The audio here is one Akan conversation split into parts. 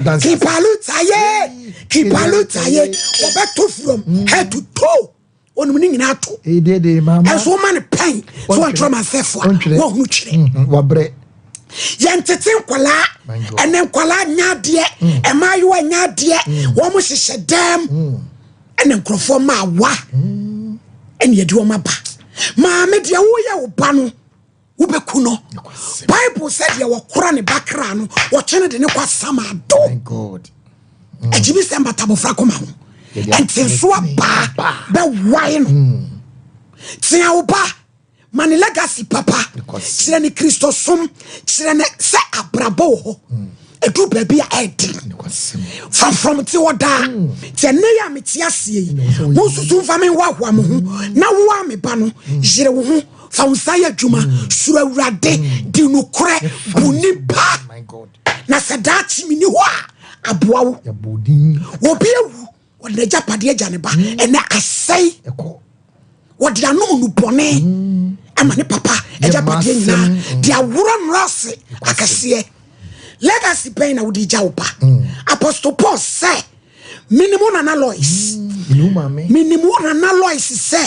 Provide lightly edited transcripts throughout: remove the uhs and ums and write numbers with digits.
Kipalutaye kipalutaye wɔbɛto from head to toe, onim ne nyinaa to. Ɛnso woma ne pɛn so wɔntwerɛ ma nsɛfo a wɔhunu twerɛ. Wabrɛ. Yɛntete nkwalaa ɛnɛ, nkwalaa nya adeɛ, mmaayewa nya adeɛ, wɔn hyehyɛ dɛm ɛna nkurɔfoɔ maa wa ɛna yɛde wɔn aba. Maame, deɛ woyɛ wo ba no, wobɛku no. Bible sɛ deɛ wɔkora ne ba kra no, wɔtwe no de ne kɔ asamado. Agyibi sɛ mbata abɔfra kɔma ho ɛnti nso abaa bɛwae no. Tea wo ba ma ne legacy papa, kyerɛ ne Kristosom, kyerɛ ne sɛ abrabɔ wɔ hɔ. Ɛduru baabi a ɛɛden framfram te hɔ daa. Nti ɛnɛ yɛ a mete aseɛ yi, monsusu mfa me nhoahoa mo ho na wo a me ba no, yere wo ho, fa wo nsa yɛ adwuma, suro Awurade, di nokorɛ, bu nipa, na sɛ daakye menni hɔ a, aboa wo. Obi awu, wɔde n'agyapadeɛ agya ne ba, ɛnɛ asɛe. Wɔde anom nubɔne ama ne papa agyapadeɛ nyinaa de aworɔ nnora ase akɛseɛ. Legacy bɛn na wode gya wo ba? Apostle Paul sɛ, menim wo nana Lois, menim wo nana Lois sɛ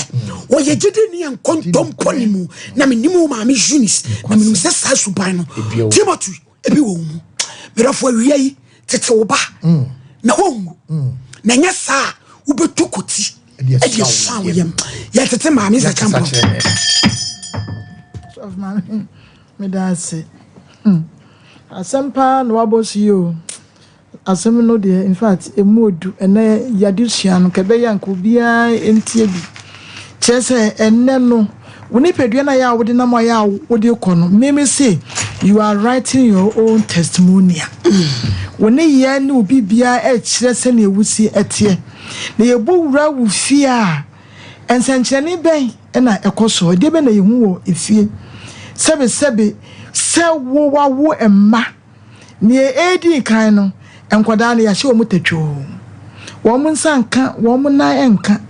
wɔyɛ gyidi ne yɛ nkontompo ne mu, na menim wo maame Eunice, na menim sɛ saa suban no, Timothy, ebi wɔ wo mu. Medɔfo, awia yi, tete wo ba na wɔnwu, na ɛnyɛ saa a, wobɛtu kɔti ɛde asa wo yam. Yɛtete maame sɛ champion. Meda ase. Asɛm paa na wabɔ so yi o. Asɛm no deɛ, in fact, emu odu. Ɛnɛ yɛde sua no kɛbɛyɛ anka obiara ntie bi. Kyerɛ sɛ ɛnɛ no, wo nipadua no a yɛ a wode nam a yɛ a wode kɔ no, meme se you are writing your own testimonial. Wo ne yɛ ne obi biara ɛkyerɛ sɛnea wusi ɛteɛ. Na yɛbɔ wura wo fie a, nsɛnkyerɛnne bɛn ɛna ɛkɔ so? Ɛdeɛ bɛn na yɛhu wɔ efie? Sɛbesɛbe sɛ wo wawo mma, nea ɛredi kan no, nkwadaa no yɛahyɛ wɔn tatwoo, wɔn nsa nka, wɔn nan nka,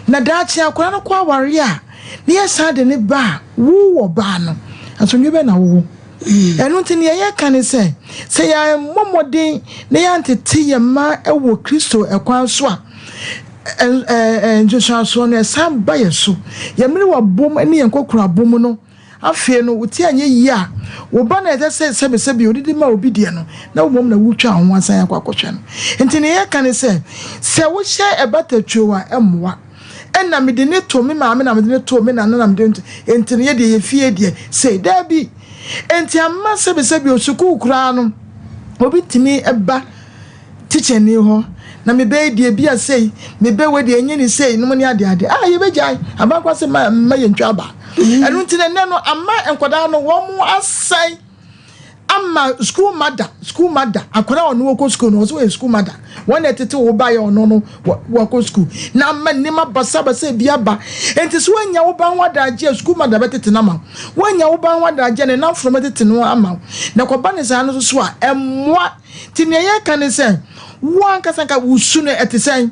na daakye akwadaa no kɔ aware a, ne yɛsan de ne ba a, wo wɔ baa no asomdwe bɛn na wowɔ? Ɛno nti nea yɛka ne sɛ, sɛ yɛmmɔ mmɔden na yɛantete yɛn mma wɔ Kristo ɛkwan so a, nsusuansoɔ no ɛsan ba yɛ so. Yɛn mmerewa bom ne yɛn nkɔkora bom no, afei no wote anyɛ yie a, wo ba no ɛsɛ sɛ sɛbesɛbe odidi ma obi deɛ no, na wo mmom na wotwa ho asan akɔ akɔhwɛ no. Nti nea yɛka ne sɛ, sɛ wohyɛ ɛba tatwoo a, ɛmmoa. Ɛna mede ne to me maame, na mede ne to me nana, na mede ne to nti no, yɛdeɛ yɛ fie deɛ sei daabi. Nti ama sɛbesɛbe osukuu koraa no, obi tumi ba tikyani hɔ na mebɛyɛ deɛ bi a sei, mebɛwɔ deɛ ɛnyɛ ne sei nom ne adeade a, yɛbɛgyae abankwa sɛ ma mma yɛntwa aba. Ɛno nti na ɛnɛ no ama nkwadaa no wɔn asɛe ama school mother. School mother, akwadaa a ɔno wɔkɔ school no, ɔsɛ wɔyɛ school mother, wɔn na ɛtete wo ba yɛ ɔno no wɔkɔ school na ama nneɛma basabasa bi aba. Nti sɛ wɔanya wo ba ho adagye a, school mother bɛtete no ama wo. Wɔanya wo ba ho adagye a, ne namfo no bɛtete no ama wo, na kɔba ne saa no nso so a, ɛmmoa. Nti nea yɛka ne sɛ, wo ankasa nka wo su no ɛte sɛn?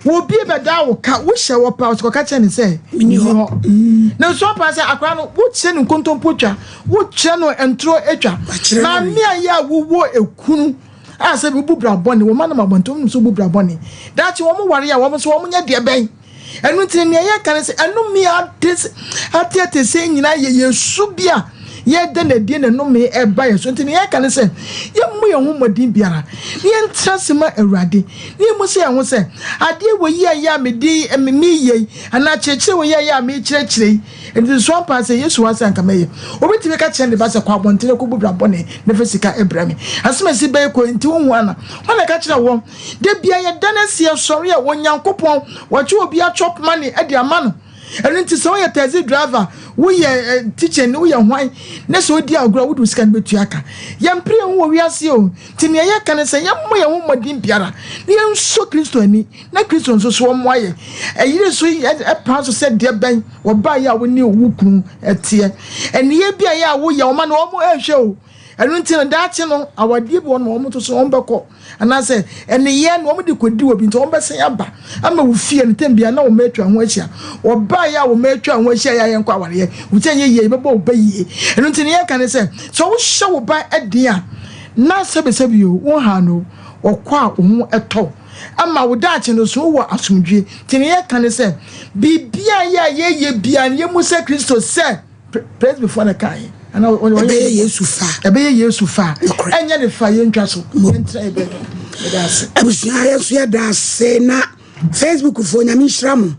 Obi bɛda wo ka, wohyɛ wɔ pa, ɔsɛ kyerɛ ne sɛ menni hɔ. Na nso apa sɛ akwadaa no, wokyerɛ no nkontompo twa, wokyerɛ no ntoro atwa. Maame a yɛ a wowɔ ekunu a sɛ wobu bra bɔne, wɔn anam abɔnten, wɔn nso bu bra bɔne, daakye wɔn ware a, wɔn nso wɔn nyɛ deɛ bɛn? Ɛno nti nea yɛka ne sɛ, ɛnome ate ateate sɛ nyinaa yɛ yɛsu bi a yɛda n'adie na ɛnome ɛba yɛ so. Nti nea yɛka ne sɛ, yɛmmu yɛn ho mmɔden biara na yɛntena ase ma Awurade, na yɛmmu sɛ yɛn ho sɛ adeɛ wɔ yi a yɛ a mede meyɛ yi anaa kyerɛkyerɛ wɔ yi a yɛ a mekyerɛkyerɛ yi. Nti nso ampa sɛ Yesu wa sɛ anka mɛyɛ obi tumi ka kyerɛ ne ba sɛ, kɔ abɔntene kɔbu bra bɔne na fa sika ɛbrɛ me, asɛm asi bɛyɛ kɔ nti wohu ana wɔn na ɛka kyerɛ wɔn. Da bia yɛda no asi yɛsɔre a, Onyankopɔn wɔgye obi chop money de ama no. Ɛno nti sɛ woyɛ taxi driver, woyɛ teacher ni, woyɛ hwan, na sɛ wodi agorɔ a, wode wo sika no bɛtua ka. Yɛmpere yɛn ho wɔ wiase o. Nti nea yɛka ne sɛ, yɛmmɔ yɛn ho mmɔden biara na yɛnsɔ Kristo ani, na Kristo nso so ɔmmoa yɛn. Ɛyere so ɛpaa so sɛ deɛ bɛn wɔbaa yɛ a wo ne wo kunu ɛteɛ, ɛneyɛ bi a yɛ a woyɛ ɔma no wɔn ɛhwɛ o. Ɛno nti no, daakye no awadeɛ bi wɔ no wɔn nso so wɔn bɛkɔ, anaasɛ ɛneyɛ no wɔn de kɔdi wɔ bi nti wɔn bɛsɛn aba ama wo fie no tɛm bia na wɔn atwa ho ahyia. Wɔbaa yɛ a wɔn atwa ho ahyia yɛ a yɛnkɔ awareɛ wo sɛ nyɛ yie, yɛbɛbɔ wo ba yie. Ɛno nti ne yɛka ne sɛ, sɛ wohyɛ wo ba ɛden a, na sɛbesɛbe o, wo ha no. Ɔkɔ a wo ho tɔ wo. Ama wo daakye no so wowɔ asomdwie. Nti nea yɛka ne sɛ, biribiara yɛ a yɛyɛ biara no, yɛmmu sɛ Kristo sɛ Presbyfoɔ na ɛkaeɛ. Anaa ɔyɛ Ɛbɛyɛ Yesu fa. Ɛbɛyɛ Yesu fa. Nokorɛ. Ɛnyɛ ne fa, yɛntwa so. Yɛntena yɛ baabi. Meda ase. Abusua yɛn nso yɛda ase na Facebook foɔ Nyame nhyira mo.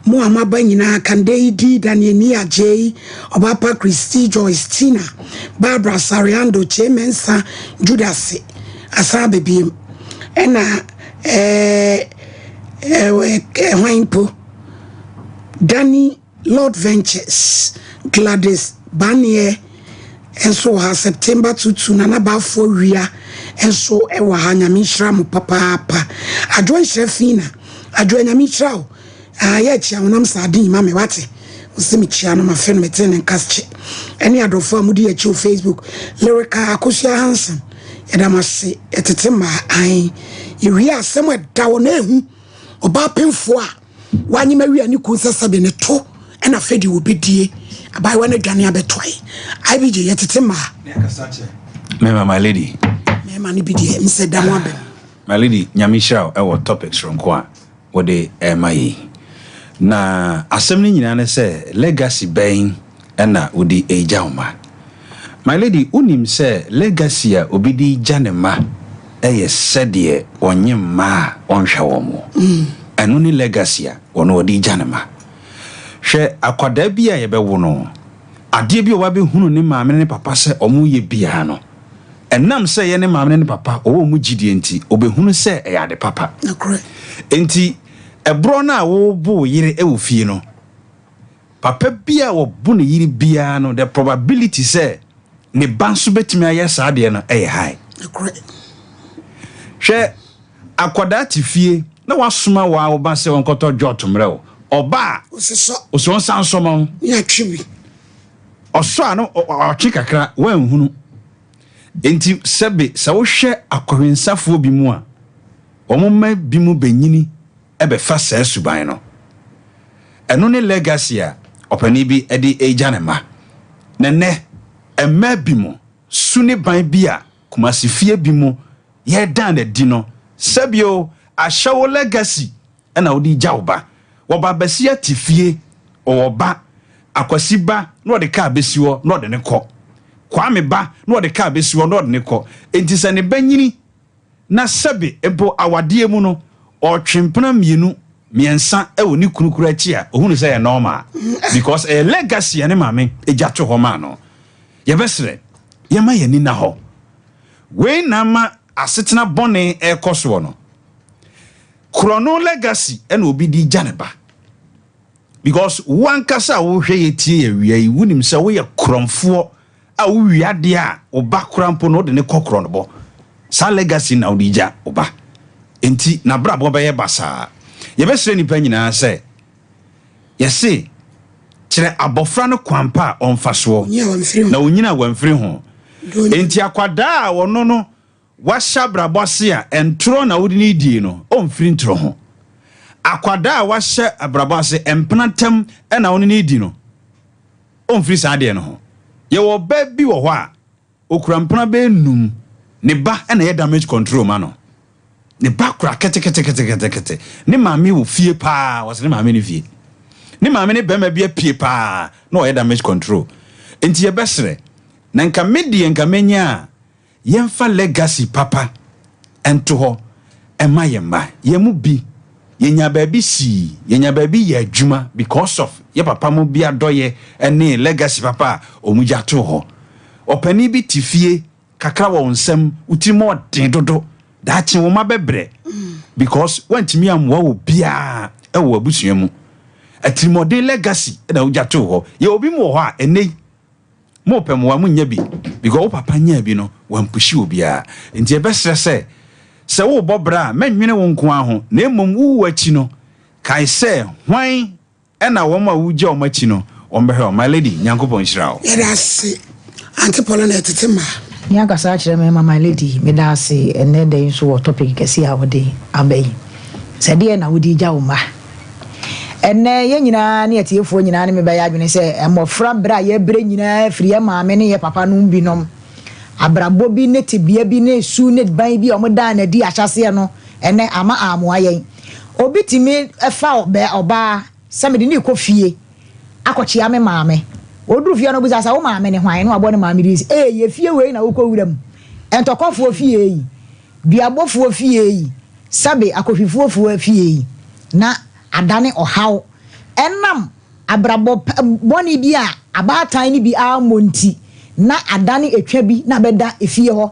Mo a moaba nyinaa, Kandeidi, Daniel Nii Adjei, Ɔbaapa Christy, Joyce Tina, Barbara Sariando, Kyei Mensah, Judase, asan aba biem. Ɛna ɛɛ ɛɛ hwan mpo? Danny Lord Ventures, Gladys Baneɛ nso wɔ ha, September Tutu, Nana Baafoɔ Wia nso wɔ ha. Nyame nhyira mo papaapa. Adwoa nhyira Fina, Adwoa Nyame nhyira wo. Ah, yɛ kyia honam saa den ma me wate. Ɔsɛ mekyia no mafe no mete ne nka kye. Ɛne adɔfoɔ a modi akyi wɔ Facebook. Lyrica Akosua Hansen, yɛda mo ase. Yɛtete mmaa an. Yɛwie asɛm a ɛda hɔ na ɛhu. Ɔbaa pemfoɔ a Wanyem awia ne kun sɛ sɛbe ne to ɛna afei deɛ wɔbɛdie. Abaayewa no adwane abɛtoae. IBJ yɛtete mmaa. Mɛma my lady. Mɛma no bi deɛ nsɛ da ho abɛm. My lady Nyame nhyira wo ɛwɔ topic soronko a wode ɛrema yɛn yi. Na asɛm no nyinaa ne sɛ legacy bɛn ɛna wode regya wo mma? My lady wonim sɛ legacy a obi de regya ne mma yɛ sɛdeɛ ɔnye mma a ɔnhwɛ wɔn. Ɛno ne legacy a ɔno ɔde regya ne mma. Hwɛ akwadaa bi a yɛbɛwo no, adeɛ bi a wabɛhunu ne maame ne ne papa sɛ wɔreyɛ biara no, ɛnam sɛ ɛyɛ ne maame ne ne papa wɔwɔ wɔn gyidie nti, ɔbɛhunu sɛ ɛyɛ ade papa. Enti ɛborɔ no a worebo wo yere wɔ fie no, Papa bi a ɔbo ne yere biara no, the probability sɛ ne ba nso bɛtumi ayɛ saa adeɛ no yɛ high. Hwɛ, akwadaa te fie na wasoma wo a wo ba sɛ ɔnkɔtɔ jot mmerɛ wo. Ɔba a, ɔsɛ ɔnsa nsɔ ma wo. Ɔsɔ a no ɔtwe kakra, woanhunu. Enti sɛbe sɛ wohwɛ akɔhwensafoɔ bi mu a, wɔn mma bi mu bɛnyini bɛfa saa suban no. Ɛno ne legacy a ɔpanin bi de regya ne mma. Na nnɛ, mmaa bi mo su ne ban bi a Kumasi fie bi mu yɛredan no adi no, sɛbio ahyɛ wo legacy na wode regya wo ba. Wɔba basia te fie, ɔwɔ ba, Akwasi ba na ɔde kaa bɛsi hɔ na ɔde no kɔ. Kwame ba na ɔde kaa bɛsi hɔ na ɔde no kɔ. Enti sɛ ne ba nyini na sɛbe mpo awadeɛ mu no ɔretwe mpena mmienu mmiɛnsa wɔ ne kunu koro akyi a, ɔhunu sɛ ɛyɛ normal because ɛyɛ legacy a ne maame gya to hɔ maa no. Yɛbɛsrɛ, yɛmma yɛn ani nna hɔ. Wei na ama asetena bɔne rekɔ soɔ no. Korɔno legacy na obi de gya ne ba. Because wo ankasa a wohwɛ yɛ tie yɛ awia yi, wonim sɛ woyɛ korɔmfoɔ a wowie adeɛ a wo ba koraa mpo no wode no kɔ korɔnobɔ. Saa legacy na wode gya wo ba. Enti n'abrabɔ bɛyɛ basaa. Yɛbɛsrɛ nnipa nyinaa sɛ, yɛse kyerɛ abɔfra no kwan pa a ɔmfa soɔ na ɔnyini a wamfiri ho. Enti akwadaa a ɔno no wahyɛ abrabɔ ase a ntorɔ na wode no redie no, ɔmfiri ntorɔ ho. Akwadaa a wahyɛ abrabɔ ase mpena ntam na wone no redi no, ɔmfiri saa adeɛ no ho. Yɛwɔ ɔbaa bi wɔ hɔ a, ɔkura mpena bɛyɛ num, ne ba na ɛyɛ damage control ma no. Ne ba kura keteketeketekete. Ne maame wɔ fie paa, ɔsɛ ne maame ne fie. Ne maame ne bɛrima bi apue paa na ɔyɛ damage control. Nti yɛbɛsrɛ, na nka me deɛ nka mɛnya a, Yɛmfa legacy papa nto hɔ mma yɛn mma. Yɛn mu bi, yɛnya baabi sii, yɛnya baabi yɛ adwuma because of yɛ papa mo bi adɔyɛ ne legacy papa a wɔn gya too hɔ. Ɔpanin bi te fie, kakra wɔ wo nsam, wo tirim ɔden dodo, daakye wo mma bɛbrɛ because woantumi ammoa obiara wɔ w'abusua mu. Atirimɔden legacy na wogya too hɔ. Yɛwɔ bi mu wɔ hɔ a, ɛnnɛ yi, Mo pɛ mmoa mo nnya bi because wo papa nyaa bi no wampushi obiara nti yɛbɛsrɛ sɛ sɛ worebɔ bra a mɛnwene wo nko ara ho na mmom wo wu akyi no kae sɛ hwan na wɔn a wogya wɔn akyi no wɔn bɛhwɛ wɔn. My lady Nyankopɔn nhyira wo. Yɛda ase Auntie Paula na ɛtete mmaa. Me ankasa akyerɛ me ma my lady meda ase ɛnɛ da yi nso wɔ topic kɛse a wode aba yi. Sɛ deɛn na wode gya wo mma? Ɛnnɛ, yɛn nyinaa ne atiefoɔ nyinaa ne me bɛyɛ adwene sɛ mmɔfra berɛ a yɛbrɛ nyinaa firi yɛn maame ne yɛn papa nom binom. Abrabɔ bi ne tebea bi ne su ne ban bi a wɔdaa no adi ahyɛaseɛ no, ɛnnɛ ama ammoa yɛn. Obi tumi fa ɔbaa sɛ mede no rekɔ fie akɔkyea me maame. Ɔduru fie no ɔbisa sɛ wo maame ne hwan? Na wabɔ ne maame din sɛ, Ee, efie wei na wokɔ wura mu? Ntɔkwafoɔ fie yi, duabɔfoɔ fie yi, sɛbe akɔhwifoɔ foɔ fie yi. Na adane ɔhaw ɛnam abrabɔ bɔne bi a abaatan no bi ammɔ nti, na adane etwa bi na abɛda efie hɔ.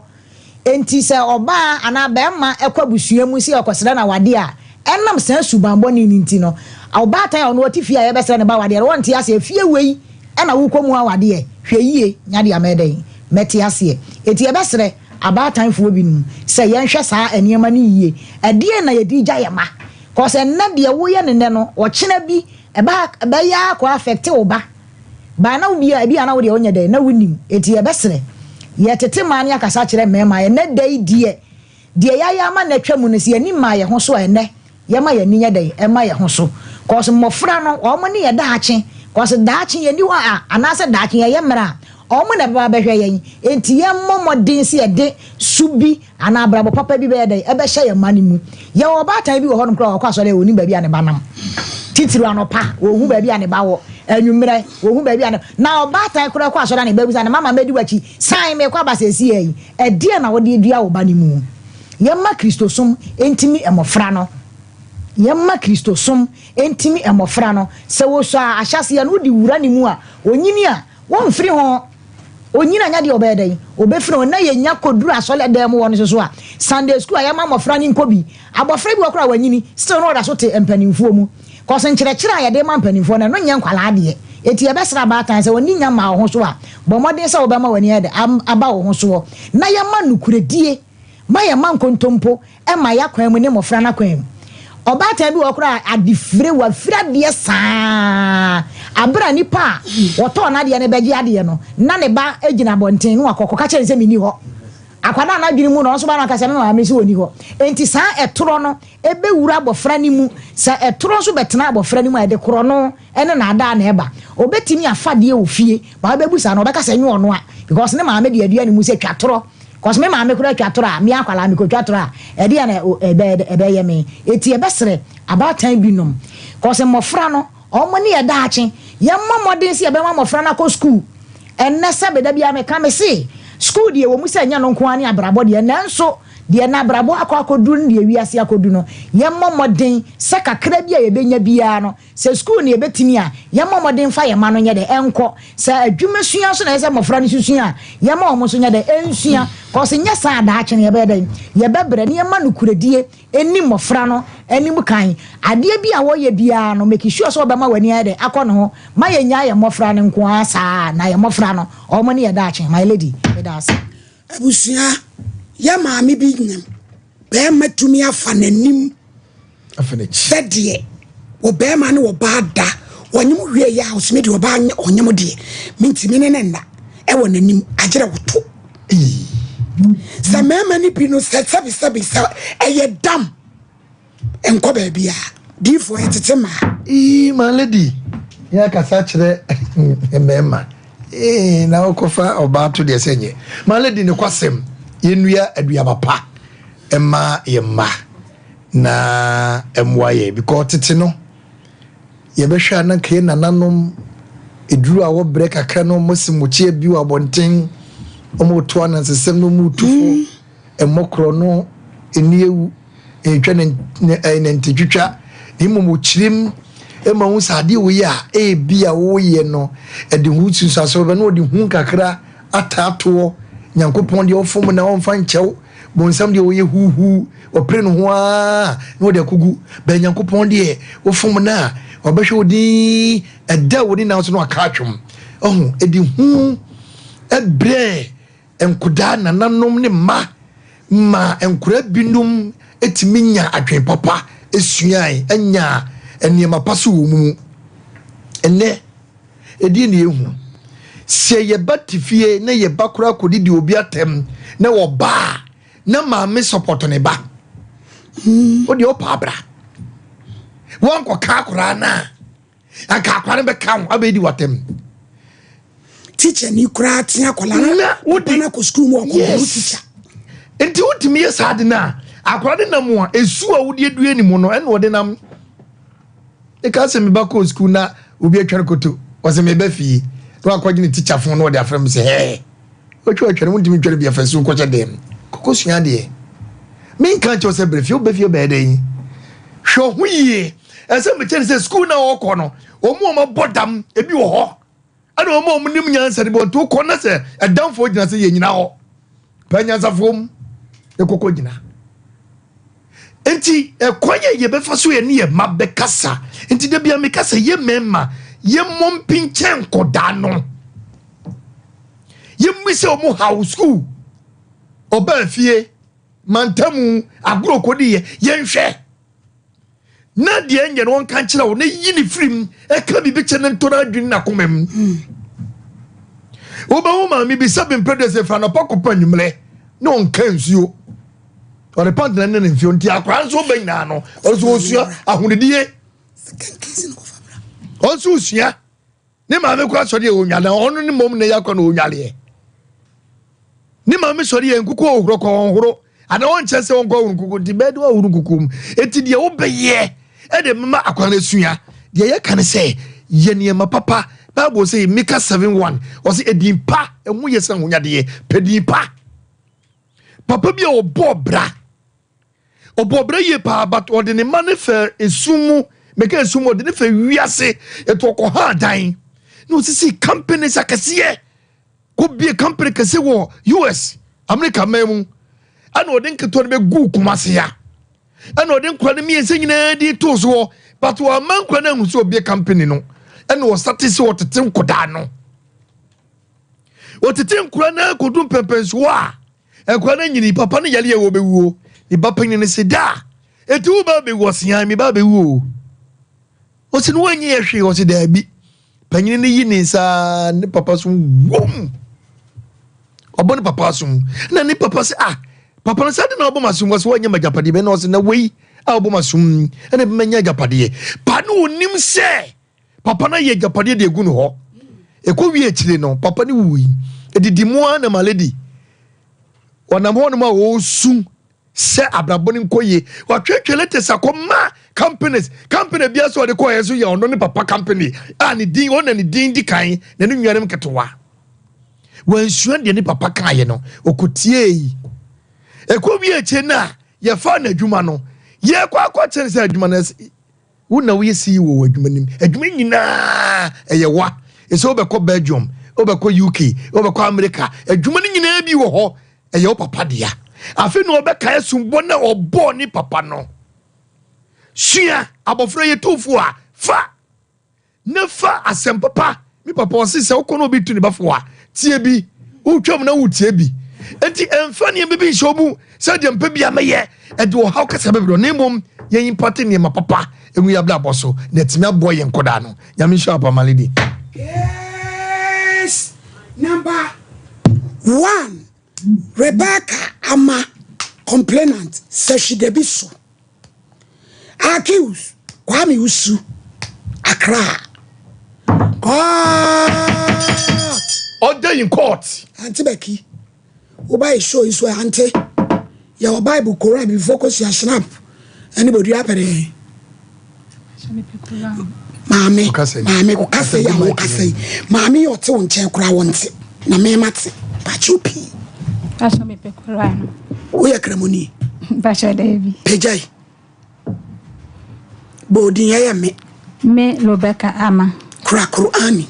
Enti sɛ ɔbaa anaa barima kɔ abusua mu sɛ ɔkɔsrɛ no awadeɛ a, ɛnam saa suban bɔne no nti no, ɔbaatan a ɔno ɔte fie a yɛbɛsrɛ ne ba awadeɛ no, ɔnte aseɛ. Fie wei na wokɔ mu awadeɛ? Hwɛ yie, nya deɛ mɛyɛ dɛn? Mɛte aseɛ. Enti yɛbɛsrɛ abaatanfoɔ binom sɛ yɛnhwɛ saa nneɛma no yie. Ɛdeɛn na yɛde regya yɛn mma? Cause ɛnnɛ deɛ woyɛ no nnɛ no, ɔkyena bi ɛbɛ ɛbɛyɛ ara kɔ affect wo ba. By na wo bi a ebi a na wo deɛ wonyɛ dɛn na wonim. Enti yɛbɛsrɛ, yɛtete mmaa ne akasa akyerɛ mmarima, ɛnnɛ da yi deɛ, deɛ yɛayɛ ama no atwa mu no, sɛ yɛn ani mmaa yɛn ho so a, ɛnnɛ yɛma yɛn ani nyɛ dɛn, ɛmma yɛn ho so. Cause mmɔfra no, wɔn ne yɛn daakye. Cause daakye yɛnni hɔ a, anaasɛ daakye yɛyɛ mmerɛ a, wɔn na ɛbɛba abɛhwɛ yɛn. Enti yɛmmɔ mmɔden sɛ yɛde su bi Anaa abrabɔ papa bi bɛyɛ dɛn ɛbɛhyɛ yɛn mma no mu? Yɛwɔ ɔbaatan bi wɔ hɔnom koraa a ɔkɔ asɔre a ɔnnim baabi a ne ba nam. Titiriw anɔpa, ɔnhu baabi a ne ba wɔ. Anwummerɛ, ɔnhu baabi a ne Na ɔbaatan koraa kɔ asɔre a ne ba bisa no, Mama mɛdi w'akyi, san merekɔ aba seesei yi. Ɛdeɛn na wode adua wo ba no mu? Yɛmma Kristosom ntimi mmɔfra no. Yɛmma Kristosom ntimi mmɔfra no. Sɛ wɔsua a, ahyɛaseɛ no wode wura ne mu a, ɔnyini a, Wɔmfiri ho. Onyini anya deɛ ɔbɛyɛ dɛn? Ɔbɛfiri ho. Na yɛnya kɔduru asɔre dan mu hɔ no nso so a, Sunday school a yɛma mmɔfra no nkɔ bi. Abɔfra bi wɔ koraa a wanyini, still na ɔda so te mpanimfoɔ mu. Cause nkyerɛkyerɛ a yɛde ma mpanimfoɔ no, ɛno nyɛ nkwadaa deɛ. Enti yɛbɛsrɛ abaatan sɛ w'ani nnya mmaa wo ho so a, bɔ mmɔden sɛ wobɛma w'ani ayɛ dɛn? Aba wo ho soɔ. Na yɛma nokorɛdie. Ma yɛmma nkontompo mma y'akwan mu ne mmɔfra no akwan mu. Ɔbaatan bi wɔ hɔ koraa a, adefire, wafiri adeɛ saa ara. Berɛ a nipa a wɔtɔɔ n'adeɛ no bɛgye adeɛ no, na ne ba gyina abɔnten na wakɔ kɔka kyerɛ no sɛ menni hɔ. Akwadaa no adwene mu no, ɔno nso ba no aka sɛ me maame nso ɔnni hɔ. Enti saa ɛtorɔ no bɛwura abɔfra no mu. Sɛ ɛtorɔ nso bɛtena abɔfra no mu a, ɛde korɔno ne naadaa na ɛba. Ɔbɛtumi afa adeɛ wɔ fie, but wobɛbu saa no, ɔbɛka sɛ ɛnyɛ ɔno a, because ne maame de adua ne mu sɛ twa torɔ. Cause me maame koraa twa torɔ a, me akwadaa mekɔtwa torɔ a, ɛdeɛn na ɛbɛyɛ me? Enti yɛbɛsrɛ abaatan binom, cause mmɔfra no, wɔn ne yɛn daakye. Yɛmmɔ mmɔden sɛ yɛbɛma mmɔfra no akɔ sukuu. Ɛnnɛ sɛbe da biara meka, mese sukuu deɛ ɛwɔ mu sɛ ɛnyɛ no nko ara ne abrabɔ deɛ, nanso deɛ na abrabɔ akɔ akɔduru ne deɛ wiase akɔdu no, yɛmmɔ mmɔden sɛ kakra bi a yɛbɛnya biara no, Sɛ sukuu na yɛbɛtumi a, yɛmmɔ mmɔden mfa yɛn mma no nyɛ dɛ nkɔ. Sɛ adwuma sua nso na ɛsɛ sɛ mmɔfra no nso sua a, yɛmma wɔn nso nyɛ dɛ nsua. Kɔs nyɛ saa a, daakye no yɛbɛyɛ dɛn? Yɛbɛbrɛ na yɛma nokorɛdie nni mmɔfra no anim kan. Adeɛ bi a wɔyɛ biara no, make sure sɛ wobɛma w'ani ayɛ dɛn akɔ ne ho. Ma yɛnnyae yɛn mmɔfra no nko ara saa na yɛn mmɔfra no, wɔn ne yɛn daakye. My lady, meda ase. Abusua, yɛ maame bi nyem Barima tumi afa n'anim sɛdeɛ ɔbarima ne ɔbaa da ɔnyem wie yɛ a ɔsɛ me deɛ ɔbaa ɔnyem deɛ mentumi ne ne nna ɛwɔ n'anim agyerɛ woto sɛ mmarima no bi no sɛ sɛbisɛbi sɛ ɛyɛ dam nkɔ baabi a diifoɔ yɛtete maa. Ii my lady yɛ akasa kyerɛ mmarima ee na wokɔfa ɔbaa to deɛ sɛ nyɛ my lady ne kwasɛm yɛnnua aduaba pa ɛma yɛ mma na ɛmmoa yɛ because tete no yɛbɛhwɛ a na nka yɛ nananom eduru a wɔbrɛ kakra no wɔn si mokyia bi wɔ abɔnten wɔn to anansesɛm no wɔn tu fo mmɔ korɔ no nni ewu ntwa ne ne ɛɛ nantitwitwa na mmom ɔkyirim ma hu sɛ adeɛ wei a ebi a woyɛ no ɛde ho nsunsuansoɔ bɛba na ɔde hu kakra ataatoɔ nyankopɔn deɛ ɔfom na ɔmfa nkyɛw bonsam deɛ ɔyɛ huuhuu ɔpere ne ho ara na ɔde akɔgu bɛn nyankopɔn deɛ wofom no a ɔbɛhwɛ wo din ɛda a wɔni nan so no aka atwom ɔho ɛde hu ɛbrɛ Nkodaa, nananom ne mma ma nkoraa binom tumi nya adwene papa suae nya nneɛma pa so wɔ mu. Ɛnnɛ, ɛdeɛ na yɛhu. Sɛ yɛba te fie na yɛba koraa kɔdidi obi atɛm na wɔba a, na maame sɔpɔtɔ ne ba. Wo deɛ wopɛ abra. Woankɔka akoraa no a, anka akoraa no bɛka ho abɛdi w'atɛm. Teacher ni koraa tea akwadaa Na na wode- papa no akɔ sukuu mu ɔkɔ Yes. yes. teacher. Nti wotumi yɛ saa de no a, akwadaa no nam a esu a wode adua ne mu no ɛna ɔde nam. Ɛka sɛ meba kɔɔ sukuu na obi atwa no koto, ɔsɛ meba fie na wakɔgye ne teacher fon na ɔde afrɛ me sɛ hɛɛ watwa atwa no wontumi ntwa no bi afa nsuo nkɔhyɛ dɛm kɔkɔ sua adeɛ. Menka nkyɛw sɛ brɛ fie wobɛ fie bɛyɛ dɛn hwɛ ɔho yie. Ɛsɛ mekyɛ ne sɛ sukuu na ɔkɔ no wɔn a wɔabɔ dam ebi wɔ hɔ ɛna wɔn a wɔnim nyansa no bi wɔn to kɔ na sɛ ɛdamfoɔ gyina sɛ yɛ nyina hɔ pɛ nyansafoɔ mu ɛkɔkɔ gyina. Nti ɛkwan yɛ yɛbɛfa so yɛ ne yɛ mma bɛkasa. Nti da bia meka sɛ yɛ mmarima yɛmmɔ mpinkyɛn nkɔdaa no, yɛmmu sɛ wɔn haw sukuu ɔbaa fie mantamu agorɔ kɔdiiɛ yɛnhwɛ na deɛ ɛnyɛ no ɔnka nkyerɛ wo na yi ne firi mu ɛka biribi kyɛ ne ntɔ no adwene n'akoma mu. Wobɛhu maame bi sɛ bempɛ deɛ sɛ firi anɔpa kɔpɛ anwummerɛ na ɔnka nsuo ɔde pant na ne ne mfio nti akwaraa nso ɔbɛ nyinaa no ɔno nso ɔsua ahonidie ɔno nso ɔsua ne maame kora sɔre yɛ ɔnwale ɔno ne mmom na yɛ akɔ na ɔnwaleɛ ne maame sɔre yɛ nkuku ɔhoro kɔ ɔnhoro ana ɔnkyɛ sɛ ɔnkɔ ɔhoro nkuku nti bɛɛ de ɔhoro nkuku mu eti deɛ wobɛyɛ ɛde mma akwaraa no asua deɛ yɛka ne sɛ yɛ nneɛma papa. Bible sɛ Mika 7:1 ɔsɛ edin pa ɛho yɛ sɛ ahonyadeɛ pɛ din pa. Papa bi a ɔbɔɔ bra ɔbɔɔ bra yie paa but ɔde ne mma ne fɛ esum mu mɛka esum mu ɔde ne fɛ wiase etu ɔkɔ ha dan na osisi companies akɛseɛ kɔ bie company kɛse wɔ US America man mu ɛna ɔde nketewa no bɛ gu Kumasi ha ɛna ɔde nkura no mmiɛnsa nyinaa di to soɔ but wɔama nkura no ahu sɛ ɔbie company no ɛna ɔsate sɛ ɔtete nkɔdaa no ɔtete nkura no akɔdu mpɛmpɛnsoɔ a nkura no nyini papa no yale a wɔbɛwuo ne ba panyin no sɛ daa ɛti wo ba bɛwu ɔsea me ba bɛwu o ɔsi no wanyi yɛ hwee ɔsi daabi panyin no yi ne nsa ne papa so wom ɔbɔ ne papa so na ne papa sɛ ah papa no sɛ ade na ɔbɔ ma so ɔsɛ wanyɛ ma agyapadeɛ bɛ na ɔsɛ na wei a ɔbɔ ma so ɛna ɛbɛma nya agyapadeɛ pa no onim sɛ papa no ayɛ agyapadeɛ de egu no hɔ ɛkɔ wie akyire no papa no wui ɛdidi mu ara na malady ɔnam hɔ nom a ɔresu sɛ abrabɔ no nkɔ yie watwetwe letters akɔma companies company bi so ɔde kɔɛ so yɛ ɔno ne papa company a ne din ɔna ne din di kan na ne nuanom ketewa wansua deɛ ne papa kaeɛ no ɔkɔtie yi ɛkɔ wie akyire no a yɛfa no adwuma no yɛkɔ akɔkyerɛ sɛ adwuma no wo na woyɛ CEO wɔ adwuma nim adwuma nyinaa ɛyɛ wa ɛsɛ wobɛkɔ Belgium wobɛkɔ UK wobɛkɔ America adwuma no nyinaa bi wɔ hɔ ɛyɛ wo papa dea afei na ɔbɛkae asumbɔ na ɔbɔɔ ne papa no sua abɔfra yɛ tufo a fa na fa asɛm papa mi papa ɔse sɛ wokɔ na obi tu ne bafo a tie bi wotwam na wotie bi nti ɛmfa nneɛma bi nhyɛ mu sɛ deɛ mpɛ bi a mɛyɛ ɛde ɔhaw kɛsɛ bɛbrɛ na mmom yɛn mpate nneɛma papa ɛngu yɛ abrabɔ so na ɛtumi aboa yɛn nkɔdaa no. Nyame nhyira wo papa lady. Case number 1, Rebecca Ama, complainant, Sehwidebi so. Accused, Kwame Usu, Accra. Court. Order in court. Auntie Becky, woba show yi so auntie. Yɛwɔ Bible, Koran, before kosua snap. Anybody apere? Maame, maame, wokasa yi a wokasa yi. Maame yi ɔte wo nkyɛn koraa wɔnte. Na mema te. Pakyɛw pii. Pakyɛw mepɛ Koran no. Woyɛ kramoni? Pakyɛw daabi. Pagyae. Bɔ odin ɛyɛ me. Me Rebecca Ama. Kura Korani.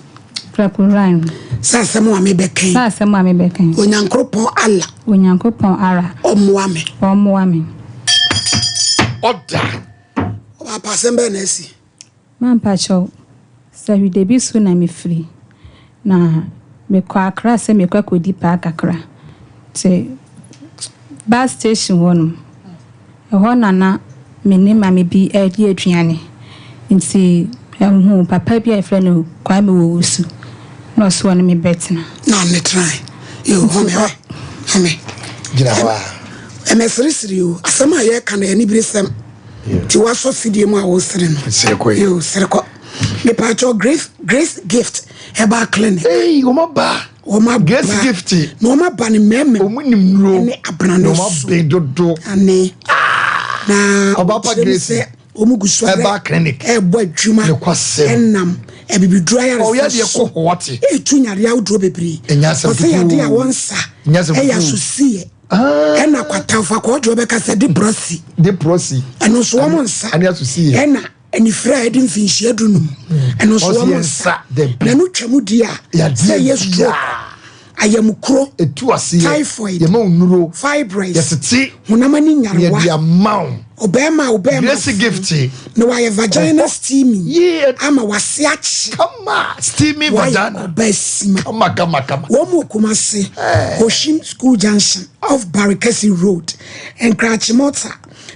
Kura Koran. Sɛ asɛm a mebɛka yi. Sɛ asɛm a mebɛka yi. Onyankopɔn Allah. Onyankopɔn Allah. Ɔmmoa me. Ɔmmoa me. Ɔda. Ɔba pa asɛm bɛɛ na asi. Mampakyɛw, sɛ hwidebi so na mefiri na mekɔ Accra sɛ mekɔ akɔdi paa kakra. Nti bus station hɔ no, ɛhɔ na na me ne maame bi redi aduane. Nti ɛhu papa bi a yɛfrɛ no Kwame Owusu na ɔso ɔne me bɛtena. Na ɔne tenae. Yo, home hɔ. Home. Gyina hɔ a. Ɛmɛseresere o. Asɛm a yɛreka no aniberesɛm. Nti wasɔ fidie mu a wosere no. Serekɔ yi. Yo, serekɔ. Mepaakyɛw Grace, Grace Gift. Herbal Clinic. Ei, wɔn aba. Wɔn aba. Grace Gift. Na wɔn aba ne mmarima. Wɔn nim nuro. Ne abrane Na so. wɔn aben dodo. Ane. Na Ɔba pa ɔkyerɛ mu Grace. sɛ wɔn gu so Herbal Clinic. ɛrebɔ adwuma. Nokwasɛm. Ɛnam abibiduro ayaresa Ɔyɛ deɛ so. kɔ hɔ wate. Etu nyareɛ ahodoɔ bebree. Ɛnyɛ asɛm Ɔsɛ yadeɛ a kuku. wɔn nsa. Ɛnyɛ asɛm Ɛyɛ kuku. asosiɛ. Ɛna kwatamfa kɔɔdwoɔ bɛka sɛ de brɔsi. De prɔsi. Ɛno nso wɔn nsa. Ɛne asosiɛ. Ɛna anifere a ɛde mfinhyia 15 ɛno nso Ɔsi wɔn yɛn nsa. nsa, dabi. Na ɛno twa mu di a Yadeɛ sɛ ɛyɛ stroke, ayamukuro, Etu aseɛ. Typhoid. Yɛma wo nuro. Fibroids, Yɛtete. honam ani Yɛde nyarewa, ama wo. ɔbɛrima a ɔbɛrima Grace Gift. na wayɛ vagina steaming Yie. ama wase akye, Kama. Steamy wayɛ vagina. ɔbaa sima. Kama kama kama. Wɔn mu Kumase, Oshim School Junction off Barikasi Road, Nkrakye Mota,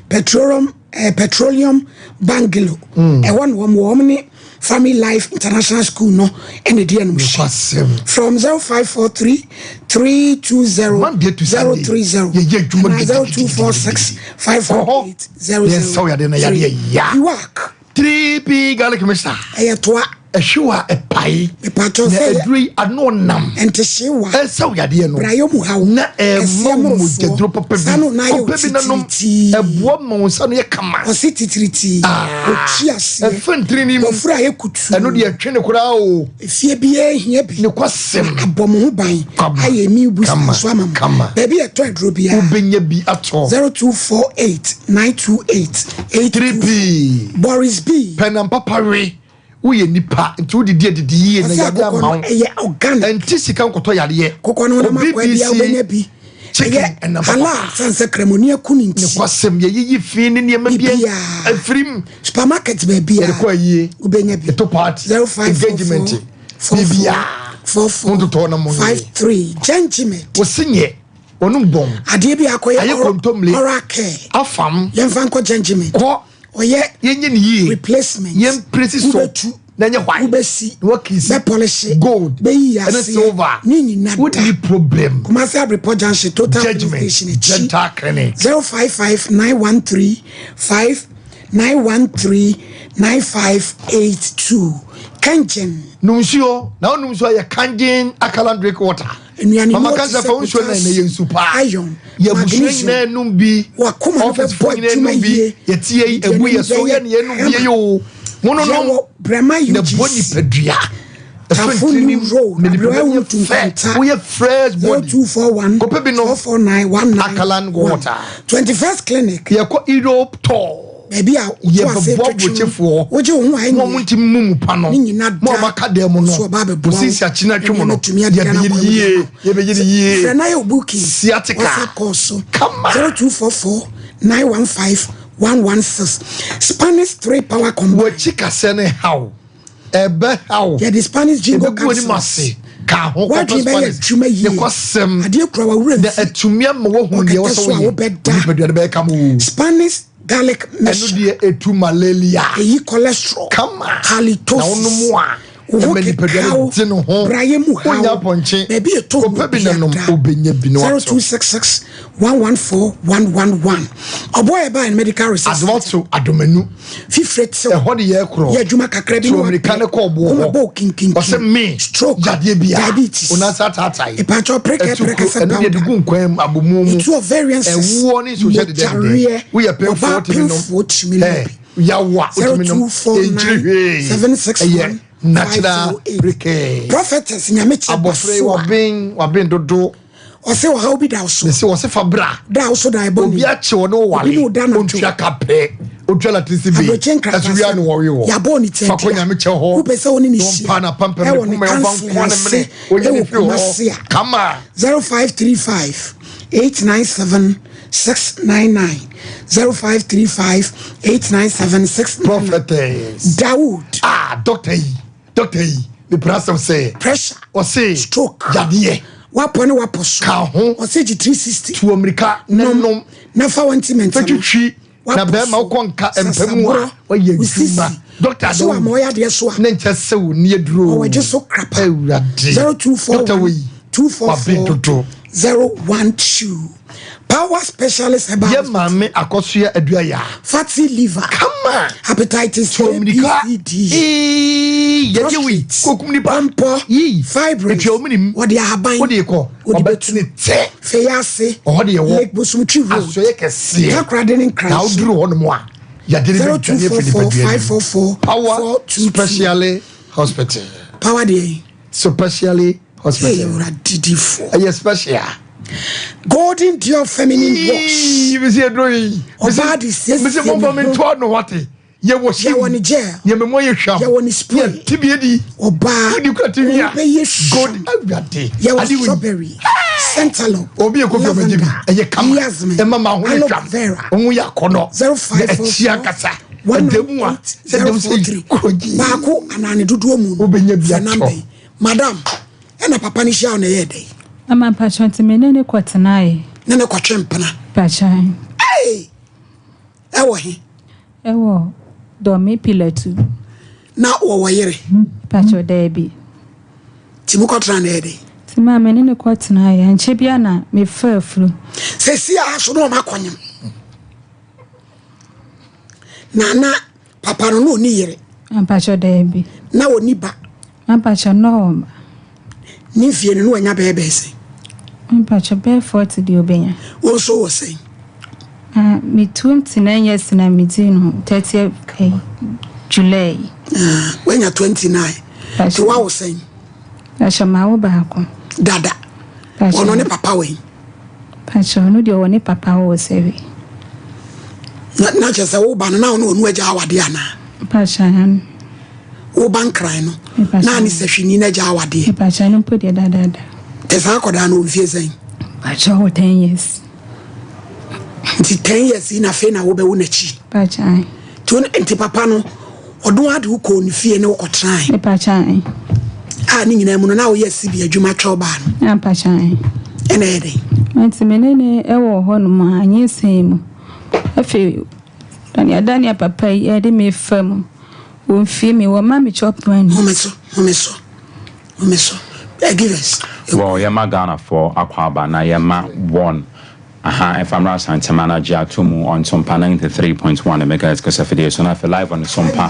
Petroleum Bungalow. Ɛhɔ na wɔn ne Family Life International School no ɛna di ɛnum hyɛ. Nokwasɛm. From 0543 320 Monday to Sunday. 030 Yɛyɛ adwuma anaa gidigidi. 0246 548 Yɛnsa wo yadeɛ na yadeɛ ya. Iwak 3P garlic mixture. ɛyɛ toa. Ɛhyew a ɛpae. Mepatɔ Na sɛ aduro yi ano nam. ɛntehyewa. Ɛsɛ wo yadeɛ no. Brayɛ mu haw. Na ɛma Ɛseɛ wo mmorosoɔ. mogyaduro papa bi. Saa no na ayɛ wo Kɔpɛ bi na nom. titiritii. Ɛboa ma wo nsa no yɛ kama. Ɔse titiritii. Ɔtwi aseɛ. Ɛfɛ ntiri ni mu. Wɔfura ayɛ kutuu. Ɛno deɛ ɛtwe ne koraa o. Efie biara hia bi. Ne kwasɛm. Abɔ mo ho ban. Kama. Ayɛ mi bu Kama. so ama mo. Kama. Baabi a ɛtɔ aduro biara. Wobɛnya bi atɔ. 0248 928 82 3P. Boris B. Pɛnam papa we. Woyɛ nipa nti wodidi adidi yie na Ɔsɛ yadeɛ akokɔ ama no wo. ɛyɛ organic. Ɛnti sika nkɔtɔ yadeɛ. Kokɔ no nam Obi akɔ bi a BC wobɛnya bi. Chicken Ɛyɛ ɛnam papa. halal sanse kramoni aku ne Ne nti. kwasɛm yɛyiyi fi ne nneɛma bi Biribiara. afirim. Supermarket baabi a Yɛde kɔ ayie. wobɛnya bi. Yɛto party. 0544 Engagement. 44 Biribiara. 44 Montotɔ na monyɛ. 53 Gentlemen. Wɔsi nyɛ. Wɔnom bɔn. Adeɛ bi akɔyɛ Ayɛ kontomire. oral care. Afam. Yɛmfa nkɔ gentlemen. Kɔ. Ɔyɛ Yɛnyɛ ne yie. replacement. Yɛn presi so. Wobɛtu. Na ɛnyɛ white. Wobɛsi. Na wakisi. Bɛpɔlehye. Gold. Bɛyi Ɛne aseɛ. silver. Ne nyina da. Wonni problem. Kumasi Abrepɔ Junction Total Filling Judgment. Station akyi. Dental clinic. 055 913 5 913 9582. Kangen. Nom nsuo. Na wonom nsuo a yɛ kangen alkaline drink water. Nnuane Mama mu ka te sɛ sɛ fa wo nsuo na ɛnɛ yɛ nsu paa. Iron, Yɛ abusua magnesium. nyinaa nom bi. Wakoma no Office bɛbɔ foɔ nyinaa adwuma nom bi. yie. Yɛtie yi, Deɛ ɛgu yɛ n'ani so, bɛyɛ yɛ ne yɛnom bi kama. yɛ o. Mo no nom. Yɛwɔ Brɛma Na bɔ UGC. nipadua. Ɛfɛ Tafo ntiri New nim, Road, na nipadua Aberewa yɛ Wutu fɛ. Nkwanta. Woyɛ fresh body. 0241 Kɔpɛ bi nom. 449 19 Alkaline water. 21st Clinic. Yɛkɔ Europe tour. Baabi a woto ase Yɛbɛbɔ twetwe aburokyefoɔ. wogye wo ho a Mo a mo ɛnyɛ ntumi mu mu pa no. Ne nyina Mo a da. moaka dan mu no. So ɔba abɛboa wo. Osisi akyi na atwe mu no. Nneɛma tumi adeda Yɛbɛyɛ no ne akwan mu yie. de ama wo. Yɛbɛyɛ ne yie. Frɛ na yɛ wo booking. Sciatica. WhatsApp call so. Kama. 0244 915 116. Spanish 3 power combine. Wɔakyi kasɛ ne haw. Ɛbɛ haw. Yɛde Spanish jingo Ɛbɛgu anim capsules. ase. Ka ho kɔpɛ Wadwene bɛyɛ Spanish. adwuma yie. Ne kɔsɛm. Adeɛ kura wawura Na mfi. atumi ama woahu deɛ Ɔkɛtɛ ɛwɔ sɛ so a woyɛ. wobɛda. Nipadua no bɛyɛ kama o. Spanish garlic Ɛno mixture. deɛ ɛtu malaria. Ɛyi cholesterol. Kama. Halitosis. Na wonom a, Wo ho ɛma nipadua no kekaw. gye ne ho. Brayɛ mu haw. Wonya apɔnkye. Baabi ɛtɔ Kɔpɛ bi na nom, wobɛnya bi na watɔ. 0266 114 111. Ɔboa yɛ baa medical research. Adomato adomanu. Fifire tew. Ɛhɔ de yɛ korɔ. Yɛ adwuma kakra bi So na mmirika ne kɔ ɔboɔ Koma hɔ. bɔ kinkinkin. Ɔsɛ me. Stroke. Yadeɛ bia. Diabetes. Onansa ataatae. Ìpàtɔ prɛkɛ Ɛtu prɛkɛ kuro, sɛ ɛno deɛ de powder. gu nkwan mu abomu mu. Etu ovarian cyst. Ɛwoɔ ne nsuo hyɛ dedɛ dedɛ. Mogyareɛ. Woyɛ pemfoɔ Ɔbaa tumi nom. pemfoɔ tumi nom Ɛ, bi. yawa wotumi nom. Ɛnkyiri hwee. 761 Ɛyɛ natural prɛkɛ. Prophetess Nyamekyɛ Abɔfra yi Basoa. waben waben dodo. Ɔsɛ ɔhaw bi da wo so. Mese wɔse fa bra. Da wo so da ɛbɔ Obi ne. akye wɔ ne woware. Obi ne wo da anadwo. Ontua ka pɛ. Otua electricity bill. Aburokye nkrataa Ɛso wia ne wɔwe wɔ. Yɛabɔ ne Fa kɔ tiatia. Nyame kyɛ hɔ. Wopɛ sɛ wo ne ne Na hyia. ɔmpa na pampam ne Ɛwɔ ne kuma, ɔmfa counseling nkoa ne ase. mene. Ɔnyɛ ne Ɛwɔ fie hɔ. Kumasi a. Kama. 0535 897 699 0535 897 699 Prophetess. Dawood. Ah, doctor yi. Doctor yi. Mepra asɛm sɛ. Pressure. Ɔse. Stroke. Yadeɛ. Wapɔ ne wapɔ so. Ka ho. Ɔse gye 360. Tu amirika ne nom. Na fa wɔn ti mɛnta no. Fɛtwitwi. Na Wapɔ bɛrima so. wokɔ nka mpa mu a Sasaborɔ. wayɛ Osisi. adwuma. Doctor So ama ɔyɛ adeɛ so a. Ne nkyɛ sɛ wo ni aduro. Ɔwɔ gye so krapa. Awurade. 0241 Doctor wei. 244 Wabe dodo. 012. Power Specialist Herbal Yɛ maame Akɔsoa Aduaya. Fatty liver. Kama. Hepatitis A, B, C, D. Ee, yɛde wei Prostate. kokum nipa. Pɔmpɔ. Yii. Fibroids. Etua omi nim. Wɔde ahaban. Wode kɔ. Wɔde Ɔbɛtene tɛ. Feyase. Ɔhɔ de yɛwɔ. Lake Bosomtwi Road. Asɔyɛ kɛseɛ. Takoradi ne Nkran Na so. woduru hɔ nom a, yɛde ne bɛdwane afiri 0244 nipadua no mu. 544 Power 422. Specially Hospital. Power deɛ. Specially Hey, Hospital. Awurade difoɔ. Ɛyɛ special. Golden Dior feminine wash. Yii, mesi aduro yi. Ɔbaa de siesie Mesi mɔmfa ne me ho. ntoa no wate. Yɛwɔ hyim. Yɛwɔ ne gel. Yɛ mɛmɔ yɛ hwam. Yɛwɔ ne spray. Yɛ tibie di. Ɔbaa. Wodi kura ti wia. Wobɛyɛ hwam. Gold awurade. Yɛwɔ Ade wei. strawberry, centerlock, Obi ekɔ fi ɔmɛgye bi. Ɛyɛ kama. Yasmin, Ɛma ma ho yɛ aloe hwam. vera. Ɔho yɛ akɔnɔ. 0544 Ɛkyi ankasa. Ɛdɛm a. Sɛ dɛm sɛ 043. kurogye. Baako anaa ne dodoɔ mu no. Wobɛnya bi Fɛ atɔ. number yi. Madam, ɛna papa no hyia wo na ɛyɛ dɛn? Ama mpakyɛ nti me ne ne kɔtenaeɛ. Ne ne kɔtwe mpena. Mpakyɛ. Hey! Ɛwɔ he? Ɛwɔ Dɔme Pilatu. Na wɔwɔ yere? Mpakyɛ daabi. Nti mokɔtena na ɛyɛ dɛn? Nti maa me ne ne kɔtenaeɛ nkyɛ bia na mefa afuru. Sɛsi a so na ɔma akɔnyem. Na papa no na ɔni yere. Mpakyɛ daabi. Na ɔni ba. Mpakyɛ na ɔwɔ ba. Ne mfie no na wanya bɛyɛ bɛyɛ sɛn? Mpakyɛ bɛyɛ 40 deɛ ɔbɛnya. Wo nso wɔ sɛn? Ah, me 29 years na me di no 30 July. Ah, wanya 29. Nti wawo sɛn? Mpakyɛ ma wo baako. Dada. Ɔno ne papa wɛn? Mpakyɛ ɔno deɛ ɔwɔ ne papa wɔ sɛwe. Na kyerɛ sɛ wo ba no na ɔno ɔno agya awadeɛ anaa? Mpakyɛ ano. Wo ba nkran no na ne sɛhwini no agya awadeɛ? Mpakyɛ no mpo deɛ dadaada. Te saa akɔdaa no ɔmfie sɛn? Mpakyɛ ɔwɔ 10 years. Nti 10 years yi na afei na wobɛwo n'akyi. Mpakyɛ. Nti papa no ɔno ade wo kɔɔ ne fie ne wokɔtenae. Mpakyɛ. A ne nyinaa mu no na woyɛ sibi adwuma twɛw baa no. Mpakyɛ. Ɛna ɛyɛ dɛn? Nti me ne ne ɛwɔ hɔ nom a anyinsɛn mu. Afei Daniel papa yi ɛde me fa mu. Wɔmfie mi wɔma me chop money. Home so, home so, home so. Give us. Well, yɛma Ghanafoɔ akɔ aba na yɛma wɔn aha ɛfamra Asantema no agye ato mu on Sompa 93.1 megahertz kasafidie so na afei live on Sompa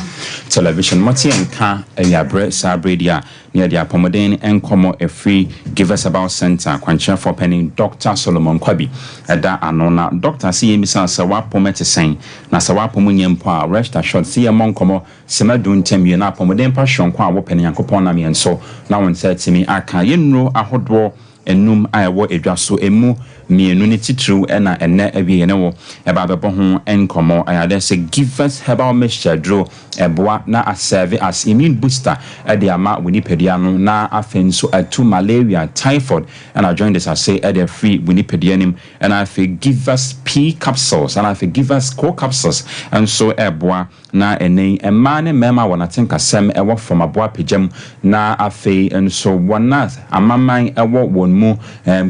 Television. Mote nka awiaberɛ saa berɛ di a na yɛde apɔmuden nkɔmmɔ ɛfiri Givers Herbal Center kwankyerɛfoɔ panin Dr. Solomon Kwabi ɛda ano. Na doctor sɛ yɛmmisa sɛ woapɔm ɛte sɛn, na sɛ woapɔm nyɛ mpo a, rest assured sɛ yɛmmɔ nkɔmmɔ sɛma du ntam wie na apɔmuden pa hyɔnko a wopɛ no Nyankopɔn nam yɛn so na wo nsa atumi aka. Yɛnnuro ahodoɔ enum a ɛwɔ edwa so, emu mmienu ne titiriw ɛna ɛnɛ awie yɛne wo ɛba abɛbɔ ho nkɔmmɔ. Ɛyɛ adeɛ sɛ Givers Herbal Mixture duro ɛboa na aserve as immune booster ɛde ama wo nipadua no, na afei nso atu malaria, typhoid ɛna jaundice ase ɛde afiri wo nipadua nim. Ɛna afei Givers P capsules ɛna afei Givers Co capsules nso ɛboa na ɛnɛ mmaa ne mmarima a wɔn atenkasɛm ɛwɔ fam aboa pagyam, na afei nso wɔn a amaman ɛwɔ wɔn mu,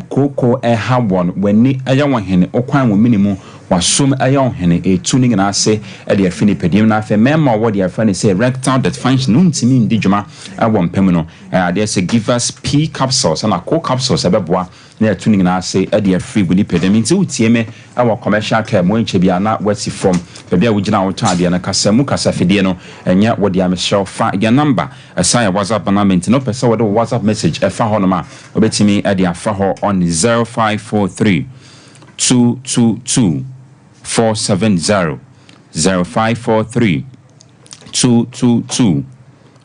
kooko ɛha wɔn, w'ani ɛyɛ wɔn hene, ɔkwan wɔn mini mu, wasom ɛyɛ wɔn hene, etu ne nyinaa ase ɛde afi nipadua mu. Na afei mmarima a wɔwɔ deɛ yɛfrɛ no sɛ erectile dysfunction no ntumi ndi dwuma ɛwɔ mpam no, ɛyɛ adeɛ sɛ Givers P capsules ɛna Co capsules ɛbɛboa na yɛto ne nyinaa ase ɛde afiri wo nipadua mu. Nti wotie me ɛwɔ commercial care mu nkyɛ bi a na wasi fam baabi a wogyina a wotɔ adeɛ no, kasa mu kasa fidie no ɛnyɛ wode a, mesrɛ fa yɛ number ɛsan yɛ WhatsApp number. Nti na wopɛ sɛ wode wo WhatsApp message ɛfa hɔ nom a, wobɛtumi ɛde afa hɔ on 0543 222 470, 0543 222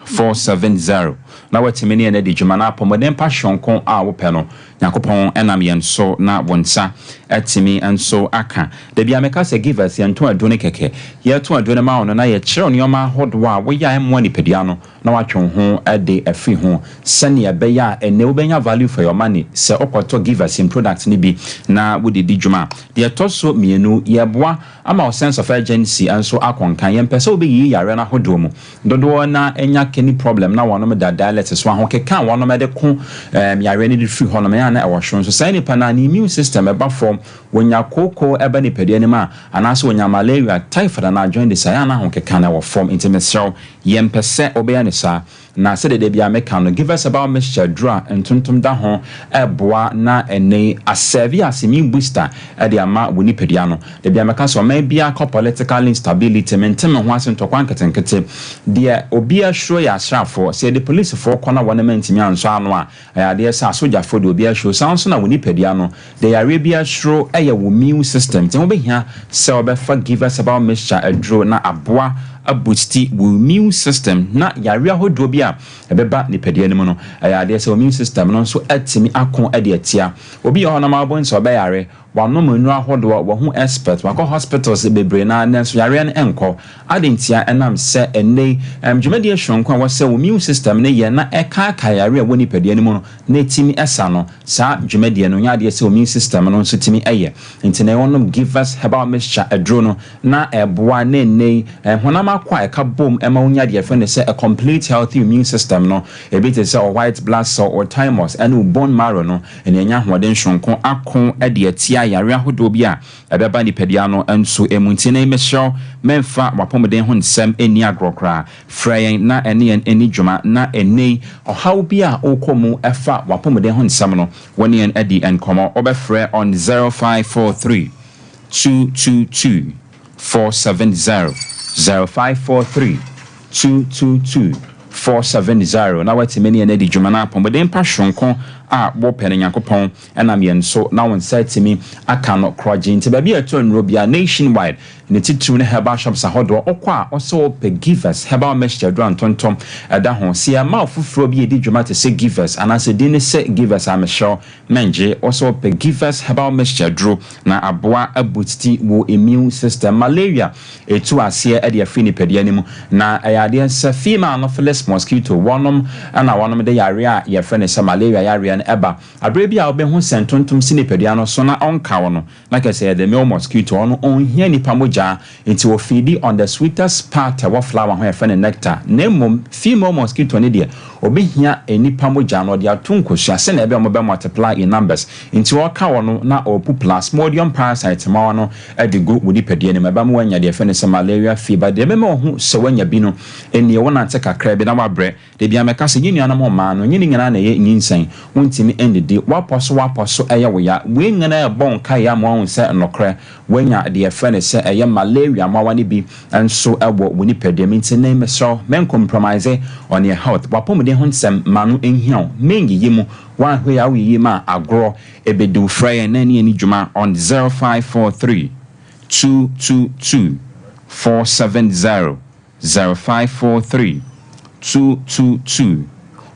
470, na watumi ne yɛn adi dwuma na apɔmuden pa hyɔnko a wopɛ no, Nyankopɔn ɛnam yɛn so na wɔn nsa atumi nso aka. Dabi a meka sɛ Givers yɛnto aduro no kɛkɛ, yɛto aduro no ma wo no na yɛkyerɛw nneɛma ahodoɔ a woyɛ a ɛmmoa nipadua no na watwe wo ho de afiri ho, sɛnea ɛbɛyɛ a ɛnɛ wobɛnya value for your money sɛ wokɔtɔ Givers in product no bi na wode di dwuma. Deɛ ɛtɔ so mmienu, yɛboa ama wo sense of urgency nso akɔnkan. Yɛmpɛ sɛ wobɛyiyi yareɛ no ahodoɔ mu dodoɔ na ɛnya kidney problem na wɔnom da dialysis so, ahokeka a wɔnom de ko yareɛ no de firi hɔnom ɛyɛ a na ɛwɔ soro. Nso saa nipa no a ne immune system ɛba fam, wɔnya kooko ɛba nipadua no mu a, anaasɛ wɔnya malaria, typhoid anaa jaundice a, ɛyɛ a na ahokeka no ɛwɔ fam. Nti mesrɛ wo, yɛmpɛ sɛ wobɛyɛ ne saa. Na sɛdeɛ da biara meka no, Givers Herbal Mixture aduro a ntontom da ho reboa na ɛnnɛ yi asɛɛve as immune booster de ama wo nipadua no. Da biara meka sɛ ɔman biara kɔ political instability, mente me ho ase, ntɔkwa nketenkete. Deɛ obiara suro yɛ asraafoɔ. Sɛ yɛde polisifoɔ kɔ na wɔn antumi ansɔ ano a, ɛyɛ adeɛ sɛ asogyafoɔ deɛ obiara suro. Saa ara nso na wo nipadua no, deɛ yareɛ biara suro yɛ wo immune system. Nti ɛho bɛhia sɛ wobɛfa Givers Herbal Mixture aduro na aboa abusti wo immune system na yareɛ ahodoɔ bi a ɛbɛba nipadua no mu no, ɛyɛ adeɛ sɛ wo immune system no nso atumi ako de atia. Obi wɔ hɔnom a wobɛhu sɛ ɔbɛyare, wanom nnuro ahodoɔ, wahu expert, wakɔ hospitals bebree no ara nanso yareɛ no nkɔ. Adɛn ntia? Ɛnam sɛ ɛnnɛ yi dwumadie soronko a ɛwɔ sɛ wo immune system no yɛ na ɛkaakae yareɛ a ɛwɔ nipadua no mu no na ɛtumi sa no, saa dwumadie no nyɛ adeɛ sɛ wo immune system no nso tumi yɛ. Nti na wɔnom Givers Herbal Mixture aduro no na ɛboa na ɛnnɛ yi honam akwaa a ɛka bom ma wonya deɛ yɛfrɛ no sɛ a complete healthy immune system no, ebi te sɛ wo white blood cell, wo thymus ne wo bone marrow no na ɛnya ahoɔden soronko ako de atia yareɛ ahodoɔ bi a ɛbɛba nipadua no nso mu. Nti nnɛ yi mesrɛ wo mɛmfa w'apɔmuden ho nsɛm nni agorɔ koraa. Frɛ yɛn na ɛne yɛn nni dwuma na ɛnnɛ yi ɔhaw bi a wokɔ mu ɛfa w'apɔmuden ho nsɛm no wo ne yɛn adi nkɔmmɔ. Wobɛfrɛ on 0543 222 470, 0543 222 470 na woatumi ne yɛn adi dwuma na apɔmuden pa soronko a wopɛ no Nyankopɔn nam yɛn so na wo nsa atumi aka no korɔgye. Nti baabi a ɛtɔ nnuro biara nationwide ne titiriw ne herbal shops ahodoɔ, wokɔ a wosɛ wopɛ Givers herbal mixture aduro a ntontom da ho. Sɛ yɛma wo foforɔ bi a ɛdi dwuma te sɛ Givers anaasɛ din ne sɛ Givers a mesrɛ wo mɛngye. Wosɛ wopɛ Givers herbal mixture aduro na aboa abusti wo immune system. Malaria ɛtu aseɛ de afiri nipadua no mu na ɛyɛ adeɛ sɛ female anopheles mosquito wɔnom na wɔnom de yareɛ a yɛfrɛ no sɛ malaria yareɛ no ɛba. Aberɛ bi a wobɛhu sɛ ntontom si nipadua no so na ɔnka wo no, na kyerɛ sɛ ɛyɛ the male mosquito, ɔno ɔnhia nipa mogyaa, nti ɔfeedi on the sweetest part a ɛwɔ flower ho a yɛfrɛ no nectar, na mmom female mosquito no deɛ ɔbɛhia nipa mogya na ɔde ato nkosua sɛnea ɛbɛyɛ a wɔbɛ multiply in numbers, nti ɔka wo no na ɔrepu plasmodium parasite mmoawa no de gu wo nipadua no mu, ɛbɛma woanya deɛ yɛfrɛ no sɛ malaria fever, deɛ ɛbɛma wahu sɛ woanya bi no nie, wonante kakra bi na woabrɛ. Da biara mɛka sɛ, Yɛn nuanom mmaa no, ɛnyɛ ne nyinaa na ɛyɛ nyinsɛn. Wontumi nnidi. Woapɔ so woapɔ so ɛyɛ wo ya. Wei nyinaa ɛbɔ wo nkaeɛ ama woahu sɛ nokorɛ, woanya deɛ yɛfrɛ no sɛ ɛyɛ malaria mmoawa no bi nso wɔ wo nipadua mu. Nti nnɛ yi mesrɛ wo, mɛncompromise on your health. W'apɔmuden ho nsɛm, ma no nhia wo. Mɛnyiyi mu. Woanhwɛ yie a woyiyi mu a, agorɔ ɛbɛdi wo. Frɛ yɛn na ɛne yɛn nni dwuma on 0543 222 470. 0543 222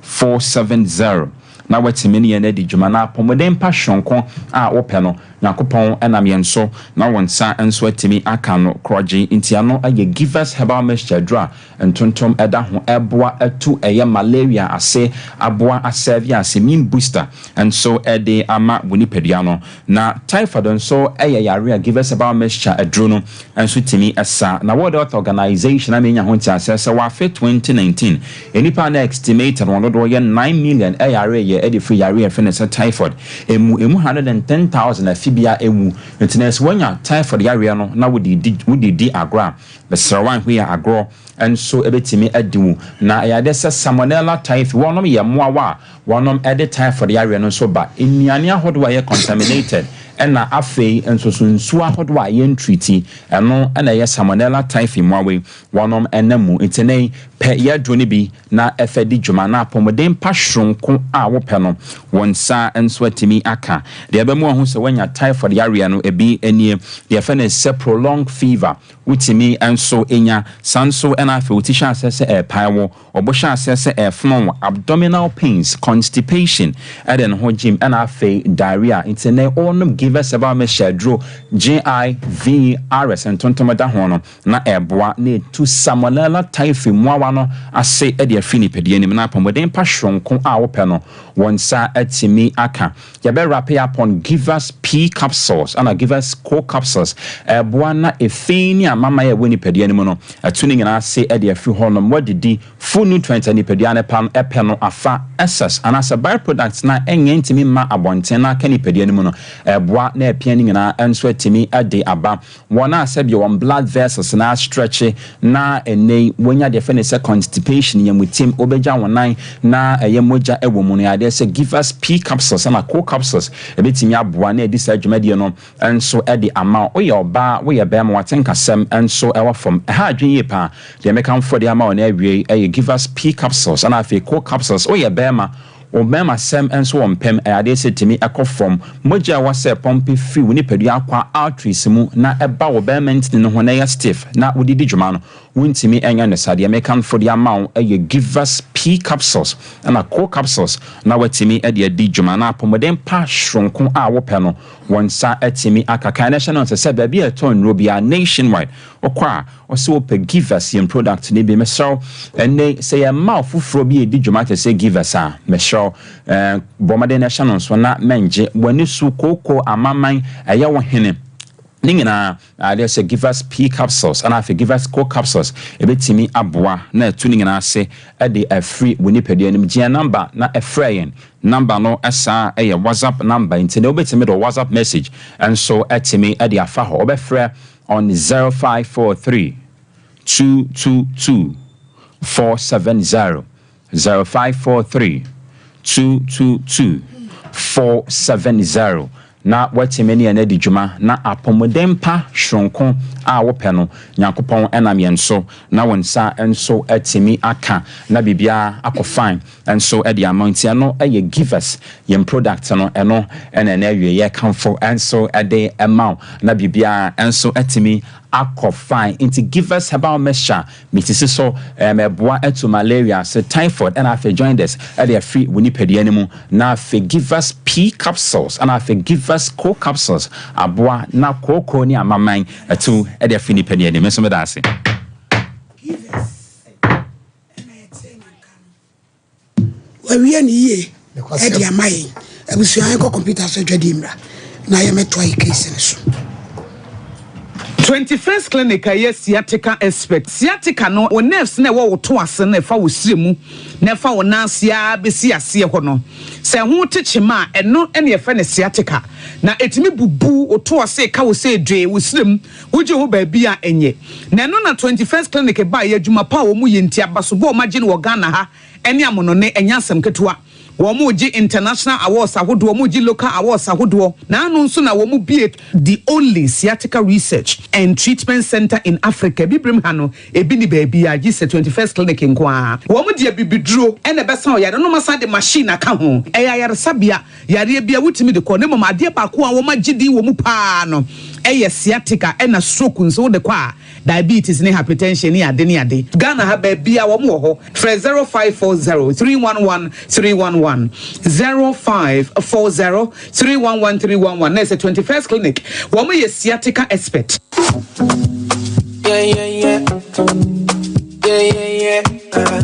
470 na woatumi ne yɛn adi dwuma na apɔmuden pa soronko a wopɛ no, Nyankopɔn nam yɛn so na wo nsa nso atumi aka no korɔgye. Nti ɛno yɛ Givers Herbal Mixture aduro a ntontom da ho, ɛboa atu ɛyɛ malaria ase, aboa asɛɛve as immune booster nso de ama wo nipadua no. Na typhoid nso yɛ yare a Givers Herbal Mixture aduro no nso tumi sa. Na World Health Organization ama yɛanya ho nteaseɛ sɛ wɔ afe 2019, nnipa a na estimated wɔn dodoɔ yɛ 9 million yareeɛ de firi yareɛ a yɛfrɛ no sɛ typhoid mu. Ɛmu 110,000 afe biara ɛwu. Nti na sɛ woanya typhoid yareɛ no na wode redi wode redi agorɔ a, mesrɛ wo anhwɛ yie a agorɔ nso bɛtumi adi wo. Na ɛyɛ adeɛ sɛ Salmonella typhi, wɔnom yɛ mmoawa a Wɔnom de typhoid yareɛ no nso ba. Nnuane ahodoɔ a ɛyɛ contaminated ɛna afei nso so nsuo ahodoɔ a yɛntreati, ɛno na ɛyɛ Salmonella typhi mmoawa yi wɔnom nam mu. Nti ɛnɛ yi pɛ yɛaduro no bi na ɛfa di dwuma na apɔmuden pa soronko a wopɛ no wo nsa nso atumi aka. Deɛ ɛbɛma wahu sɛ woanya typhoid yareɛ no ebi nie, deɛ yɛfrɛ no sɛ prolonged fever wotumi nso nya, saa nso na afei wo ti hyɛ aseɛ sɛ ɛrepae wo, Ɔbo hyɛ aseɛ sɛ ɛrefono wo, abdominal pains, constipation ɛde ne ho gyim ɛna afei diarrhea. Nti ɛnɛ wonom Givers Herbal Mixture aduro GIVRS ntontom da ho no na ɛboa na ɛtu Salmonella typhi mmoawa no ase de afiri nipadua no mu na apɔmuden pa soronko a wopɛ no wo nsa atumi aka. Yɛbɛ wrape up on Givers P capsules ɛna Givers Co capsules ɛboa na efi ne amamman a ɛwɔ nipadua no mu no ɛto ne nyinaa ase de afiri hɔ nom. Woadidi full nutrients a nipadua no pa no ɛpɛ no afa excess anaasɛ by-products no a ɛnyɛ ntumi mma abɔnten na aka nipadua no mu no ɛboa na ɛpia ne nyinaa nso atumi de aba. Wɔn a sɛdeɛ wɔn blood vessels no astretche na ɛnnɛ yi wɔnya deɛ yɛfrɛ no sɛ. sɛ constipation, yamutim, wobɛgya wo nan na ɛyɛ mogya wɔ mu no, ɛyɛ adeɛ sɛ Givers P capsules ɛna Co capsules ɛbɛtumi aboa na adi saa dwumadie no nso de ama wo. Woyɛ ɔbaa, woyɛ barima, w'atenkasɛm nso wɔ fam. Ɛha adwene yie paa. Deɛ mekamfo de ama wo no awiei yɛ Givers P capsules ɛna afei Co capsules. Woyɛ barima, wo mmarimasɛm nso wɔ mpam, ɛyɛ adeɛ sɛ ɛtumi kɔ fam. Mogya a ɛwɔ sɛ ɛpɔmpe firi wo nipadua akwaa, arteries, mu na ɛba wo barima ntini no ho na ɛyɛ stiff na wode di dwuma no, wontumi nyɛ no saa. Deɛ mekamfo de ama wo yɛ Givers P capsules ɛna Co capsules na woatumi de adi dwuma na apɔmuden pa soronko a wopɛ no, wo nsa atumi aka. Kae na hyɛ no nso sɛ baabi a yɛtɔn nnuro biara nationwide, wokɔ a, Ɔsɛ wopɛ Givers yɛn product no bi mesrɛ wo ɛnɛ sɛ yɛ mma wo foforɔ bi ɛdi dwuma te sɛ Givers a mesrɛ wo eh, bɔ mmɔden na hyɛ no nso na mɛngye w'ani so kooko amaman ɛyɛ wo hene ne nyinaa adeɛ sɛ Givers P capsules ɛna afei Givers Co capsules ɛbɛtumi aboa na ɛtu ne nyinaa ase ɛde afiri wo nipadua no mu. Gye yɛn number na ɛfrɛ yɛn number no saa ɛyɛ WhatsApp number nti na wobɛtumi de WhatsApp message nso ɛtumi ɛde afa hɔ wobɛfrɛ on 0543 222 470 0543 222 470 na woatumi ne yɛn adi dwuma na apɔmuden pa soronko a wopɛ no, Nyankopɔn nam yɛn so na wo nsa nso atumi aka na biribiara akɔ fine nso de ama wo. Nti ɛno yɛ Givers, yɛn product no, ɛno na ɛnɛ awie yɛkamfo nso de ma wo na biribiara nso atumi akɔ fine. Nti Givers Herbal Mixture mesisi so, ɛboa atu malaria ase, typhoid ɛna afei jaundice ɛde afiri wo nipadua no mu, na afei Givers P capsules ɛna afei Givers Co capsules aboa na kooko ne amaman atu ɛde afiri nipadua no mu. Me nso meda ase. Givers ɛna yɛtee ne nka no. Wawie no yie de ama yɛn. Abusua yɛnkɔ computer so adwadie mmra na yɛmɛtoa yɛ case no so. 21st Clinic a ɛyɛ sciatica expert. Sciatica no, wo nerves no a ɛwɔ wo to ase no a ɛfa wo srɛ mu na ɛfa wo nan ase ara bɛsi aseɛ hɔ no, sɛ ɛho te kyema a, ɛno na yɛfrɛ no sciatica. Na ɛtumi bubu wo to ase, ɛka wo sɛ dwee, wo srɛ mu, wogye ho baabi a ɛnyɛ. Na ɛno na 21st Clinic baeɛ, adwuma pa a wɔyɛ nti, abasobɔ a wɔagye no wɔ Ghana ha ne amonɔne, ɛnyɛ asɛm ketewa. Wɔregye international awards ahodoɔ, wɔregye local awards ahodoɔ. Naano nso na wɔbue the only sciatica research and treatment centre in Africa. Abibirem ha no, ebi nni baabiara gye sɛ 21st Clinic nko ara. Wɔde abibiduro na ɛbɛsa ɔyare no, na wɔasan de machine aka ho. Ɛyɛ ayaresabea, yareɛ biara wotumi de kɔ, na mmom adeɛ baako a wɔagye din wɔ mu pa ara no yɛ sciatica ɛna stroke nso wode kɔ a, Diabetes ne hypertension ne ade ne ade. Ghana ha baabiaa wɔn wɔ hɔ. Frɛ 0540 311 311, 0540 311 311 na ɛsɛ 21st clinic wɔn yɛ sciatica expert. Yeah, yeah, yeah. Yeah, yeah, yeah.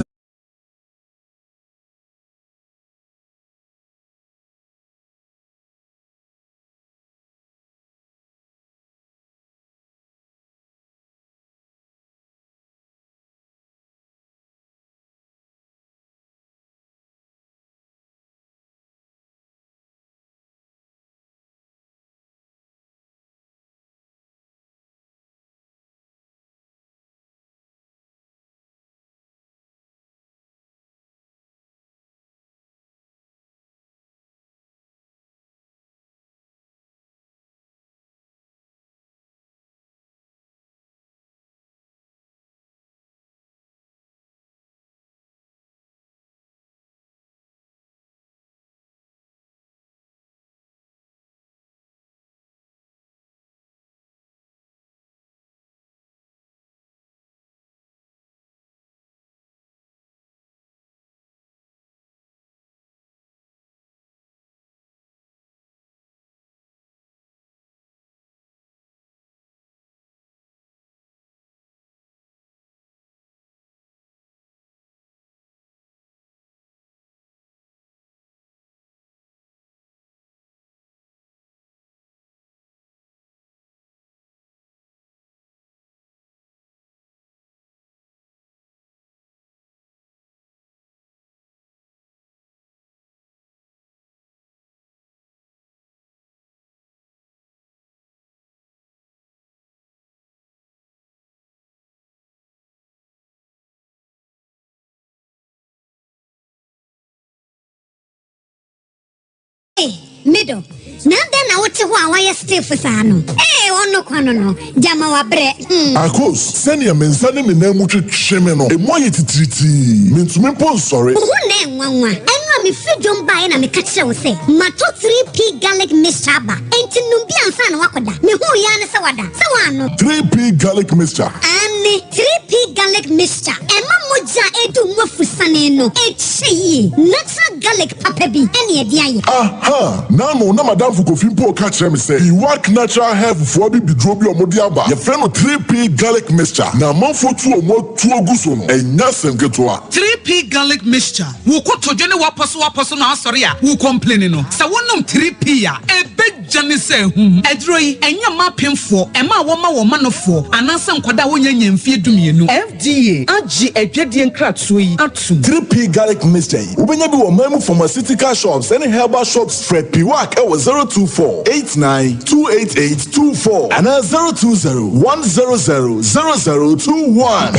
Me dɔ, na adɛn na wote hɔ a woayɛ stiff saa no? Ee, ɔno kwa no no, gyama wabrɛ, hmm. Akos, sɛnea me nsa ne me nan mu twetwe me no, emu ayɛ titiritii. Mintumi mpo nsɔre. Wo ho nnɛ nwanwa. Ɛno a mefiri dwom baeɛ na meka kyerɛɛ wo sɛ matɔ 3P Garlic Mixture aba, enti nom bi ansa na woakɔda. Mehuu yi ara ne sɛ woada. Sɛ woannom. 3P Garlic Mixture. Aane, 3P Garlic Mixture. Ɛma mogya a ɛredi wo mu afusane no kyɛ yie. Natural garlic papa bi ɛne ɛde ayɛ. Aha! N'ano na m'adamfo Kofi mpo reka kyerɛ me sɛ Iwak Natural Health foɔ abibiduro bi a wɔde aba, yɛfrɛ no 3P Garlic Mixture, na amanfoɔ tu wɔn atuo gu so no, ɛnyɛ asɛm ketewa. 3P Garlic Mixture, Wo kotodwe ne w'apɔsowapɔso na asɔre a wo complaini no, sɛ wonom 3P a, ɛbɛ. Gya ne sɛ ahum. Aduro yi, ɛnyɛ mma apemfoɔ, mmaa a wɔma wɔn manofoɔ, anaasɛ nkwadaa a wɔnnya nnya mfeɛ dumienu. FDA agye adwadie nkratoɔ yi atom. 3P Garlic Mixture yi, wobɛnya bi wɔ ɔman mu pharmaceutical shops ne herbal shops. Frɛ Piwak wɔ 024 89 288 24 anaa 020 100 0021.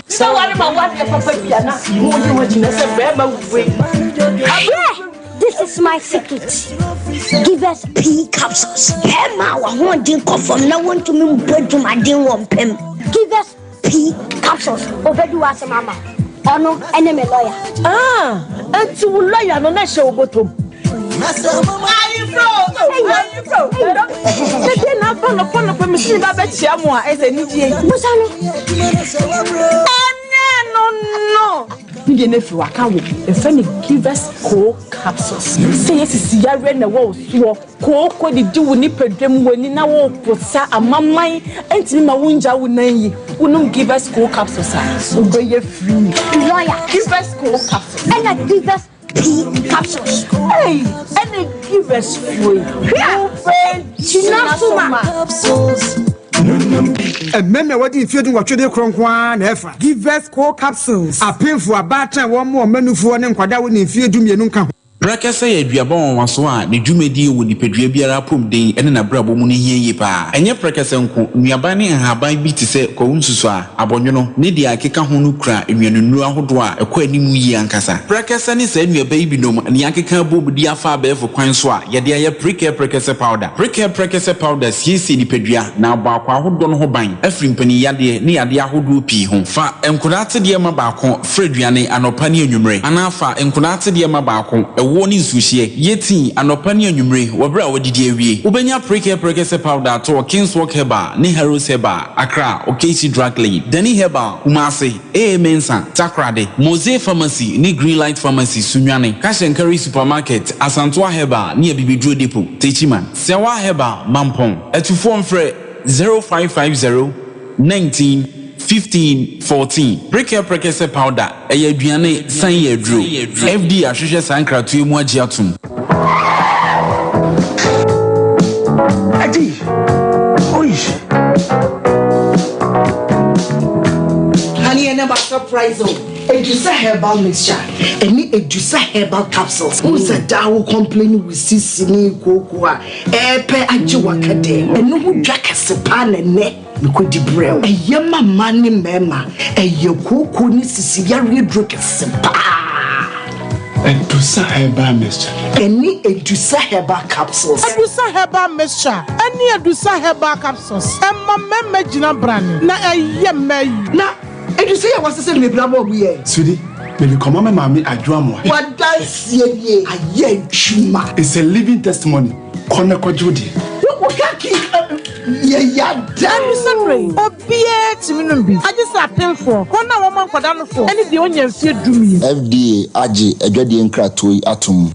Sɛ ware ma wadeɛ papa bi a na mo yi ho agyina sɛ bɛrima wei. Hwɛ! This is my secret. Give us pea capsules. Bɛrima a w'ahoɔden kɔ fam na wontumi mbɔ adwumaden wɔ mpam. Give us pea capsules. Obedi w'asɛm ama wo. Ɔno ɛne me lawyer. Ah, enti wo lawyer no na ɛhyɛ wo bɔtɔ mu. Sɛdeɛ na afa nɔpɔ nɔpɔ mesi ba bɛkyia mo a ɛsɛ anigyeɛ yi. Busa no. Ɛnɛ no no. Ne deɛ no afiri waka wo yɛfrɛ no givers co capsules sɛ yɛ sisi yareɛ na ɛwɔ wo soɔ kooko didi wo nipadua mu w'ani na wo posa amaman ntumi ma wo ngya wo nan yi wonom givers co capsules a wobɛyɛ free lawyer givers co capsules ɛna givers p capsules hey ɛna givers foɔ yi wobɛ gyina so ma capsules. Mmarima a wɔadi mfeɛ dunwɔtwe de korɔ nko ara na ɛfa. Givers Co Capsules, Apemfo, abaatan a wɔmmoa wɔn mmanufoɔ ne nkwadaa a wɔnni mfeɛ dumienu nka ho. Prɛkɛsɛ yɛ aduaba nwanwaso a ne dwumadie wɔ nipadua biara apɔmuden ne n'abrabɔ mu no hia yie pa ara. Ɛnyɛ prɛkɛsɛ nko, nnuaban ne nhaban bi te sɛ kwawu nsusuaa, abɔnwono, ne deɛ ɛkeka ho no kura nnuanennuro ahodoɔ a ɛkɔ anim yie ankasa. Prɛkɛsɛ ne saa nnuaba yi binom na yɛakeka abom de afa abɛɛfo kwan so a yɛde ayɛ Prekɛ Prɛkɛsɛ Powder. Prekɛ Prɛkɛsɛ Powder siesie nipadua na abɔ akwaa ahodoɔ no ho ban afiri mpaninyadeɛ ne yadeɛ ahodoɔ pii ho. Fa nkodaa atedeɛ ma baako fra aduane anɔpa ne anwummere anaa fa nkodaa atedeɛ ma baako, ɛwoɔ ne nsuohyeɛ, yɛ tii anɔpa ne anwummere wɔ berɛ a woadidi awie. Wobɛnya Prekɛ Prɛkɛsɛ Powder atɔ wɔ Kingswalk Herbal ne Harrows Herbal, Accra, Okaishie Drug Lane, Dani Herbal, Kumasi, AA Mensah, Takoradi, Mosey Pharmacy ne Greenlight Pharmacy, Sunyani, Cash and Carry Supermarket, Asantoa Herbal ne Abibiduro Depot, Techiman, Sewa Herbal, Mampong. Atufoɔ mfrɛ 0550 19 15 14. Prekɛ Prekɛsɛ Powder, ɛyɛ aduane san yɛ aduro. FDA ahwehwɛ saa nkratoɔ yi mu agye atom. Adi! Oy! Honey, ɛnɛ ma surprise o. Edusa herbal mixture ɛne Edusa herbal capsules. Wo sɛ daa wo complain wo sisi ne kooko a ɛɛpɛ agye waka dɛ. Ɛno ho dwa kɛse paa na ɛnɛ mekɔdi brɛ wo. Ɛyɛ ma mmaa ne mmarima. Ɛyɛ kooko ne sisi yareɛ duro kɛse paa. Edusa herbal mixture. Ɛne Edusa herbal capsules. Edusa herbal mixture ɛne Edusa herbal capsules ɛma mmarima gyina brane na ɛyɛ mmaa yi. Na Edusa yi a wɔasesa no bebree ama wɔn yɛ. Sweetie, mede kɔma me maame Adwo Amoah. W'adanseɛ nie, ayɛ adwuma. It's a living testimony, kɔ na kɔgye wo deɛ. Wo kaki yɛ yada. Ɛne berɛ yi, obiara tumi nom bi, agye sɛ apemfoɔ, wɔn a wɔma nkwadaa nofoɔ, ne deɛ ɔnnya mfeɛ dumien. FDA agye adwadie nkratoɔ yi atom.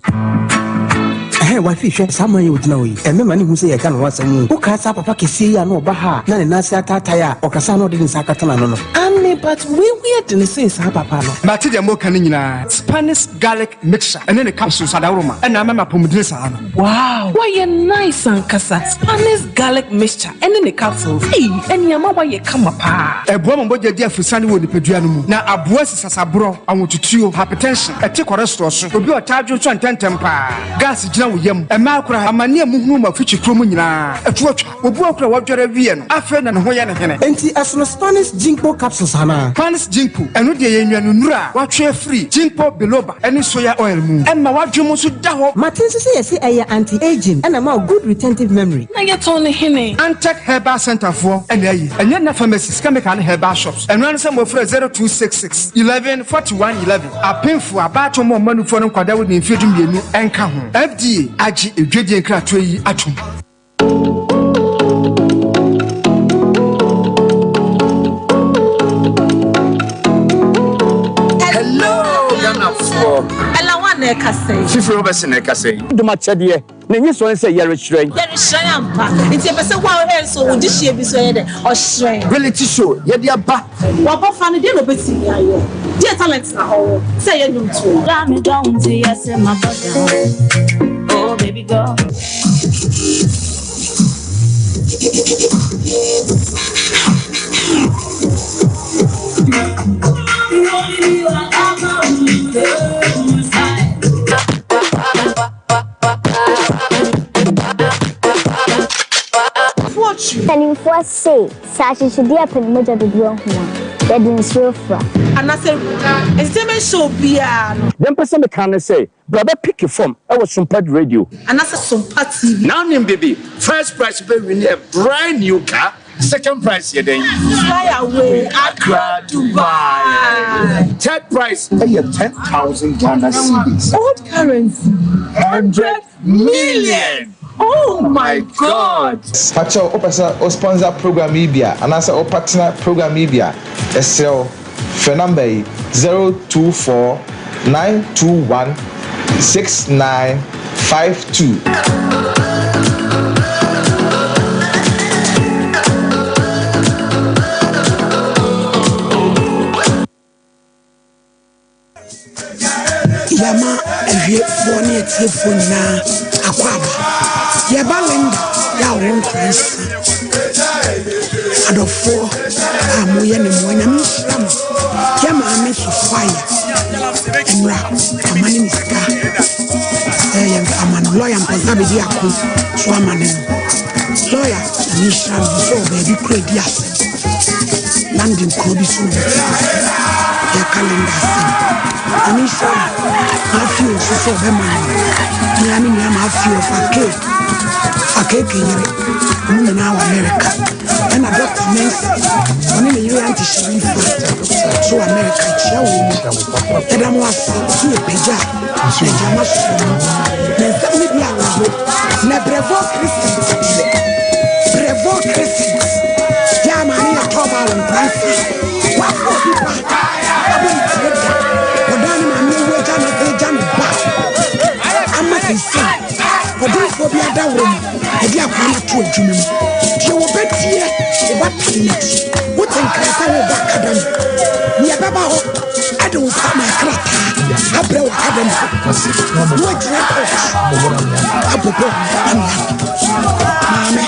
Ɛhɛn, wifey hwɛ saa man yi a ogyina hɔ yi, ɛmmɛma no nhu sɛ yɛreka ne ho asɛm o. Wokae saa papa kɛseɛ yi a na ɔba ha a na ne nan ase ataatae a ɔkasa a na ɔde ne nsa akata n'ano no? Aane, but wei ho yɛ dene sen saa papa no. Mate deɛ moka no nyinaa. Spanish garlic mixture ɛne ne capsules adaworoma ɛna ama me apɔmudene saa no. Wow! Wayɛ nice ankasa! Spanish garlic mixture ɛne ne capsules, ei ɛne ama wayɛ kama paa. Ɛboa ma mogya di aforosiane wɔ nipadua no mu, na aboa asi sasaborɔ, ahotutuo, hypertension, ɛte cholesterol so, obi a ɔtaa dwonsɔ ntɛmntɛm paa, gas gyina wo yam. yam. Mmaa koraa, amane a mohunu wɔ mo afikyikuo mu nyinaa, ɛto atwa. Obi wɔ hɔ koraa a wadware awie no, afei na ne ho yɛ no hene. Enti ɛsono Spanish Ginkgo capsules anaa? Spanish Ginkgo, ɛno deɛ yɛ nnuanennuro a wɔatwe afiri Ginkgo biloba ne soya oil mu. Ɛma w'adwene mu nso da hɔ. Mate nso sɛ yɛse ɛyɛ anti-aging ɛna ɛma wo good retentive memory. Na yɛtɔn no hene? Antec Herbal Centre foɔ na ayi, ɛnyɛ nna pharmacies, chemical ne herbal shops. Ɛno ara ne sɛ mofrɛ 0266 11 41 11. Apemfo, abaatan ma ɔma nufoɔ ne nkwadaa a wɔdi mfeɛ 12 nka ho. FDA agye edwadie nkratoɔ yi atom. Hello Ghanafoɔ. Ɛla wa na ɛkasa yi. Fifiri Robertson na ɛkasa yi. Dom akyɛdeɛ na enyi sɔ ne sɛ yɛrehyerɛn. Yɛrehyerɛn ampa. Nti yɛpɛ sɛ wo a wohwɛ nso wo dehyeɛ bi nso ɛyɛ dɛ ɔhyerɛn. Reality show yɛde aba. W'abɔfra no deɛ na ɔbɛtumi ayɛ? Deɛ talent na ɔwɔ sɛ ɛyɛ nnwomtoɔ? Got me down to yes in my body. Oh baby girl. Mpanimfoɔ se, sɛ akyekyedeɛ pɛ ne mogya dodoɔ hu a, yɛde nsuo fra. Anaasɛ entertainment show biara no. Deɛ mpɛ sɛ meka ne sɛ, bra bɛ picke fam wɔ Sumpad Radio. Anaasɛ Sompa TV. Now nim bibi, first prize bɛ win a brand new car, second prize yɛ dɛn? Fly away, Accra, Dubai. Third prize ɛyɛ 10,000 Ghana cedis. Old currency. 100 million! Oh my God! Pakyɛw wopɛ sɛ wo sponsor program yi bi a anaasɛ wo partner program yi bi a, yɛsrɛ wo frɛ number yi, 024 921 6952. Yɛama ahwɛfoɔ ne atiefoɔ nyinaa akwaaba. Yɛba Linda yɛ a ɔwɔ Nkoransa. Adɔfoɔ a moyɛ ne mmoa Nyame nhyira mo. Yɛ maame Sofia mmra ama ne ne sika sɛ yɛmfa ma no. Lɔya Mpɔnsa bɛdi ako so ama ne no. Lɔya Nyame nhyira no sɛ ɔwɔ baabi kura di asɛm. London kuro bi so na ɔte yɛka Linda asɛm. Nyame nhyira no. Matthew nso sɛ ɔbɛma no. Nea me nua Matthew ɔfa ke fa keke yere. Ɔmo nyinaa wɔ America. Ɛna Dr. Mensa ɔne ne yere Auntie Sharifa so wɔ America. Kyia wɔ mu. Yɛda mo ase sɛ yɛpagya agyama so mu. Na nsɛm no bi awerɛho. Na Brevor Christian deɛ Brevor Christian yɛ ama ne yɛtɔ ɔbaa wɔ nkransa. Wafa obi ba abɔ ne tire da. Ɔdan ne maame awu agya na afei agya ne ba. Ama seesei ɔdomfoɔ bi adaworo mu ɛde akora no ato adwuma mu. Deɛ wɔbɛtie wɔbɛtare n'akyi. Wote nkran sɛ woreba academy. Deɛ ɛbɛba hɔ ɛde wo pama krataa abrɛ wɔ academy hɔ. Na woagyina court abobɔ amea. Maame,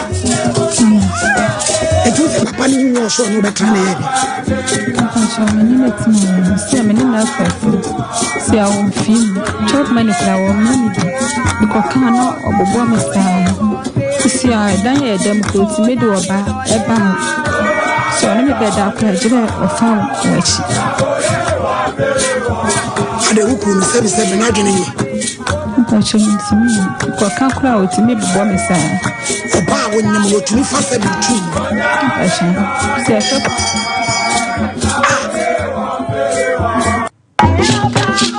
ɛnti wo sɛ papa ne wo wɔ ɔsoro ne wobɛtena ne yɛ bi. Mpakyɛw me ne no tena hɔ no sɛ me ne no afa afuru sɛ a ɔmfii mu chop money koraa wɔmma me bi mekɔkaa na ɔbobɔ me saa sisi a ɛdan yɛ ɛda mu koro ɔtumi de ɔba ɛba hɔ sɛ ɔne me bɛda koraa gyerɛ ɔfa wɔ akyi. Ade wo kunu no sɛbisɛbi n'adwene nyɛ. Mpakyɛw mentumi kɔka koraa ɔtumi bobɔ me saa. Ɔbaa a wonyim no otumi fa sɛ bi tu mu. Mpakyɛw sɛ ɛfɛ.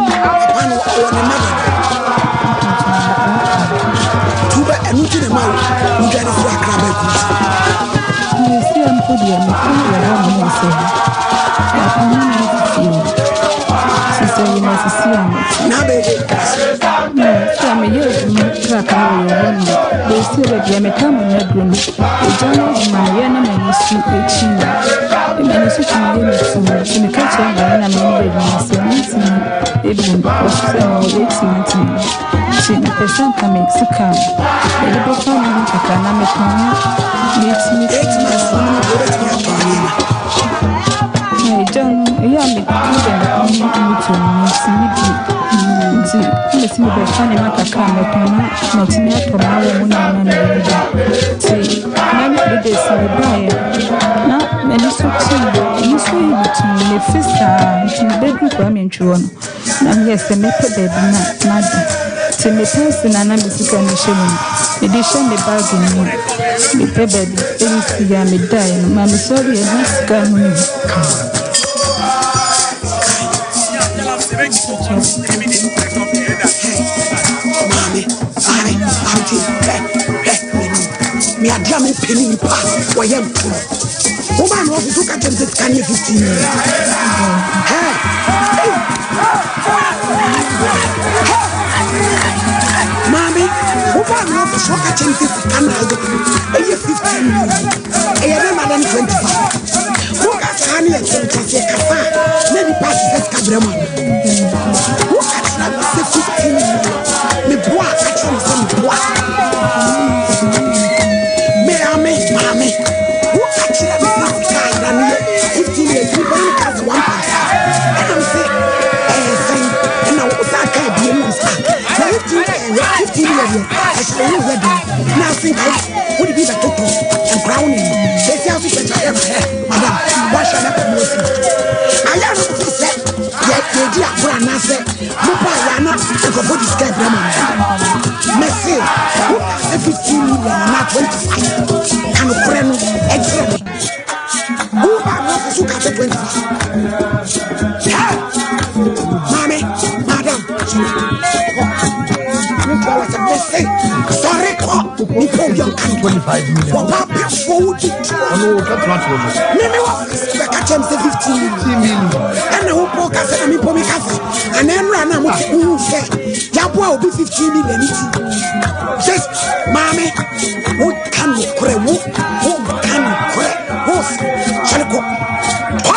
Papa no ɔwɔ ne mma dada. Tuba ɛno ti na ma wo wodwane firi akra bɛɛ kuma. Mesia mpo deɛ mekɔ wɔ hɔ nom sɛ papa no ne fie sisɛ yi na sisi a Na bɛyɛ sɛ meyɛ adwuma krataa wɔ yɛ hɔ nom bɛsi baabi a meka mo no aduro no ogya no adwuma meyɛ na m'ani so akyi no m'ani so tumi yɛ me tum nti meka kyerɛ maame na mene baabi no sɛ mentumi ebu ɔso sɛ mewɔ 8 months mu nti mepɛ sɛ nka me sika a mede bɛfa me ho kakra na metɔn na metumi 8 months no mu deɛ wobɛtumi atɔn nneɛma. Na agya no ɛyɛ a meka dɛ ne moto no mentumi bi nti mese Mese mebɛfa nneɛma kakra a mɛtɔn na matumi atɔ m'awɔ mu nneɛma na madi. Nti na ne 3 days mebaeɛ na m'ani so tee, m'ani so yɛ me tumm, mefe saa nti mebɛduru Kwame Ntwi hɔ no na meyɛɛ sɛ mɛpɛ baabi na mada. Nti me pɛɛse no a na me sika no hyɛ mu no, mede hyɛ me baage no mu. Mepɛ baabi ɛsi a medaeɛ no, ma mesɔreeɛ na sika no nni hɔ. Maame, maame, maame ti hwɛ hwɛ m'anim. Me adeɛ a mepɛ ne nipa a wɔyɛ ntorɔ. Wobaa me ɔfisi woka kyerɛ me sɛ sika no yɛ 15 million. Hɛ! Ei! Hɛ! Maame, wobaa me ɔfisi woka kyerɛ me sɛ sika no ayɛ ɛyɛ 15 million. Ɛyɛ dɛ ma dɛ no 25. Woka saa ne yɛte nteaseɛ kasa a na nipa ahyehyɛ sika brɛ mu ana? Woka kyerɛ me sɛ 15 million meboa a ka kyerɛ me sɛ meboa. Me ame maame woka kyerɛ me sɛ sika ayera no yɛ 15 million nipa no ka sɛ 1.5 ɛna me sɛ ɛyɛ sɛn ɛna wo saa ka abie mu sɛ na 15 15 million deɛ ɛhyɛ wo yɛ den na ase nka wode bi bɛtotɔ nkora wo nneɛma ɛsi aso kyɛkyɛ ayɛ ma hɛ madam woahwɛ ne kɔmɔ asi ayɛ no mo fi sɛ yɛdi agorɔ anaasɛ mobɔ ayɛ ana nkurɔfoɔ de sika ɛbrɛ ma no mɛse woka sɛ 15 million anaa 25 ka nokorɛ no ɛkyerɛ me woba no so ka sɛ 25 hɛ maame madam mese sɔre kɔ nipa obi ɔnka no wɔba apɛfoɔ wo di meme wɔ bɛka kyɛm sɛ 15 million ɛna wopɔ ka sɛ na mepɔ me ka sɛ anaa nnora na mote wohu sɛ yɛaboa obi 15 million ti just maame woka nokorɛ wo woka nokorɛ wo sɔre kɔ kɔ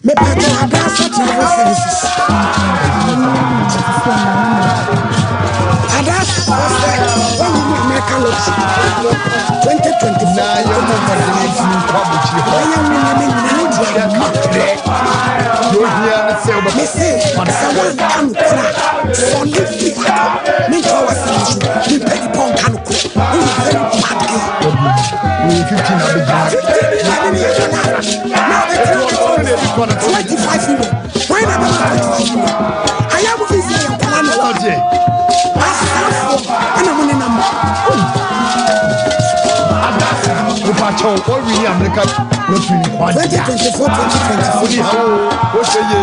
Mepatɔ Adasa Travel Services. Adasa sɛ wɔn mu America Lottery 2024. Na yɛ mo mɔden ntumi nkɔ abɔkyiri hɔ. Ɛyɛ wo nneɛma nyinaa di ama. Deɛ ohia ne sɛ wobɛkɔ. Mese sɛ woanka nokorɛ a sɔle firi akɔ mentwa w'asɛm so mepɛ nipa ɔnka nokorɛ woyɛ very bad girl. Woyɛ 15 abɛgyina. 15 million ne yɛ dollar. na ɔbɛtena 25 million wɔn na bɛma 25 million ayɛ mo fi sɛ yɛ nkɔla na ɛwɔ asesafoɔ ɛna mo nenam mo. Mepakyɛw, wɔwi ne Amerika lottery no kwan. 2024 2025. Wodi ha o, wohwɛ yie.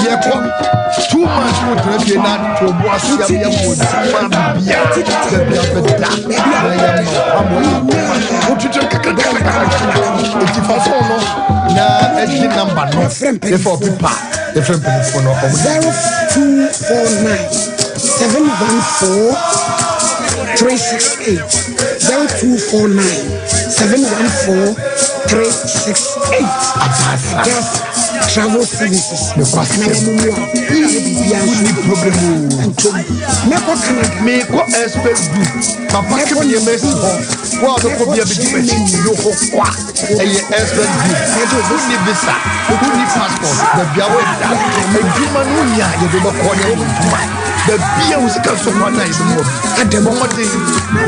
Yɛkɔ 2 months wo tena fie na to bo ase a yɛ mo adwuma bibia. Baabi a bɛda na yɛ ma wo pam wɔyɛ wotwitwi kakrakakrakra. Eti fa phone no na ɛgye number no. Yɛfɛ ɔpepa yɛfɛ mpanyinfoɔ no ɔmo. 0249 714 368 0249 714 368 Adasa. Adasa Travel Services. Nokwasɛm. Na wɔn mu a ɛyɛ biribiara nso. Wonni problem o. Ntom. Mɛkɔ Canada. Mekɔ Airspace Group. Papa kemi nneɛma asi hɔ. Wo a wobɛkɔ bia bɛdi m'akyi yi hɔ kwa. Ɛyɛ Airspace Group. Wonni visa, wonni passport, baabi a wobɛda. Adwuma no wonya a yɛde wobɛkɔ ne ayɛ adwuma. Baabi a wo sika so kwa no a yɛbɛma wo bi. Bɔ mmɔden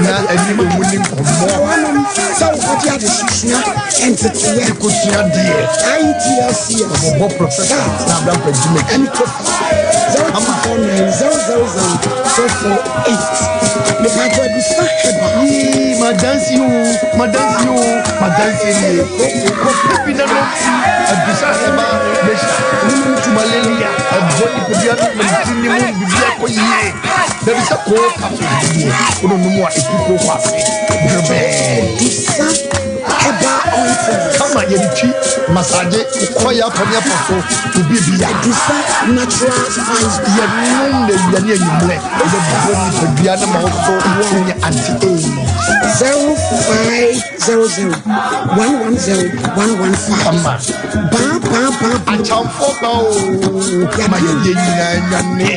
na ɛne ɔmu ni nkɔmmɔ. Wɔnom sɛ wokɔgye adesua nteteɛ. Kosua deɛ. IELTS. Ɔbɔbɔ professor na abrampa dwuma ɛne TOEFL. 0249 000 448. Mepatɔ adusa heba. Yee, madansi o, madansi o, madansi nie. Kɔpɛ bi na nom. Adusa heba mehyɛ. Malaria, ɛbɔ nipadua no mantini mu bibi akɔ yie. Dabi sɛ koo capsules bi nie. Wono nom a ɛtu koo kɔ ase. Dwerebɛɛ. Adusa heba ointment. Kama yɛde twi massage kɔ yɛ apɔ ne apɔ so obi bia. Adusa natural spice. Yɛnom na awia ne anwummerɛ. Yɛbɔ nipadua no ma wo so wonya anti-age. 0500 110 115. Kama. Baa baa baa. Akyamfoɔ ba o. Ma yɛdeɛ nyinaa nyane.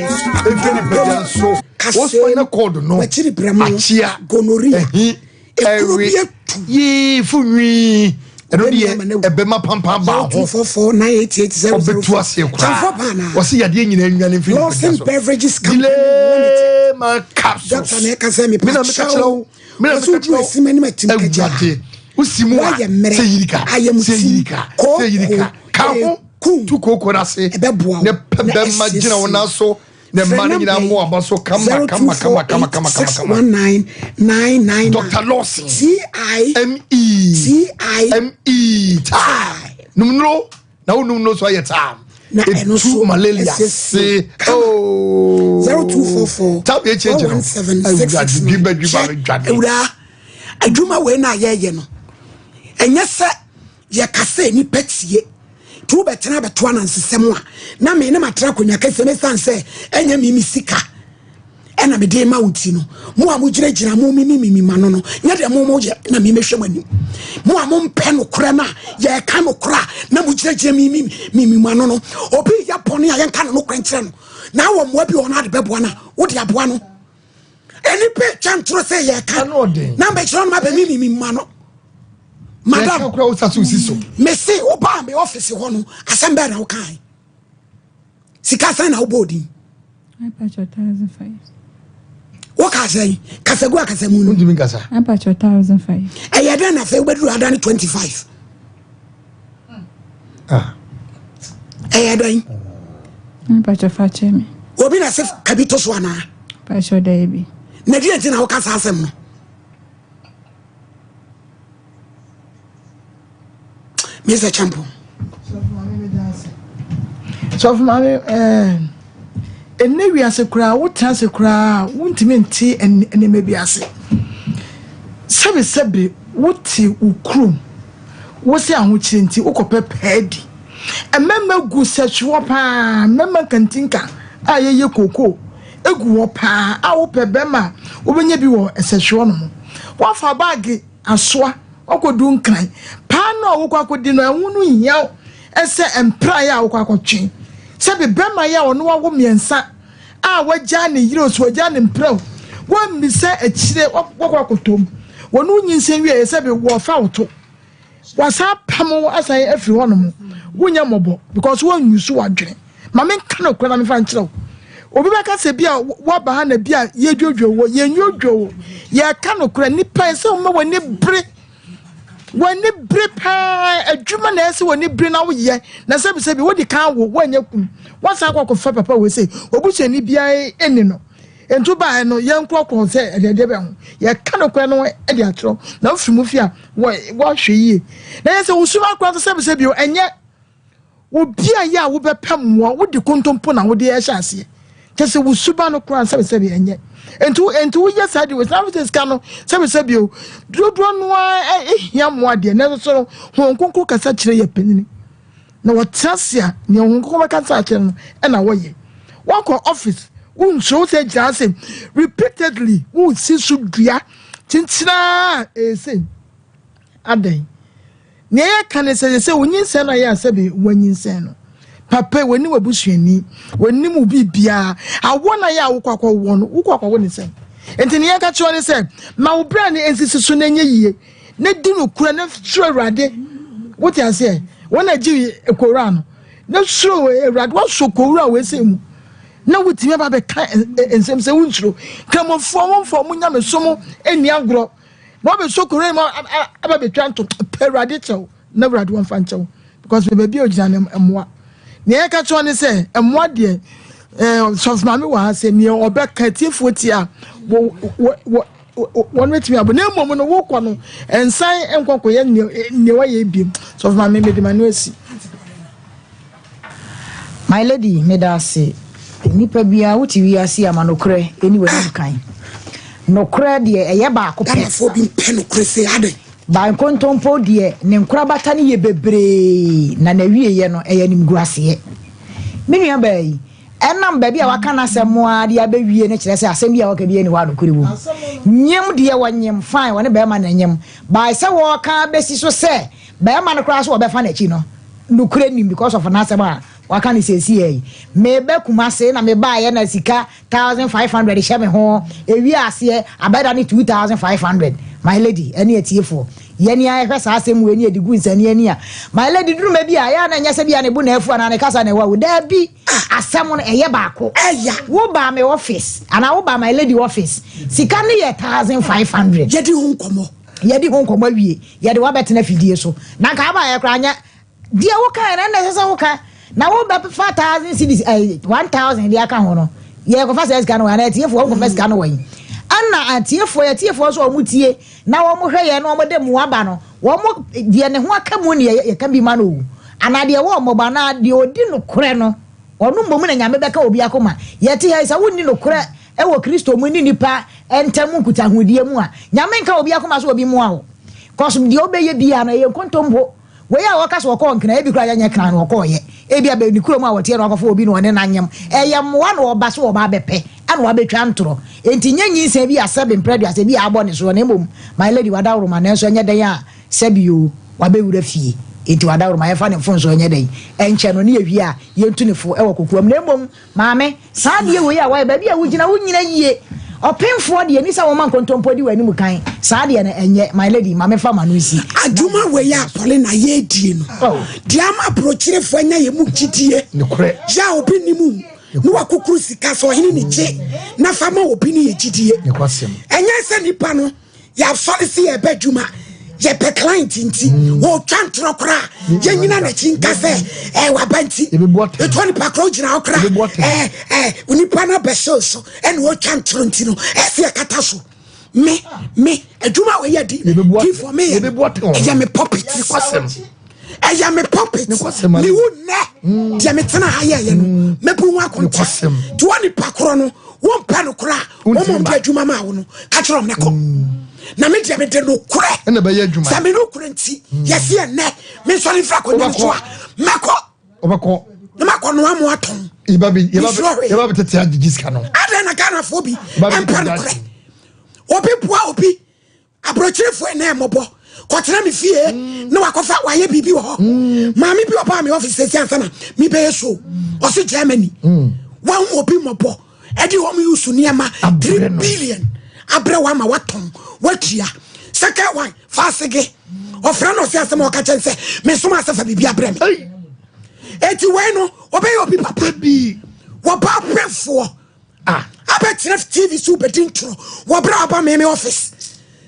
Ɛfiri nipadua no so. Wo spinal cord no. Wakyiri brɛmo. Akyea. Gonorrhea. Ɛhi. Ekuro bi Ɛwe. atu. Yee funwii. Ɛno deɛ ɛbɛma pampan baa ho. Ɔbɛtu aseɛ koraa. Wɔsi yadeɛ nyinaa nwane mfiri Lawson Beverages Company Limited. Capsules. Doctor na ɛka sɛ mepa Mena meka kyerɛ wo. Mena meka kyerɛ wo. Awurade. Wosi mu a sɛ yirika. Sɛ yirika. Sɛ yirika. Ka ho. Tu kooko no ase. Ɛbɛboa wo. Ne pɛ bɛma gyina wo nan so. Ne mma no nyinaa mo aba so kama kama kama kama kama kama kama. Dr. Lawson. T I M E T I M E time. Numnuro na wo numnuro so ayɛ time. Na ɛno so malaria se. Oh. 0244 Tabi ekyir ekyir no. 417 Awurade dwuma dwuma dwane. Awura adwuma wei na yɛyɛ no. Ɛnyɛ sɛ Yɛka sɛ nnipa tie, nti wobɛtena abɛto anansesɛm a, na me ne matena akonnwa kɛseɛ mu ɛsiane sɛ ɛnyɛ me me sika ɛna mede ma wo ti no. Mo a mogyinagyina mo mimi mimi ma no no, nyɛ deɛ mo moyɛ na me mɛhwɛ mo anim. Mo a mompɛ nokorɛ no a yɛka nokorɛ a na mogyinagyina mimi mimi ma no no. Obi yɛ bɔne a yɛnka no nokorɛ nkyerɛ no, na awɔ mmoa bi wɔ no ade bɛboa no a, wode aboa no. Nnipa atwa ntorɔ sɛ yɛka na mbɛkyerɛ no ma bɛmimi mimi ma no. Madam, mese wobaa me office hɔ no asɛm bɛɛ na wokae sika sɛn na wobɔɔ din woka sɛn kasagu akasamu no ɛyɛ dɛn na afei wobɛduru ada ne 25 ɛyɛ dɛn obi na se kabi to so anaa na deɛ nti na woka saa asɛm no Mr. Champo. Sɔfo maame ɛɛ ɛnɛ wiase koraa wotena ase koraa wontumi nte nneɛma bi ase. Sɛbesɛbe wote wo kurom wose ahokyere nti wokɔpɛ pɛɛ di. Mmarima gu sɛsoɔ paa mmarima nkantinka a yɛyɛ kookoo gu hɔ paa a wopɛ bɛrima a wobɛnya bi wɔ ɛsɛhweɔ no ho. Woafa baage asoa woakɔdu Nkran. Paano a wokɔ akɔdi no ɛho no nhia wo sɛ mpraeɛ a wokɔ akɔtwe. Sɛbe bɛrima yi a ɔno wawo mmiɛnsa a wagyaa ne yere o sɛ wagyaa ne mpra o woammisa akyire woakɔ akɔtɔ mu. Wɔne wo nyinsɛn wieɛ sɛbe wɔfa wo to. Wasan apam wo asan afiri hɔ nom. Wonyɛ mmɔbɔ because wɔnyi so wadwene. Ma menka nokorɛ na memfa nkyerɛ wo. Obi bɛka sɛ bi a woaba ha na bi a yɛdwodwo wo, yɛnwodwo wo. Yɛka nokorɛ nipa sɛ woma w'ani bere. W'ani bere paa adwuma na ɛsɛ w'ani bere na woyɛ. Na sɛbisɛbi wodi kan wo woanyɛ kunu. Woasan akɔ akɔfa papa wei sɛ obusuani biara ɛni no. Nti wobaeɛ no yɛnkorɔkorɔ sɛ ɛdeɛdeɛ bɛn ho. Yɛka nokorɛ no de akyerɛ na wofiri mu fie a woahwɛ yie. Na yɛ sɛ wo suban koraa nso sɛbisɛbi o ɛnyɛ obi a yɛ a wobɛpɛ mmoa wode kontompo na wode ɛhyɛ aseɛ. Kyɛ sɛ wo suban no koraa sɛbisɛbi ɛnyɛ. Nti nti woyɛ saa de wɔ sɛ afei sika no sɛbisɛbi o dodoɔ no ara ɛhia mmoa deɛ nanso so no Honhom Kronkron kasa kyerɛ yɛ panyini. Na wɔtena ase a, nea Honhom Kronkron bɛkasa akyerɛ no na wɔyɛ. Wɔkɔ office, wonsuro, wo sɛ gyina ase repeatedly, wosi so dua kyenkyenaa ɛyɛ sei. Adɛn? Nea yɛka ne sɛ, sɛ wonyinsɛn no a yɛ a sɛbe wanyinsɛn no. Papa, wɔnim w'abusuani, wɔnim wo biribiara. Awoɔ no a yɛ a wokɔ akɔwoɔ no, wokɔ akɔwo ne sɛn? Nti nea yɛka kyerɛ ne sɛ, ma wo bra no nsisi so na ɛnyɛ yie. na di nokorɛ na suro Awurade. Wote aseɛ? Wɔn na gye kowura no. Na suro Awurade, wɔsɔ kowura wɔ ɛsɛ mu. Na wotumi aba bɛka nsɛm sɛ wonsuro. Kramofoɔ wɔmfa wɔn nyamesom nni agorɔ. Na wɔbɛsɔ kowura mu aba bɛtwa nto. Pɛ Awurade kyɛw na Awurade wɔmfa nkyɛw. Because baabi a ogyina no mmoa. Nea yɛka kyerɛ ne sɛ mmoa deɛ sɔfo maame wɔ ha sɛ nea ɔbɛka atiefoɔ tie a wɔ wɔ wɔn bɛtumi abɔ na mmom no wokɔ no nsan nkɔkɔyɛ nea wayɛ biem sɔfo maame mede ma no asi. My lady meda ase nipa biara wote wiase ama nokorɛ ɛni w'anim kan nokorɛ deɛ ɛyɛ baako pɛ. Ghanafoɔ bi mpɛ nokorɛ sei adɛn. Ba nkontompo deɛ ne nkorabata no yɛ bebree na n'awieɛ no ɛyɛ animguaseɛ me nua baa yi Ɛnam baabi a waka n'asɛm ara de abɛwie no kyerɛ sɛ asɛm bi a waka biara nni hɔ a nokorɛ wom. Nyem deɛ wɔnyem, fine, wɔne barima na ɛnyem, but sɛ wɔreka abɛsi so sɛ barima no koraa so wɔbɛfa n'akyi no, nokorɛ nnim because of n'asɛm a Waka no seesei yi. Meba Kumase na mebaeɛ na sika 1500 hyɛ me ho. Ɛwie aseɛ abɛda ne 2500. My lady ɛne atiefoɔ, yɛn a yɛhwɛ saa asɛm wei ne yɛde gu nsani ani a, my lady duru mɛ bi a, ɛyɛ a na ɛnyɛ sɛ bi a ne bo na afu anaa ne kasa na ɛwɔ awu. Daabi, asɛm no ɛyɛ baako. Wo baa me office anaa wo baa my lady office, sika no yɛ 1500. Yɛdi ho nkɔmmɔ. Yɛdi ho nkɔmmɔ awie, yɛde wo abɛtena afidie so. Na nka abaeɛ koraa nyɛ Deɛ wo kaeɛ no ɛna ɛsɛ sɛ wo ka na wo bɛ fa thousand cedis ɛɛ eh, 1000 de aka ho no yɛ kɔfa saa sika no wɔ anaa atiefoɔ wo kɔfa sika no wɔ yi ɛna atiefoɔ atiefoɔ nso wɔn tie na wɔn hwɛ yɛn na wɔn de mmoa ba no wɔn deɛ ne ho aka mu ne yɛ ka bi ma no o anaa deɛ wɔ mmɔbɔ anaa deɛ ɔdi nokorɛ no ɔno mmom na nyame bɛka obi akoma yɛte ha yi sɛ wonni nokorɛ wɔ Kristo mu ne nipa ntam nkutahodie mu a nyame nka obi akoma so obi mmoa wo kɔso deɛ wobɛyɛ biara no ɛyɛ nkontompo. Wei a wɔka sɛ ɔkɔɔ Nkran, ebi koraa ɛnyɛ Kran na ɔkɔɔeɛ. Ebia bɛ ne kurom a ɔteɛ na wakɔfa obi na ɔne no anyem. Ɛyɛ mmoa na ɔba sɛ ɔba abɛpɛ ɛna wabɛtwa ntorɔ. Enti nyɛ nyinsɛn bi a sɛbe mprɛ aduasa bi a abɔ ne soɔ na mmom my lady wadaworoma nanso ɛnyɛ dɛn a sɛbe oo wabɛwura fie. Enti wadaworoma yɛmfa ne mfomsoɔ nyɛ dɛn nkyɛ no ne yɛwie a yɛntu ne fo wɔ kokoam na mmom Maame, saa adeɛ wei a woayɛ, baabi a wogyina, wonnyina yie. Ɔpemfoɔ deɛ, ɛnni sɛ woma nkontompo di w'anim kan. Saa deɛ no, ɛnyɛ. My lady, ma memfa m'ano nsi. Adwuma wei a Paulina yɛredie no, deɛ ama aburokyerefoɔ anya yɛn mu gyidie, yɛ a obi nni mu na wakukuru sika sɛ ɔhene ne gye na fa ma obi no yɛ gyidie. Ɛnyɛ sɛ nipa no yɛasɔre sɛ yɛbɛ adwuma yɛpɛ client nti wɔtwa ntorɔ koraa yɛnyina n'akyi nka sɛ ɛɛ waba nti ɛtɔ nipa korɔ gyina hɔ koraa ɛɛ ɛɛ nipa no abɛhyɛ so ɛna wɔtwa ntorɔ nti no ɛsɛ yɛkata so me me adwuma a wɔyɛ di di for me yɛ ɛyɛ me puppet ɛyɛ me puppet me wu nnɛ deɛ metena ha yɛyɛ no mɛbu ho akonta nti wɔ nipa korɔ no wompɛ no korɔ a wɔn a wɔde adwuma maa wo no ka kyerɛ wɔn ne kɔ na me deɛ mede nokorɛ ɛna bɛyɛ adwuma sɛ me nokorɛ nti yɛsi ɛnɛ me nsɔre mfiri akonnwa no so a mɛkɔ wobɛkɔ na makɔ noa mo atɔn yɛba bi tete agyegye sika no adɛn na Ghanafoɔ bi ɛmpɛ nokorɛ obi boa obi Aburokyerefoɔ ɛnɛ mmɔbɔ kɔtena me fie mm. na wakɔfa wayɛ biribi wɔ hɔ mm. maame bi ɔbaa me ɔfis sɛsi ansa na mebɛyɛ show ɔse Germany mm. wahu obi mmɔbɔ ɛde wɔn yusu nneɛma 3 billion abrɛ wa ma watɔn watua second one fasege ɔfrɛ no ɔse asɛm a ɔka kyɛn sɛ mesoma asɛ fa biribi abrɛ me eti wei no ɔbɛyɛ obi papa wɔba apɛfoɔ Ah. Abɛtena TV so bɛdi ntorɔ wɔ berɛ a ɔba meme office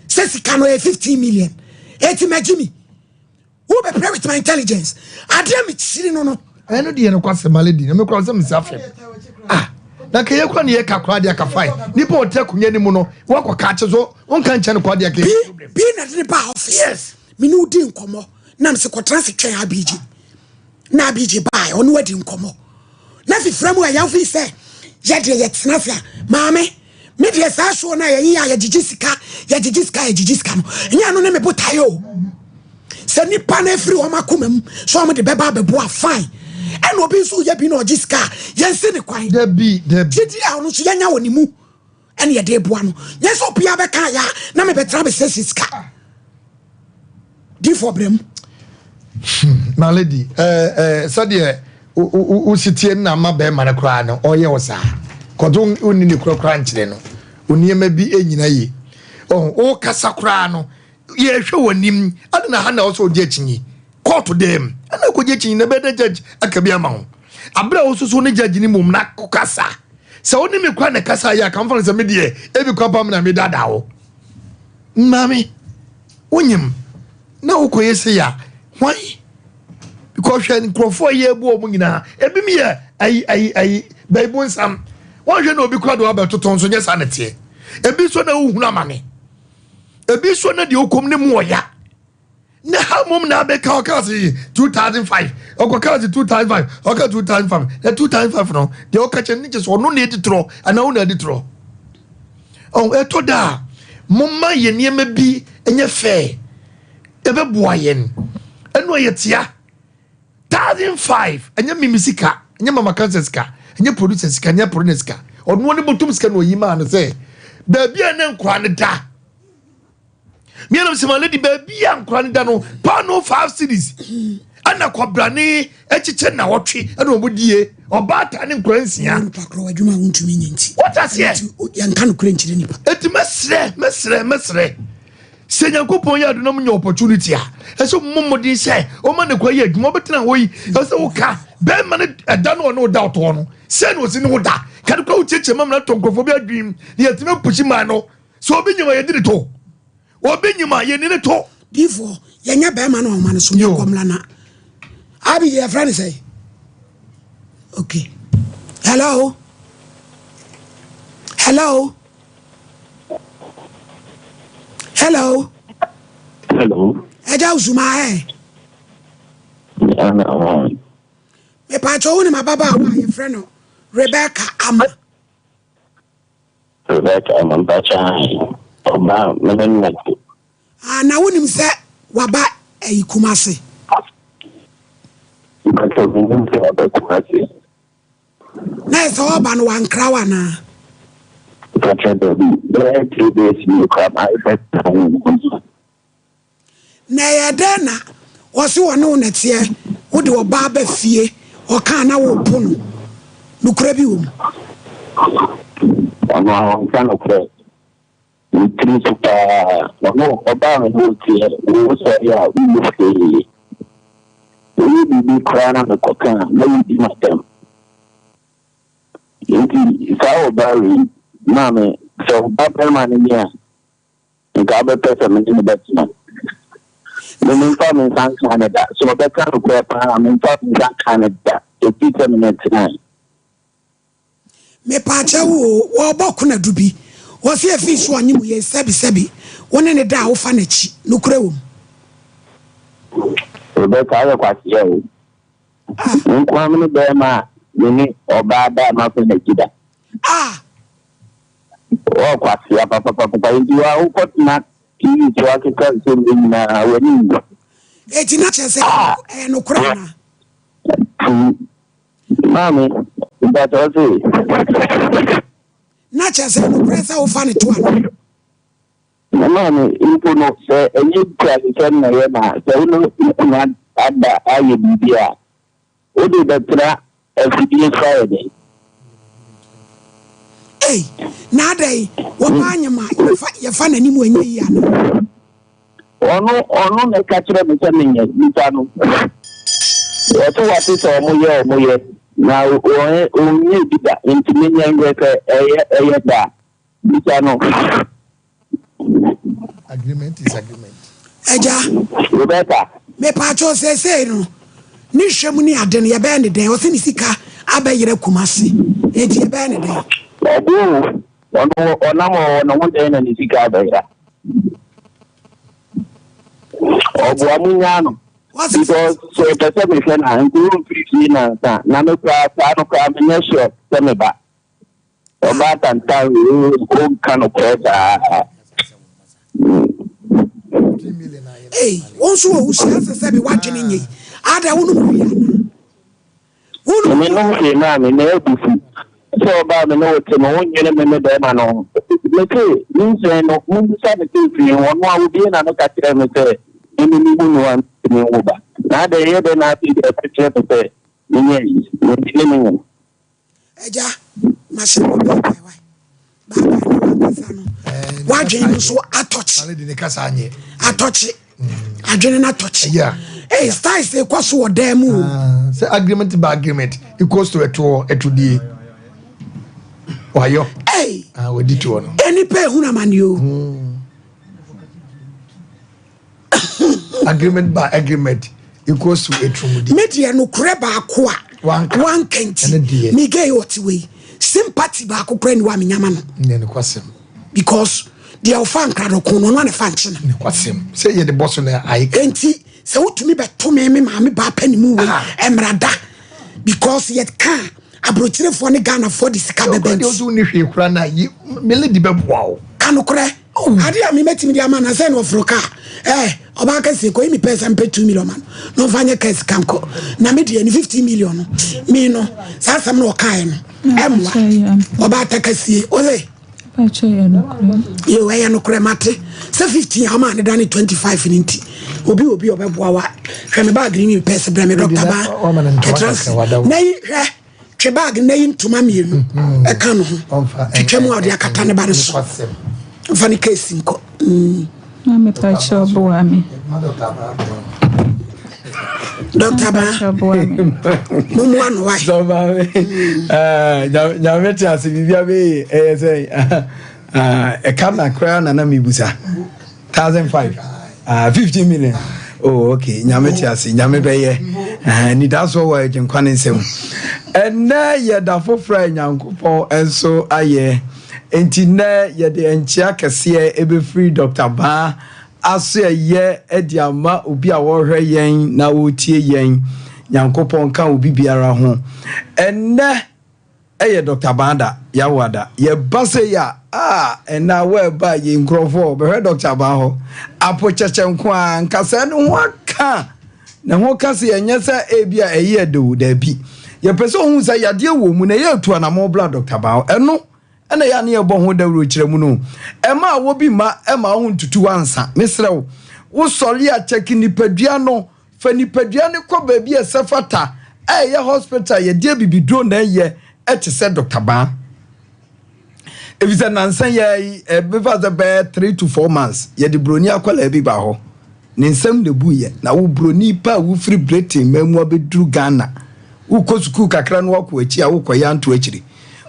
sɛ sika no ɛyɛ 15 million eti magye mi wo bɛprɛ with my intelligence adeɛ mekyiri no no. Ɛno deɛ no kwasɛ male di na mekora sɛ mesi afɛm ah na kɛyɛ kora ne yɛ ka koraa deɛ aka fine nipa ɔte akonnwa no mu no wakɔ ka akye so wonka nkyɛn no koraa deɛ kɛyɛ bi na de ne ba office yes me ne wodi nkɔmmɔ na mese kɔtena se twɛn abigye na abigye bae ɔne wadi nkɔmmɔ na fifira mu a yɛafi sɛ yɛdeɛ yɛtena ase a maame me deɛ saa show no a yɛyi a yɛgyegye sika yɛgyegye sika yɛgyegye sika no ɛnyɛ ɛno ne me botaeɛ o sɛ nipa no afiri wɔn akoma mu sɛ wɔn de bɛba abɛboa fine ɛna obi nso yɛ bi na ɔgye sika a yɛnsi ne kwan dabi dabi gyidi a ɔno nso yɛnya wɔ ne mu ɛne yɛde boa no nyɛ sɛ obiara bɛka yɛ a na mebɛtena bɛsɛsi sika difo brɛ mu na lady eh, eh, sɛdeɛ wosi tie no na ama bɛrima no koraa no ɔyɛ wo saa kɔdwo wonni ne kora koraa nkyerɛ no nneɛma bi nyina yie wokasa koraa no yɛhwɛ w'anim ade na ha na ɔsɛ ɔgye akyinyi kɔɔto dɛm ɛna kɔgye akyinyi na bɛdɛ judge aka bi ama wo abere a wososo ne judge ne mmom na kasa sɛ wo ne me kora na kasa yɛ aka mfa no sɛ me deɛ ebi kora pa me na medada wo maame wonyim na wokɔyɛ sei a hwan because hwɛ nkurɔfoɔ a yɛbu wɔn nyinaa ebi mi yɛ ayi ayi ayi bɛyibu nsam wɔnhwɛ na obi kora de wabɛtoto nso nyɛ saa na teɛ ebi nso na wohunu amane ebi nso na deɛ okom ne mu ɔya ne ha mom na abɛka ɔka se 2005 ɔkɔka se 2005 ɔka 2005 na 2005 no deɛ ɔka kyɛ ne kyɛ sɛ ɔno na ɛdi torɔ anaa wo na ɛdi torɔ ɛtɔ da a momma yɛ nneɛma bi nyɛ fɛ ɛbɛboa yɛn ɛno ɛyɛ tia 1005 ɛnyɛ mimi sika ɛnyɛ mama kansa sika ɛnyɛ producer sika ɛnyɛ producer sika ɔno ne bɔtɔm sika na ɔyi maa no sɛ baabi a ne nkora ne da mmienu sɛ ma lady baabi a nkora ne da no paano 5 cities. Ɛna kɔbrane kyekyɛ nnawɔtwe ɛna wɔn die. Ɔbaatan ne nkwadaa nsia. Nipa korɔ w'adwuma a wontumi nyɛ nti. Wote aseɛ? Yɛnka nokorɛ nkyerɛ nipa. Enti mɛsrɛ, mɛsrɛ, mɛsrɛ. Sɛ Nyankopɔn yɛ adom na monya opportunity a, ɛsɛ mommɔ mmɔden sɛ ɔma ne kwa yɛ adwuma. Wobɛtena hɔ yi, ɛsɛ sɛ woka bɛrima no ɛda no ɔne wo da ɔtoɔ no, sɛ na ɔsi ne wo da. Ka no kora wokyiakyia ma mena tɔ nkurɔfoɔ bi adwenem na yɛatumi apushi man no. Sɛ obi nyim a yɛdi ne to. Obi nyim a yɛni ne to. Difoɔ, yɛnyɛ bɛrima no ɔma no so ne kɔmla na. Abi yɛfrɛ no sɛ. Okay. Hello. Hello. Hello. Hello. Ɛgya Usuma ɛ. Mepatwa wo ne m'ababaawa a yɛfrɛ no Rebecca Ama. Rebecca Ama mpakyɛ ahe? Ɔbaa me ne no na te. Ah, na wonim sɛ waba ɛyi Kumase? Mpakyɛ menim sɛ waba Kumase. Na ɛsɛ ɔba no wankra wo anaa? Mpakyɛ dabi, bɛyɛ 3 days nie koraa mayɛ sɛ ho. Na ɛyɛ dɛn na ɔse ɔne wo na ɛteɛ, wode ɔbaa ba fie, ɔka a na wopo no, nokorɛ bi wɔ mu? Ɔno a ɔnka nokorɛ, ne tiri so paa, ɔno ɔbaa me ho teɛ, wo sɔre a wonni hwee, woyɛ biribi koraa na mekɔka a na wodi m'atɛm. Nti saa ɔbaa wei, maame, sɛ wo ba barima no nye a, Nka wobɛpɛ sɛ me ne no bɛtena. Me memfa me nsa nkaa no da. Sɛ ɔbɛka nokorɛ paa a, memfa me nsa nkaa no da, ɛfiri sɛ me ne no tenae. Mepaakyɛw o, wɔɔbɔ konadu bi, wɔse efii so ɔnye mu yei, sɛbi sɛbi, wo ne no da a wofa n'akyi, nokorɛ wɔ mu? Rebecca woyɛ kwasea o. Me nko ara me ne bɛɛma a me ne ɔbaa da a mafa n'akyi da. Ah! Wɔɔ kwasea papapapa nti wa wokɔ tena TV so akeka nsɛm wei nyinaa w'ani nwu. Eti na kyerɛ sɛ ɛyɛ nokorɛ anaa? Tuu maame mpakyɛ ɔse. Na kyerɛ sɛ nokorɛ sɛ wofa ne to anaa? Na maame mpo no sɛ ɛnyɛ nkurasesɛm na ɛyɛ na sɛ wo ne wo kunu ada ayɛ biribi a Wode bɛtra afidie so ayɛ dɛn? Ei, na adɛn, wɔba anyem a, yɛfa, yɛfa n'anim ɛnyɛ yie anaa? Ɔno, ɔno na ɛka kyerɛ me sɛ menyɛ, bisa no. Ɔse wate sɛ ɔmo yɛ, ɔmo yɛ, na ɔn, ɔnyɛɛ bi da, nti menyɛ nhwɛ sɛ ɛyɛ, ɛyɛ da a. Bisa no. Agreement is agreement. Agya. Rebecca. Mepaakyɛw seesei no ne hwɛ mu ne ade no yɛbɛyɛ ne dɛn ɔse ne sika abɛyera Kumasi enti yɛbɛyɛ ne dɛn. Ɔbo o ɔno ɔnam ɔwɔ ne ho dɛn na ne sika abɛyera ɔboa mo nyaa no because sɛ ɔpɛ sɛ mehwɛ no a nka ɔmfiri fie nansa na me koraa saa no koraa menyɛ sure sɛ meba. Ɔbaa tantan wei ɔnka nokorɛ saa. Ei, wo nso wɔ wuhyia sɛ sɛbi w'adwene nyɛ yi. Ada wonom hwee anaa? Wonom Me nom hwee maame, na abufu sɛ ɔbaa me ne wo te no, wonnwene me me bɛrima no ho. Me se, nyinsɛn no, mommisa no sɛ ɛfiri he, ɔno a obue n'ano ka kyerɛɛ me sɛ me me mehu no a mentumi nwo ba. Na adɛn, ɛyɛ dɛn na afei deɛ ɔka kyerɛ me sɛ menyɛ ayi, mentumi menwo. Agya, mahyɛ wo bye bye wai. Bye bye na wankasa no. Wadwene no so atɔkye. Atɔkye. Adwene no atɔkye. Hey, styles ekɔ so wɔ dan mu o. Ah, sɛ agreement by agreement equals to ɛtoɔ ɛtodie. Wayɔ. Hey. Ah, wadi toɔ no. Enipa ehunu amane o. Agreement by agreement equals to eturumudi. Me deɛ nokorɛ baako a wanka nti me gay ɔte wei sympathy baako koraa ni wa me nyama no. Nyɛ nokwasɛm. Because deɛ ɔfa nkradɔko no ɔno a na fa nkye no. Nokwasɛm sɛ yɛde bɔ so na ayɛ. Enti sɛ wotumi bɛto me me maame baa pɛ ne mu wei ah. ɛmmra da because yɛ ka aburokyerefoɔ ne Ghanafoɔ de sika bɛbɛ nti. Ɔsɛ wonni hwee koraa na me lady bɛboa wo. Ka nokorɛ. Ade a me mɛtumi de ama no sɛ na ɔforo kaa eh ɔbaa kɛseɛ kɔyi me pɛɛ sɛ mpɛ 2 million ma no na ɔmfa nyɛ kaa sika nkɔ na me deɛ ne 15 million no me no saa asɛm na ɔkaeɛ no ɛmmoa ɔbaa ta kɛseɛ ɔsɛ. Pakyɛ yɛ nokorɛ. Yo ɛyɛ nokorɛ mate sɛ 15 a ɔma ne da ne 25 no nti obi obi ɔbɛboa wa hwɛ me baage ne mi pɛs brɛ me dɔkta baa ɛtrans na yi hwɛ twe baage na yi ntoma mmienu ɛka no ho twitwa mu a ɔde akata ne ba no so mfa ne keesi nkɔ. Maame pakyɛ ɔboa me. Dɔkta Baa, mumua no wae. Sọ maame, nyame te ase biribia bɛyɛ ɛyɛ sɛ ɛka na koraa na na mebusa 1005 15 million. Oh, okay. Nyame te ase, nyame bɛyɛ. Anidasoɔ wɔ Agyenkwa ne nsam. Ɛnnɛ yɛ da foforɔ a Nyankopɔn nso ayɛ. Enti nnɛ yɛde nkyea kɛseɛ ɛbɛfiri Dr. Baa asoɛeɛ de ama obi a ɔrehwɛ yɛn na ɔretie yɛn. Nyankopɔn nka obi biara ho. Ɛnnɛ ɛyɛ Dɔkta Baa da, Yawoa da. Yɛba sei a, ah, ɛnnɛ awɔ ɛba a yei nkurɔfoɔ bɛhwɛ Dɔkta Baa hɔ. Apo kyɛkyɛ nko ara, nkasɛɛ no ho aka. Ne ho ka sɛ ɛnyɛ sɛ ebi a ɛyɛ ɛdɛ o, daabi. Yɛpɛ sɛ ohun sɛ yadeɛ wɔ mu na ɛyɛ atu anamɔ bra Dɔkta Baa hɔ. Ɛno Ɛna ɛyɛ a ne yɛbɔ ho dawuro kyerɛ mu no. Ɛma awɔ bi mma ɛma wo ho ntutu ansa. Mesrɛ wo, wo sɔre a kyɛke nipadua no. Fa nipadua no kɔ baabi a ɛsɛ fata a ɛyɛ hospital a yɛde abibiduro na ɛyɛ ɛte sɛ Dɔkta Baa. Efisɛ nansa yi ara yi, ɛbɛfa sɛ bɛyɛ 3 to 4 months, yɛde buroni akwadaa bi baa hɔ. Ne nsam na ebuiɛ. Na wo buroni pa a wofiri Britain man mu abɛduru Ghana, wokɔ sukuu kakra na woakɔ akyi a wokɔyɛ anto akyiri.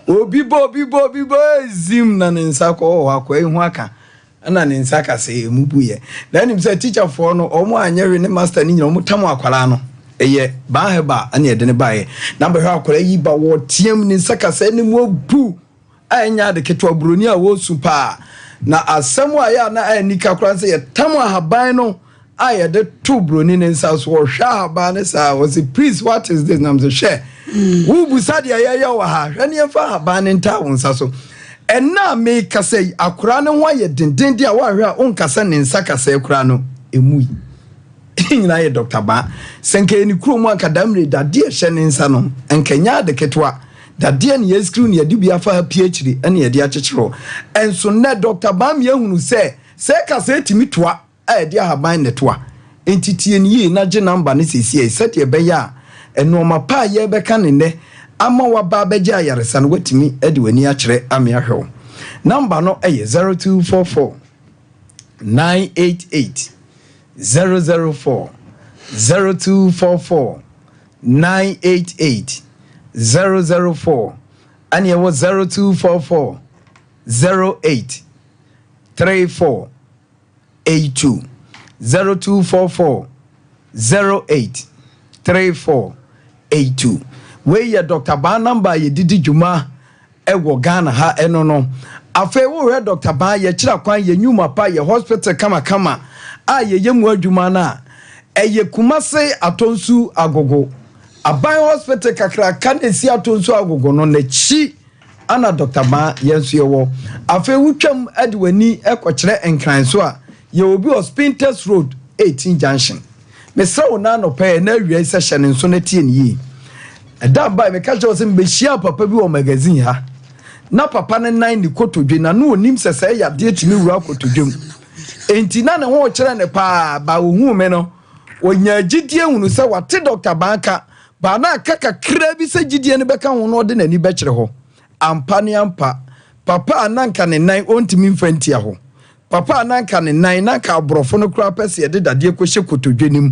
Obi bɔ obi bɔ obi bɔ ezim na ne nsa kɔ wɔ hɔ akɔa yi ho aka ɛna ne nsa kasɛɛ emu buiɛ. Na ɛnim sɛ teacherfoɔ no wɔn anyɛ hwee ne master no nyina wɔn tam akwadaa no. Ɛyɛ Baa Herbal ɛna yɛde no baeɛ. Na bɛhwɛ akwadaa yi ba wɔteam ne nsa kasɛɛ ne mu abu. a ɛnyɛ ade ketewa, buroni a wɔresu paa. Na asɛm a ɛyɛ a na ɛyɛ anika koraa sɛ yɛtam ahaban no a yɛde to buroni ne nsa so. Ɔhwɛ ahaban no saa, ɔse please what is this? Na mese hwɛ, wobusa deɛ yɛyɛ wɔ ha, hwɛ ne yɛmfa ahaban no ntaa wo nsa so. Ɛnna a mekasa yi, akoraa no ho ayɛ dendenden a woanhwɛ a wonkasa ne nsa kasɛɛ koraa no, emu yi. Nyinaa yɛ Dɔkta Baa. Sɛ nka yɛ ne kurom a nka daa mmerɛ dadeɛ ɛhyɛ ne nsa no, nka ɛnyɛ ade ketewa. Dadeɛ ne yɛaskriw ne yɛde bi afa ha pie akyiri ne yɛde akyekyere hɔ. Nso nnɛ Dɔkta Bamia hunu sɛ sɛ ɛka sɛ ɛtumi toa a ɛde ahaban na ɛtoa. Enti tie no yie na gye namba no seesei sɛdeɛ ɛbɛyɛ a nnoɔma pa a yɛrebɛka no nnɛ ama woaba abɛgye ayaresa no woatumi de w'ani akyerɛ ame ahwɛ wo. Namba no yɛ 0244 988 004, 0244 988 004 ɛne ɛwɔ 0244 08 34 82 0244 08 34 82. Wei yɛ Dr. Baa namba a yɛdidi dwuma Ɛwɔ Ghana ha ɛno no. Afei wo hwɛ Doctor Baa yɛkyerɛ kwan yɛ nwuma pa yɛ hospital kama kama a yɛyɛ mu adwuma no a ɛyɛ Kumase Atonsu Agogo aban hospital kakraka na ɛsi Atonsu Agogo no nakyi ana Doctor Baa yɛn nso yɛwɔ. Afei wo twam de w'ani kɔkyerɛ Nkran so a yɛwɔ bi wɔ Spintex Road 18 junction. Mesrɛ wo na anɔpa yi na awia yi sɛ hyɛ ne nso na tie no yie. Ɛda bae meka kyerɛ wo sɛ mebɛhyiaa papa bi wɔ magazine ha. Na papa no nan ne kotodwe na na ɔnim sɛ sɛ yadeɛ tumi wura kotodwe mu. Enti na ne ho rekyerɛ ne paa ba ɔhuu me no ɔnyaa gyidie hunu sɛ wate Dɔkta Baa ka baa na aka kakraa bi sɛ gyidie no bɛka ho na ɔde n'ani bɛkyerɛ hɔ. Ampa ne ampa papa a na nka ne nan ɔntumi mfa ntia hɔ. Papa a na anka ne nan, na anka aborɔfo no koraa pɛ sɛ yɛde dadeɛ kɔhyɛ kotodwe no mu.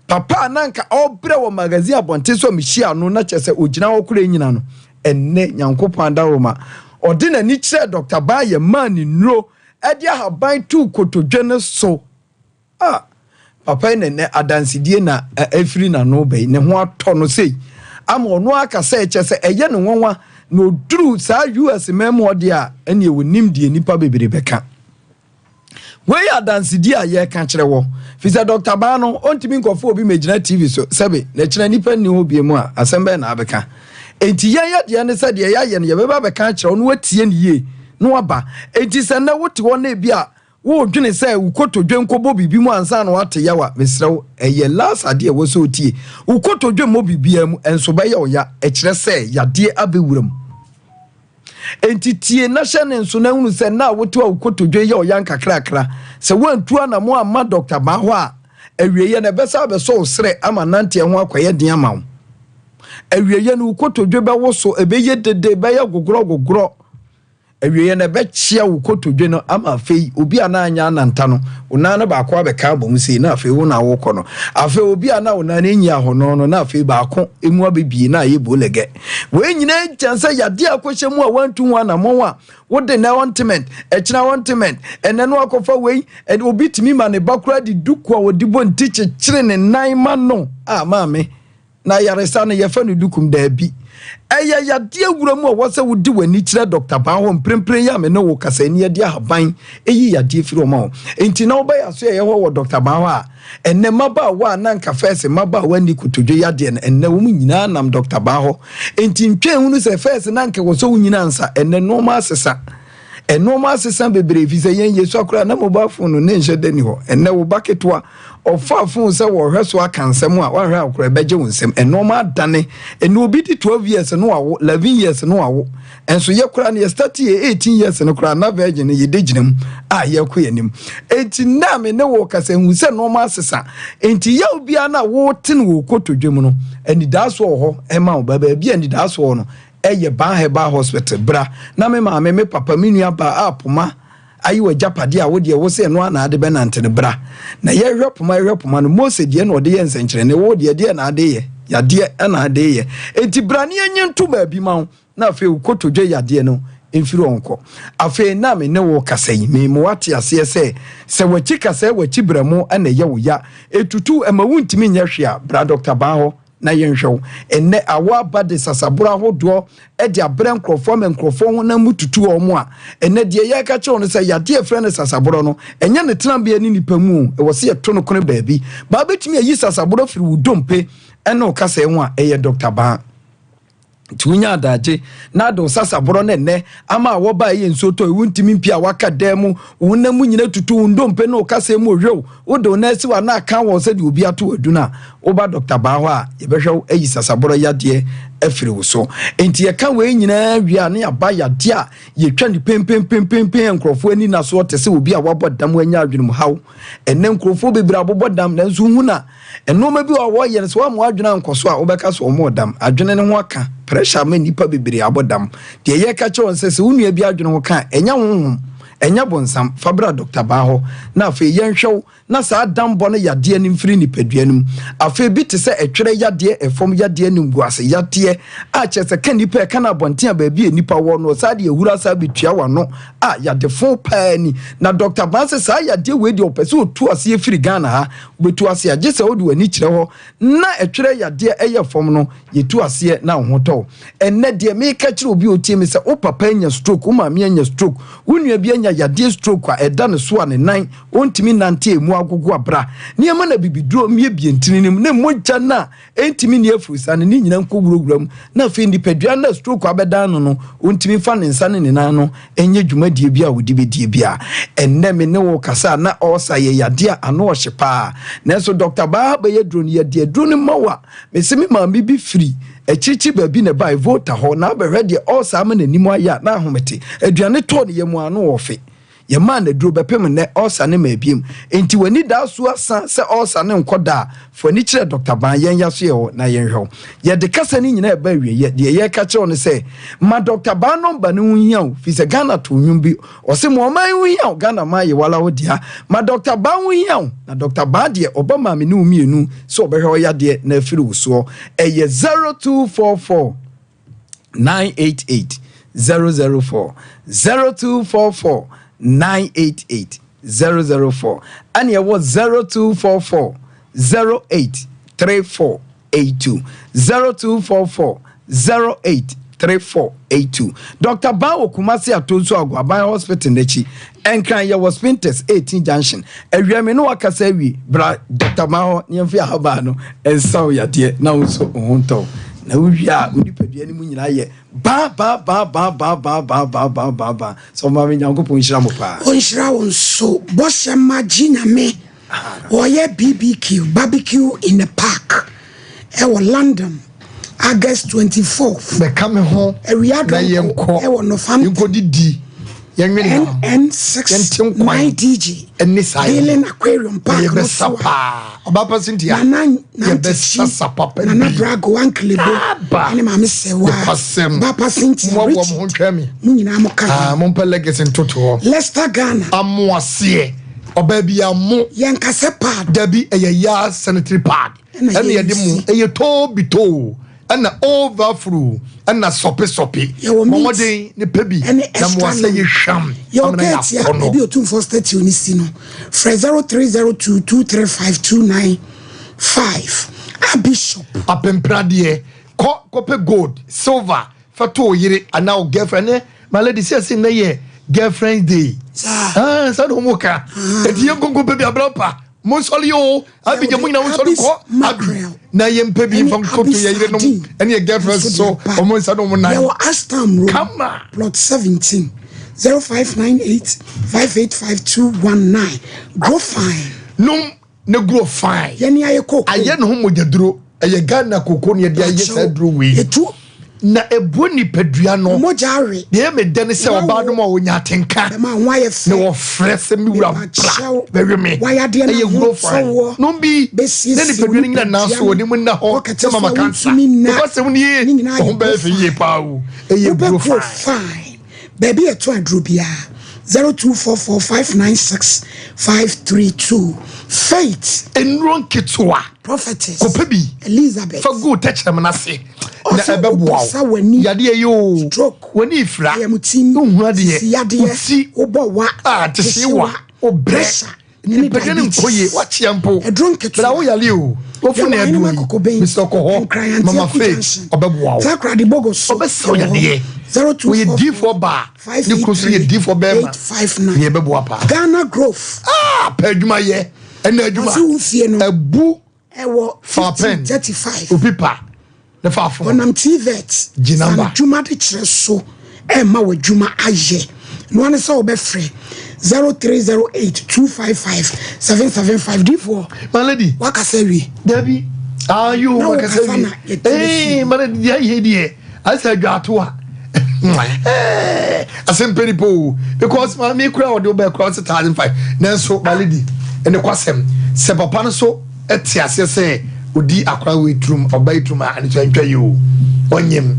Papa a na anka ɔrebrɛ wɔ magazine abɔnten so a mehyiaa no na kyerɛ sɛ ɔgyina hɔ koraa nyina no, ɛnnɛ Nyankopɔn adaworoma, ɔde n'ani kyerɛɛ Dɔkta Baayɛ maa ne nnuro de ahaban too kotodwe no so. Ah! Papa yi na ɛnnɛ adansedie na ɛfiri n'ano ba yi, ne ho atɔ no sei ama ɔno ara ka sɛ kyerɛ sɛ ɛyɛ no nwanwa na ɔduru saa US man mu hɔ deɛ a ɛneɛ ɔnim deɛ nnipa bebree bɛka. Wei yɛ adansedie a yɛreka kyerɛ wɔ, firi sɛ Dɔkta Baa no ɔntumi nkɔfa obi mɛgyina TV so sɛbe na kyerɛ nnipa nni hɔ bie mu a asɛm bɛn na abɛka. Enti yɛn yɛ deɛ ne sɛ deɛ yɛayɛ no yɛbɛba abɛka akyerɛ wo na watie no yie na waba. Enti sɛ nnɛ wote hɔ na ebi a Woredwene sɛ wo kotodwe nkɔbɔ biribi mu ansa na woate yaw a, mesrɛ wo, ɛyɛ last adeɛ a ɛwɔ sɛ wotie. Wo kotodwe mmɔ biribiara mu, nso bɛyɛ wo ya. Ɛkyerɛ sɛ yadeɛ abɛwura mu. Enti tie na hyɛ ne nso na hunu sɛ nna a wote a wo kotodwe yɛ ɔya nkakrakra. Sɛ woantu anamɔ amma Dɔkta Baa hɔ a, awieeɛ no ɛbɛsan abɛsɔ wo serɛ ama nanteɛ ho akɔyɛ den ama wo. Awieeɛ no wo kotodwe bɛwoso, ɛbɛyɛ dede, ɛbɛyɛ gogorɔgogorɔ. Awieeɛ no, ɛbɛkyea wo kotodwe no ama afei obi a na anyɛ ananta no, wo nan no baako abɛka abom sei na afei wo na wokɔ no. Afei obi a na wo nan no nyi ahɔnɔ no na afei baako mu abɛbie na ayɛ bolɛgɛ. Wei nyinaa gyina sɛ yadeɛ a akɔhyɛ mu a woantu ho anammɔn a wode nɛ ɔntiment, ɛkyena ɔntiment, ɛnɛ no akɔfa wei, ɛde obi tumi ma ne ba koraa de duku a wɔde bɔ nti kyekyere ne nan ma no a maame. Na ayaresa no, yɛfɛ no dukum? Daabi. Ɛyɛ yadeɛ wura mu a ɛwɔ sɛ wode w'ani kyerɛ dɔkta baa hɔ mprempren yi a me ne wo kasa yi na yɛde ahaban yi yadeɛ firi hɔ ma wo. Enti na wobɛyɛ aso ɛyɛ hɔ wɔ dɔkta baa hɔ a, ɛnnɛ mmabaawa a na anka fɛɛse mmabaawa nni kotodwe yadeɛ no, ɛnnɛ wɔn nyinaa nam dɔkta baa hɔ. Enti ntwɛn hunu sɛ fɛɛse na anka ɛwɔ sɛ wonyini ansa, ɛnnɛ nnoɔma asesa. Nnoɔma asesa bebree ɛfiri sɛ yɛn yɛsua koraa na mobile phone no ne nhyɛ da ni hɔ. Ɛnnɛ wo ba ketewa ɔfa phone sɛ wɔhwɛ so aka nsɛm a woanhwɛ a koraa ɛbɛgye wo nsam. Nnoɔma adane. Ɛnnɛ obi di 12 years no wawo, 11 years no wawo. Ɛnso yɛ koraa no yɛ start yɛ 18 years no koraa na virgin no yɛde gyina mu a yɛkɔ yɛn anim. Enti nnɛ a me ne wo kasa hu sɛ nnoɔma asesa. Enti yaw biara no a wote no wɔ kotodwe mu no anidaasoɔ wɔ hɔ ɛma wo. Baabi a anidaasoɔ wɔ no Ɛyɛ Ban Herbal Hospital. Bra na me maame, me papa, me nua baa a poma ayi w'agyapadeɛ a wo deɛ wo se ɛno ara na ade bɛnante no, bra na yɛhwɛ poma, yɛhwɛ poma no. Mose deɛ na ɔde yɛ nsɛnkyerɛnne, wo deɛ deɛ na ade yɛ? Yadeɛ na ade yɛ. Enti bra na yɛnyi nto baabi ma wo, na afei wo kotodwe yadeɛ no mfiri hɔ nkɔ. Afei na me ne wo rekasa yi, mema woate aseɛ sɛ, sɛ w'akyi kasɛɛ w'akyi berɛmo na ɛyɛ wo ya, ɛtutu, ɛma wontumi nyɛ hwee a, bra Dɔkta Baa hɔ. na yɛnhwɛ wo. Ɛnnɛ, awɔ aba de sasaboro ahodoɔ de abrɛ nkurɔfoɔ ama nkurɔfoɔ honam mu tutu wɔn a, ɛnnɛ deɛ yɛreka kyerɛ wo no sɛ yadeɛ a ɛfrɛ no sasaborɔ no, ɛnyɛ ne tenabea ne nipa mu o, ɛwɔ sɛ yɛto no kono baabi. Baa bɛtumi ayi sasaborɔ afiri wo dompe ne wo kasɛɛ ho a, ɛyɛ Dɔkta Baa. Nti wonya adagye na ade wo sasaborɔ no ɛnnɛ ama a wɔba ɛyɛ nsuo tɔ wontumi mpie a waka dan mu wo honam mu nyina tutu wo ndompe ne wo kasɛɛ mu ohwew wode wo nan asi wɔ ana aka wɔ sɛdeɛ obi ato adu no a woba dɔkta baa hɔ a yɛbɛhwɛ wo ayi sasaborɔ yadeɛ afiri wo so. Nti yɛka wei nyinaa wie a ne yɛaba yadeɛ a yɛtwa ne pempempempempen a nkurɔfoɔ ani na soɔ te sɛ obi a wabɔ dam anya adwenem haw. Ɛnnɛ nkurɔfoɔ bebree abobɔ dam nanso wohu no a Nnoɔma bi wɔ hɔ a wɔyɛ no sɛ woamma w'adwene ankɔ so a wobɛka sɛ wɔmmɔɔ dam. Adwene no ho aka, pressure ama nnipa bebree abɔ dam. Deɛ yɛreka kyerɛ wɔn sɛ, sɛ wo nua bi adwene ho ka a, ɛnyɛ honhom, ɛnyɛ bonsam, fa bra Dɔkta Baa hɔ na afei yɛnhwɛ wo na saa dambɔ no yadeɛ no mfiri nipadua no mu. Afei bi te sɛ ɛtwerɛ yadeɛ, ɛfam yadeɛ, animguase yadeɛ a kyerɛ sɛ ka nnipa ɛka no abɔnten a baabi a nnipa wɔ no saa deɛ ahuru asan abɛtua w'ano a yadefo paa ni. Na Dɔkta Baa sɛ saa yadeɛ wei deɛ ɔpɛ sɛ ɔtu aseɛ firi Ghana ha. Wobɛtu aseɛ a, gye sɛ wode w'ani kyerɛ hɔ na ɛtwerɛ yadeɛ ɛyɛ fam no, yɛtu aseɛ na wo ho tɔ wo. Ɛnnɛ deɛ meka kyerɛ obi a ɔtie me sɛ wo papa anya stroke, wo maame anya stroke, wo nua bi anya yadeɛ stroke a ɛda ne so a ne nan ɔntumi nnante a ɛmu agogo a, bra na yɛma no abibiduro mmiebie ntini no mu ne mogya no a Ɛntumi nni afurusa no, ne nyinaa nkɔwurawura mu, na afei nipadua no a stroke abɛdan no no, ɔntumi mfa ne nsa ne ne nan no nyɛ dwumadie bi a ɔde bɛdie biara. Ɛnnɛ me ne wo rekasa a, na ulcer yɛ yadeɛ a ano ɔhye paa. Nanso Dɔkta Baa bɛyɛ aduro no, yɛde aduro no ma wo a, mese me maame bi firi akyirikyiri baabi na ɛbaeɛ, Volta hɔ, na abɛhwɛ deɛ ulcer ama n'anim ayɛ a, na ahomete. Aduane tɔɔ ne yam a, na ɔrefe. Yɛmaa no aduro bɛpem nnɛ ulcer no maa biem. Enti w'ani daa so asa sɛ ulcer no nkɔ da a, fa w'ani kyerɛ Dɔkta Ban, yɛn yaso yɛ hɔ na yɛnhwɛ wo. Yɛde kasa no nyinaa ɛba awieɛ. Deɛ yɛreka kyerɛ wo ne sɛ, ma Dɔkta Ban nɔmba no ho nhia wo, firi sɛ Ghana too nnwom bi, ɔse ma ɔman yi ho hia wo, Ghana man yɛ wala wo dea. Ma Dɔkta Ban ho hia wo, na Dɔkta Ban deɛ ɔba maa me ne wo mmienu sɛ ɔbɛhwɛ wo yadeɛ na afiri wo soɔ. Ɛyɛ 0244. 988 004 0244 988 004 ɛne ɛwɔ 0244 08 3482 0244 08 3482 Dr. Ban wɔ Kumasi Atonsu Agoaban Hospital n'akyi Nkran yɛwɔ Spintex 18 Junction awia me ne wakasa awie bra Dr. Ban hɔ ne yɛmfa ahabaa no nsa wo yadeɛ na wo nso wo ho ntɔ wo na wowie a wo nipadua no mu nyinaa yɛ baa baa baa baa baa baa baa baa baa baa baa sɛ ɔma me Nyankopɔn nhyira mo paa. Ɔnhyira wo nso bɔhyɛ ma gye nyame wɔyɛ BBQ barbecue in the park ɛwɔ London. August 24th. Bɛka me ho Awia na dɔnkɔ yɛnkɔ ɛwɔ Northampton. yɛnkɔdidi yɛnwe nam NN6 yɛnte nkwan 9DG. ɛne saa yɛ Healing Aquarium na Park no yɛbɛsa so a. paa ɔbaa pa Cynthia Nana yɛbɛsa sa papa Nana bi Brago Uncle Ebo Aba. ɛne Maame Sɛwa. Nokwasɛm. Ɔbaa pa Cynthia moaboa mo Richard. ho ntwa mi Mo nyinaa mo ka Ah, ho. mompɛ legacy ntoto hɔ Leicester Ghana. amoaseɛ ɔbaa bi amo Yɛnkasɛ pad. dabi ɛyɛ yaa sanitary pad Ɛna ɛna yɛde mu yɛsi. ɛyɛ too bi too ɛna overflow ɛna sɔpe sɔpe Yɛwɔ mint mɔmɔden ne pɛ bi ɛne na extra moasɛ long. yɛ hwam Yɛwɔ amena yɛ kɛɛtia akɔnɔ baabi a Otumfoɔ statue no si no. Frɛ 0302 235 295. A Bishop. Apempradeɛ kɔ kɔpɛ gold silver fa to wo yere anaa wo girlfriend ne my lady sɛ ɛsɛ nnɛ yɛ girlfriend day. Saa saa na wɔn ka eti yɛn nkonko pɛ bi abira pa mo nsɔre o abigya mo nyinaa mo nsɔre kɔ abi na yɛn mpɛ bi nfa nkoto yɛ yere nom ɛne yɛ girlfriend so wɔn nsa ne wɔn nan. Yɛwɔ Ashtown Road. Kama. Plot 17 0598 585219. Grow fine. Nom ne grow fine. Yɛne ayɛ koko. Ayɛ ne ho mogyaduro. Ɛyɛ Ghana koko na yɛde ayɛ saa aduro wei. Etu. Na ebuo nipadua no. Mogya awe. Deɛ ɛyɛ me dɛ ne sɛ ɔbaa no ma ɔnya atenka. Bɛma ho ayɛ fɛ. Na wɔfrɛ sɛ me wura bra bɛwe me. Wayadeɛ na Ɛyɛ ho grow fine. tɔwɔ. Nom bi. Bɛsiesie Na nipadua no nyina nan so wɔ ne mu nna hɔ. Wɔkɛtɛ Sɛ mama so a kansa. wontumi nna. Nokwasɛm nie. Ne nyinaa Ɔho yɛ bɛyɛ grow fɛ yie fine. paa o. Ɛyɛ Wobɛ grow grow fine. fine. Baabi a ɛtɔ aduro biara. 0244596532. Faith. Nnuro nketewa. Prophetess. Kɔpɛ bi. Elizabeth. Fa gu tɛkyerɛm no ase. Na Ɔsɛ ɛbɛboa wo. woposa w'ani. Yadeɛ yi o. Stroke. W'ani fira. Ayamtim. Wohu adeɛ. Sisi yadeɛ. Wo ti. Wobɔ wa. Ah, te se wa. Wobrɛ. Pressure. Ɛne Nipadua no nkɔ yie. diabetes. Wakyea mpo. Aduro nketewa. Bra wo yale o. Wofu na Yɛwɔ aduro Ahenema yi. Kokoben. Mr. Kɔ hɔ. Nkrayantea Mama Ku Faith. Junction. Ɔbɛboa wo. Takoradi Bogo so. Ɔbɛsa wo yadeɛ. 0244 Wɔyɛ diifoɔ baa. Ne kunu so yɛ diifoɔ bɛrima. 859. Deɛ ɛbɛboa paa. Ghana Growth. Ah, pɛ adwuma yɛ. Ɛna adwuma. Ɔse wo fie no. Ɛbu. Ɛwɔ Fa pen. 1535. Opi pa. Ne fa afo. Ɔnam TVET. Gye number. Sa adwuma de kyerɛ so ɛma w'adwuma ayɛ. Noa ne sɛ wobɛfrɛ 0308 255 775 difoɔ. My lady. Wakasa wie. Dabi. Ayo Na wakasa wokasa wie. na yɛte Ee, my lady deɛ ayɛ deɛ. Ayɛ sɛ adwato a. Asɛm pɛ nipa o. Because maame kura ɔde wobɛ kura ɔsɛ 1005. Nanso my lady ɛne kwasɛm sɛ papa no so ɛte aseɛ sɛ odi akora wei turum ɔba yi turum a ɛne so ɛntwa yi o. Ɔnyem.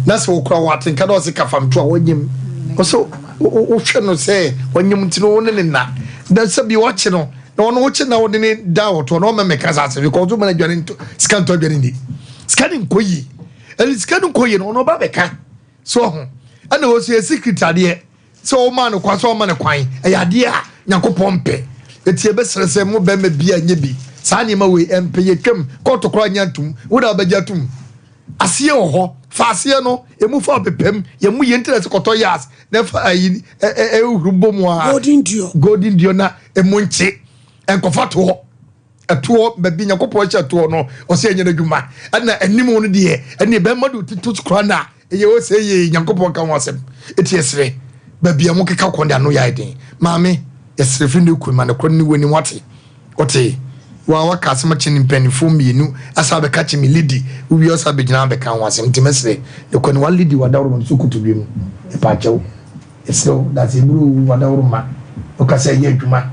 Na sɛ okura wɔ atenka na ɔsɛ kafamto a ɔnyem. Ɔsɛ wohwɛ no sɛ ɔnyem nti no wo ne ne na. Na sɛ bi ɔkye no na ɔno wokye na wode ne da wɔtoɔ na ɔma mɛka saa asɛm because woma no aduane nto sika ntɔ aduane ndi. Sika ne nkɔ yie. Ɛne sika no nkɔ yie no ɔno ɔba bɛka so ɔho. Ɛna wɔ so yɛ secret adeɛ sɛ ɔma no kwan sɛ ɔma no kwan ɛyɛ adeɛ a Nyankopɔn mpɛ. Eti ɛbɛsrɛ sɛ mo bɛrima bi a nyɛ bi saa nneɛma wei ɛmpɛ yɛtwam kɔɔto koraa nyɛ ntom wo na wobɛgye atom. Aseɛ wɔ hɔ fa aseɛ no emu fa ɔpepam yɛn mu yɛn ntina sɛ kɔtɔ yas na ɛfa ayi ɛhuru bɔ mu a Golden Dior. Golden Dior na emu nkye nkɔfa toɔ ɛtoɔ baabi Nyankopɔn hyɛ toɔ no ɔsɛ ɛnyɛ n'adwuma ɛna anim no deɛ ɛne bɛrima de otito koraa na ɛyɛ ɔsɛ yɛ Nyankopɔn ka ho asɛm eti ɛsrɛ baabi a mo keka kɔn de ano yɛ ayɛ den maame yɛsrɛ firi ne kun ma ne korɔ ne wɔ anim wate ɔte wa waka asɛm akyɛ ne mpanimfoɔ mmienu asa abɛka kyɛ me lady wowie ɔsa abɛgyina abɛka ho asɛm nti mɛsrɛ ne kɔ ne wa lady wadaworo ma no so koto bi mu ɛpaakyɛw yɛsrɛ wo dase eburu wadaworo ma ɔka sɛ ɛyɛ adwuma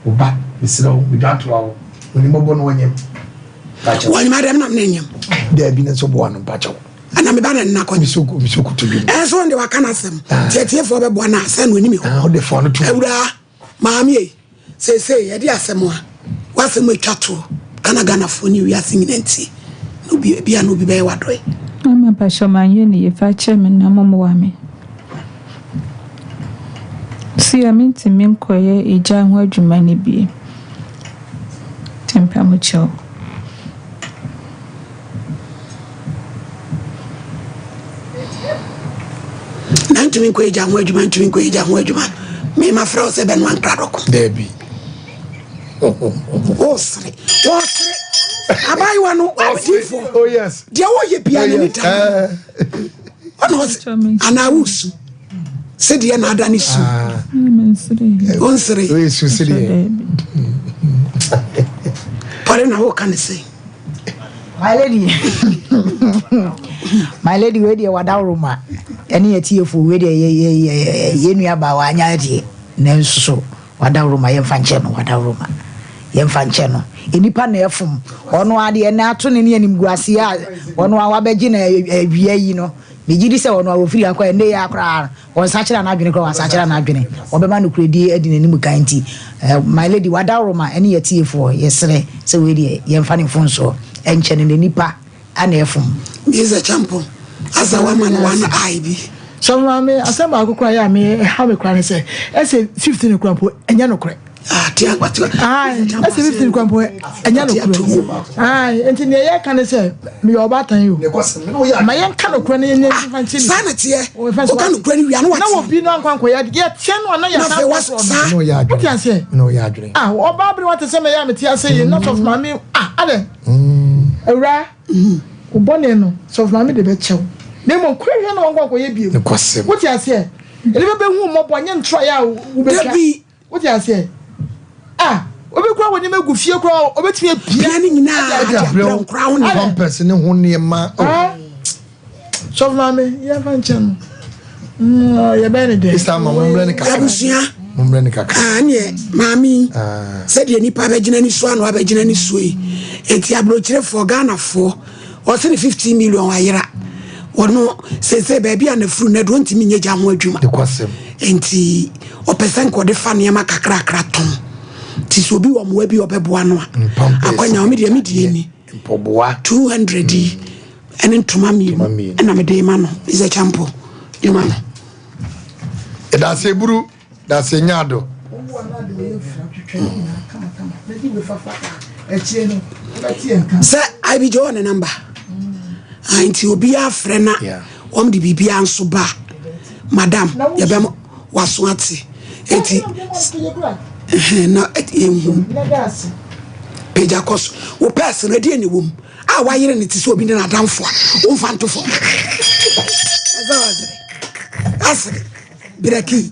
wo ba mesrɛ wo medwa atoa wo onimɔbɔ no wɔnyam paakyɛw Wɔnyem adɛm nam ne nyem. daabi ne nso boa no mpaakyɛw Ɛna meba ne nna kɔ. mesɛ mesɛ koto bi mu Ɛnso wɔn de waka n'asɛm. Tiɛtiefoɔ bɛboa no a sɛ na onim hɔ. wode fa no to Awuraa maame yi seesei yɛde asɛm a w'asɛm atwa toɔ Ghana Ghanafoɔ ne wiase nyina ntie na obi ebia na obi bɛyɛ w'adɔe. Mama mpakyɛw manyɛ ne yie fa kyɛ me na mommoa me. Sia mentumi nkɔyɛ egya ho adwuma no bi. Nti mpa mo kyɛw. Na ntumi nkɔ egya ho adwuma ntumi nkɔ egya ho adwuma mema frɛ wo sɛ bɛnoa nkradɔko. Daabi. Wɔsere wɔsere abaayewa no ɔdifoɔ Oh yes. deɛ wɔyɛ bia Oh n'ani yes. da ɔna ɔsɛ anaa wosu sɛdeɛ na ada ne su ɔnsere Oye su sɛdeɛ. pɔre na woka ne sɛ. My lady, my lady wei deɛ wadaworoma ɛne atiefoɔ wei deɛ yɛ yɛ yɛ yɛ nua baa wanya adeɛ nanso so wadaworoma yɛmfa nkyɛ no wadaworoma yɛmfa nkyɛ no nnipa na ɛfom ɔno adeɛ na ato ne ne animguaseɛ a ɔno a wabɛgye na awia yi no megye di sɛ ɔno a wɔfiri akɔ ɛnne yɛ akoraa Ɔnsakyera n'adwene koraa, wansakyera n'adwene. Ɔbɛma nokorɛdie adi n'anim kan nti, my lady, w'adaworoma ne y'atiefoɔ, yɛsrɛ sɛ wei deɛ yɛmfa ne mfomsoɔ nkyɛ no, na nipa na ɛfom. Mister Champon, asa wama no one eye bi. Sɔfo maame, asɛm baako koraa yɛ a me ɛha me koraa ne sɛ, ɛsɛ 15 koraa mpo ɛnyɛ nokorɛ. Ɛsɛ 15 koraa mpo ɛnyɛ nokorɛ. Ae, nti nea yɛka ne sɛ meyɛ ɔbaatan yi o. Ma yɛnka nokorɛ no yɛnyɛ mfa nkyɛ Saa na teɛ. Woka nokorɛ no wie a na wate. Na obi no ankɔ ankɔyɛ ade. Yɛteɛ no a na yɛsan kɔ no. Wote aseɛ? Ah, ɔbaa bere wate sɛ mɛyɛ a mete ase yi na sɔfo maame ah adɛ. Awura, wo bɔne no sɔfo maame de bɛkyɛ wo. Na mmom kɔhwɛ na wankɔ ankɔyɛ bio. Wote aseɛ? Nnipa bɛhu mmɔbɔ nyɛ ntorɔeɛ a wobɛtwa. Wote aseɛ? Ah, obi kura wɔ nneɛma gu fie kura obetumi apia. Pia ne nyinaa de abrɛ wo kura ho nneɛma. Pampers ne ho nneɛma. Oh. Sɔfo maame, yɛn fa nkyɛn no. Mm, yɛbɛyɛ ne dɛ. Isa ma mo mbrɛ ne kakra. Abusua. Mo mbrɛ ne kakra. Ah, neɛ maame yi. Ah. Sɛdeɛ nipa bɛgyina ne suo ano abɛgyina ne suo yi. Eti aburokyerefoɔ Ghanafoɔ ɔsɛ ne 15 million ayera. Wɔno sese baabi a n'afuru no adu ɔntumi nyɛ gya ho adwuma. Nti ɔpɛ sɛ nka ɔde fa nneɛma kakrakra tɔn. Nti sɛ obi wɔ mmoa bi a ɔbɛboa no a, akwanya ɔme deɛ me deɛ ni. 200 yi ɛne ntoma mmienu ɛna mede ma no. Mr. Champo de ma no. Ɛdase buru. Dase nyado. Sɛ IBJ wɔ ne namba ah, nti obiara frɛ na wɔn de biribiara nso ba madam yɛbɛ waso ate eti na yɛnhu pagya kɔ so wo pɛɛse no ɛdeɛ ne wɔ mu a wayere ne te sɛ obi ne n'adamfo a womfa nto fam ɛsɛ wasere asere Brɛki.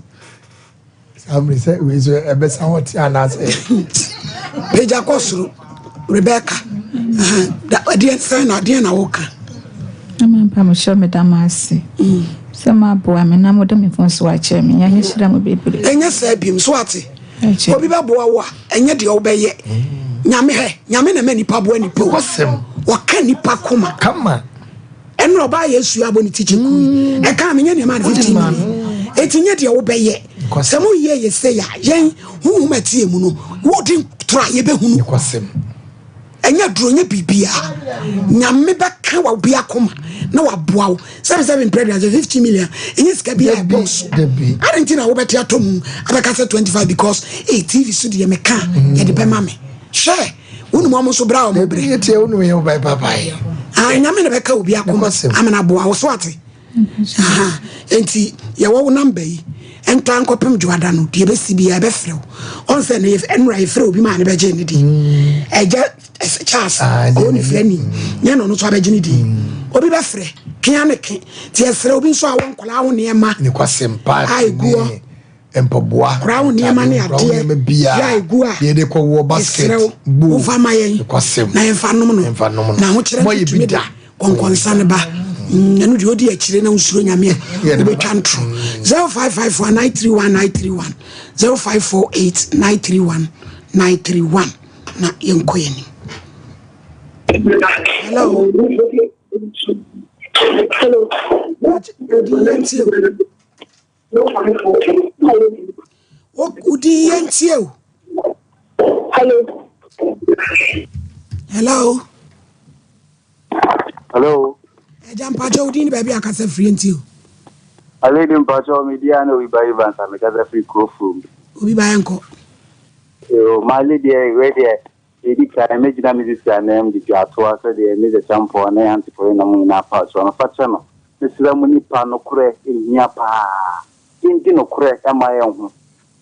Saa mmiri sɛ wei so ɛbɛsa hɔ te anaasɛ. Pagya kɔ soro Rebecca. Ɛdeɛ sɛn na adeɛ na woka. Ama mpa mo hyɛ meda mo ase. Mm. Sɛ mo aboa me na mo de me fon so akyerɛ me. Nyame hyira mo bebree. Ɛnyɛ saa biem so ate. Obi bɛboa wo a ɛnyɛ deɛ wobɛyɛ. Mm. Nyame hɛ nyame na ɛma nipa boa nipa o. Wɔka nipa koma. Kama. Ɛnna ɔbaa Yesu abɔ ne tikyi kuu yi. Ɛkaa me nyɛ nneɛma ade 15 million. Eti nyɛ deɛ wobɛyɛ. Sɛ mo yɛ yɛ sɛ ya yɛn huhum ɛteɛ mu no wodi toro a yɛbɛhunu. Ɛnyɛ duro nyɛ biribiara. Nyame bɛka wa obi akoma na waboa wo. Sɛbi sɛbi mpɛ aduane 15 million ɛnyɛ sika bi a ɛbɔ so. Ade nti na wobɛte atɔ mu abɛka sɛ 25 because eh TV so deɛ meka yɛde bɛma me. Hwɛ. Wonim wɔn nso brɛ a wɔn brɛ. Ebi tie wonim yɛn ɔbɛn papa yi. Ah, nyame na bɛka obi akoma amena aboa wo so ate. Aha, enti yɛwɔ wo namba yi. Ɛntaa nkɔpem dwoada no, deɛ ɛbɛsi biara ɛbɛfrɛ wo. Ɔn sɛ no ɛnora yɛfrɛ obi maa ne bɛgye ne di. Ɛgya Charles, ɔwɔ ne frɛ ni. Nyɛ na ɔno nso abɛgye ne di. Obi bɛfrɛ, kea ne ke. Nti yɛsrɛ obi nso a wɔ nkɔlaa ho nneɛma. Ne kwasɛm pa. A ɛguɔ. mpaboa, Kora wo nneɛma ne ntadeɛ, kora wo adeɛ nneɛma biara, yɛ a ɛgu a, deɛ yɛde kɔwoɔ, basket, yɛsrɛ wo, bowl, womfa mma yɛn nokwasɛm, na yɛmfa nnom no, yɛmfa nnom no. Na ahokyerɛ Moayɛ nso bi tumi de da. kɔnkɔnsa no ba. Ɛno deɛ wodi akyire na wosuro Nyame a, Yɛde bɛba. wobɛtwa ntoro. 0554 931 931, 0548 931 931 na yɛnkɔ yɛn anim. Hello. Hello. Odi yɛn tie o. Wodi yɛn tie o. Hello. Hello. Hello. Ẹja mpakyɛ wodi ni baabi akasa firi nti o. Aledi mpakyɛ mi di ano obi ba Evans a mekasa firi kuro from. Obi ba yɛn kɔ. Yo, my lady, wei deɛ Deɛ ɛdi kan, mɛgyina me sisi ananmu de dwa atoa sɛdeɛ Mesa Kyampɔn ne Aunty Paulina mo nyinaa paw kyɛw no. Fa kyɛ no. Mesrɛ mo nnipa, nokorɛ hia paa. Yɛndi nokorɛ mma yɛn ho.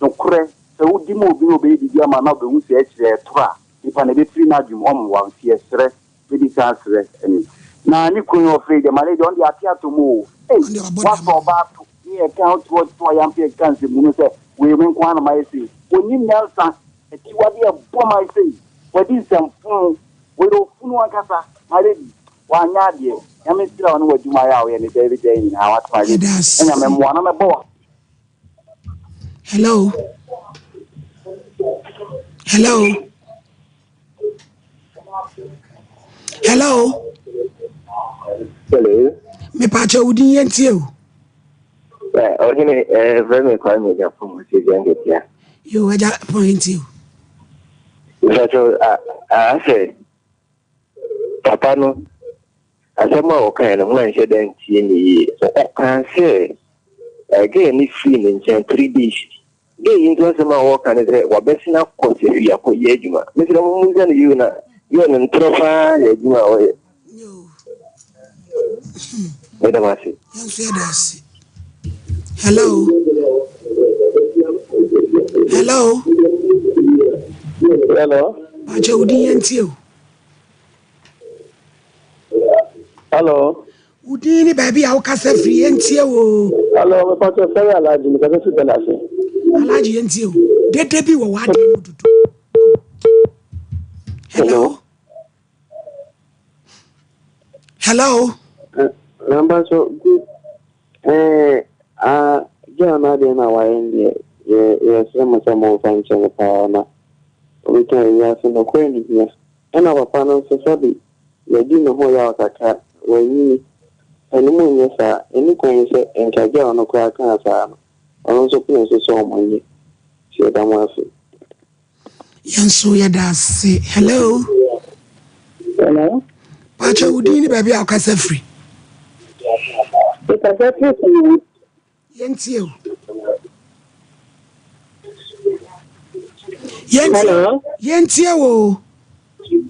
Nokorɛ, sɛ wodi ma obi na ɔbɛyɛ biribi ama wo na ɔbɛhu sɛ akyire ɛtoro a, nipa no ɛbɛfiri n'adwene mu, ɔmmoa wo. Nti yɛsrɛ, mɛdi kan asrɛ ni. Na ne kunu yi ɔfrɛ yi deɛ, Malay deɛ ɔno deɛ ate atɔ mu o. Ei, woasɔ ɔbaa to ne yɛka wotoɔ toɔ yampe yɛkeka nsɛmhunu sɛ wei me nko ara na mayɛ sei. Ɔnnim nyansa. Akyiwade a ɛbɔ man sei. Wadi nsɛmfoo. Wɔyɛ ofunu ankasa. My lady, wanyɛ adeɛ. Nyame nhyira wo ne w'adwuma yɛ a woyɛ ne da bi da nyinaa wate my lady. Yɛda Na Nyame mmoa na mɛbɔ wa. Hello. Hello. Hello. Hello. Mepakyɛ wo din yɛntie o. Ɔhene ɛfrɛ me Kwame Agyapong Osegya Nketea. Yo agya pɔn yɛntie o. Mepakyɛ asɛ papa no asɛm a ɔkae no ho anhyɛ da ntie ne yie. Ɔkaa sɛ girl no firi ne nkyɛn 3 days. Girl yi nso asɛm a wɔka ne sɛ wabɛsen akɔ Sefwi akɔyɛ adwuma. Mesrɛ mo mmisa no yie na girl no ntorɔ paa yɛ adwuma a ɔyɛ. Meda mo ase. Yɛn nso yɛda ase. Hello. Hello. Hello. Pakyɛ wo din yɛntie o. Hello. Wo din ne baabi a wokasa firi yɛntie o. Hello, mepakyɛ sɛre Alhaji, mekasa firi Bɛlase. Alhaji yɛntie o. Dede bi wɔ w'adeɛ mu dodo. Hello. Hello. Namba so good. Eh, ah, girl no adeɛ no a wayɛ no deɛ, yɛ yɛsrɛ mo sɛ momfa nkyɛ no paa na obɛka wiase nokorɛ ne hia. Ɛna papa no nso sɛbe yɛadi ne ho yaw kakra, wanyini. Ɛno mu nyɛ saa, ɛni kwan sɛ nka girl no koraa kaa saa no, ɔno nso pene so sɛ ɔmo nyɛ. Nti yɛda mo ase. Yɛn nso yɛda ase. Hello. Hello. Pakyɛ wo din ne baabi a wokasa firi. Mekasa firi Kumasi. Yɛntie o. Yɛntie. Hello. Yɛntie o.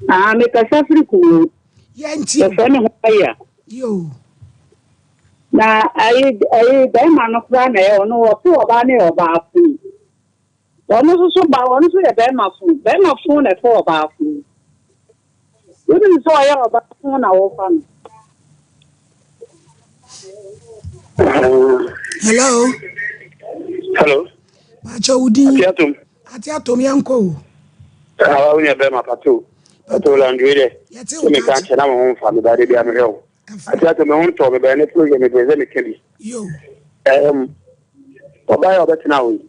Ah, mekasa firi Kumasi. Yɛntie o. Yɛfrɛ me ho aya. Yo. Na ayi ayi bɛrima no koraa na ɛyɛ ɔno ɔse ɔbaa no yɛ ɔbaa fo. Ɔno nso so ba ɔno nso yɛ bɛrima fo. Bɛrima fo na ɛfɛ ɔbaa fo. Wonim sɛ ɔyɛ ɔbaa fo na wɔfa no. Hello. Hello. Pakyɛ wo din. Ate atom. Ate atom yɛnkɔ o. Awa wo nua bɛrima pato. Pato landwe dɛ. Yɛte wo ka kyɛ na me ho mfa me ba de bia mehwɛ wo. Ate atom me ho ntɔ me bɛn ne program me pɛ sɛ meka bi. Yo. Um, ɔbaa yɛ ɔbɛtena hɔ yi.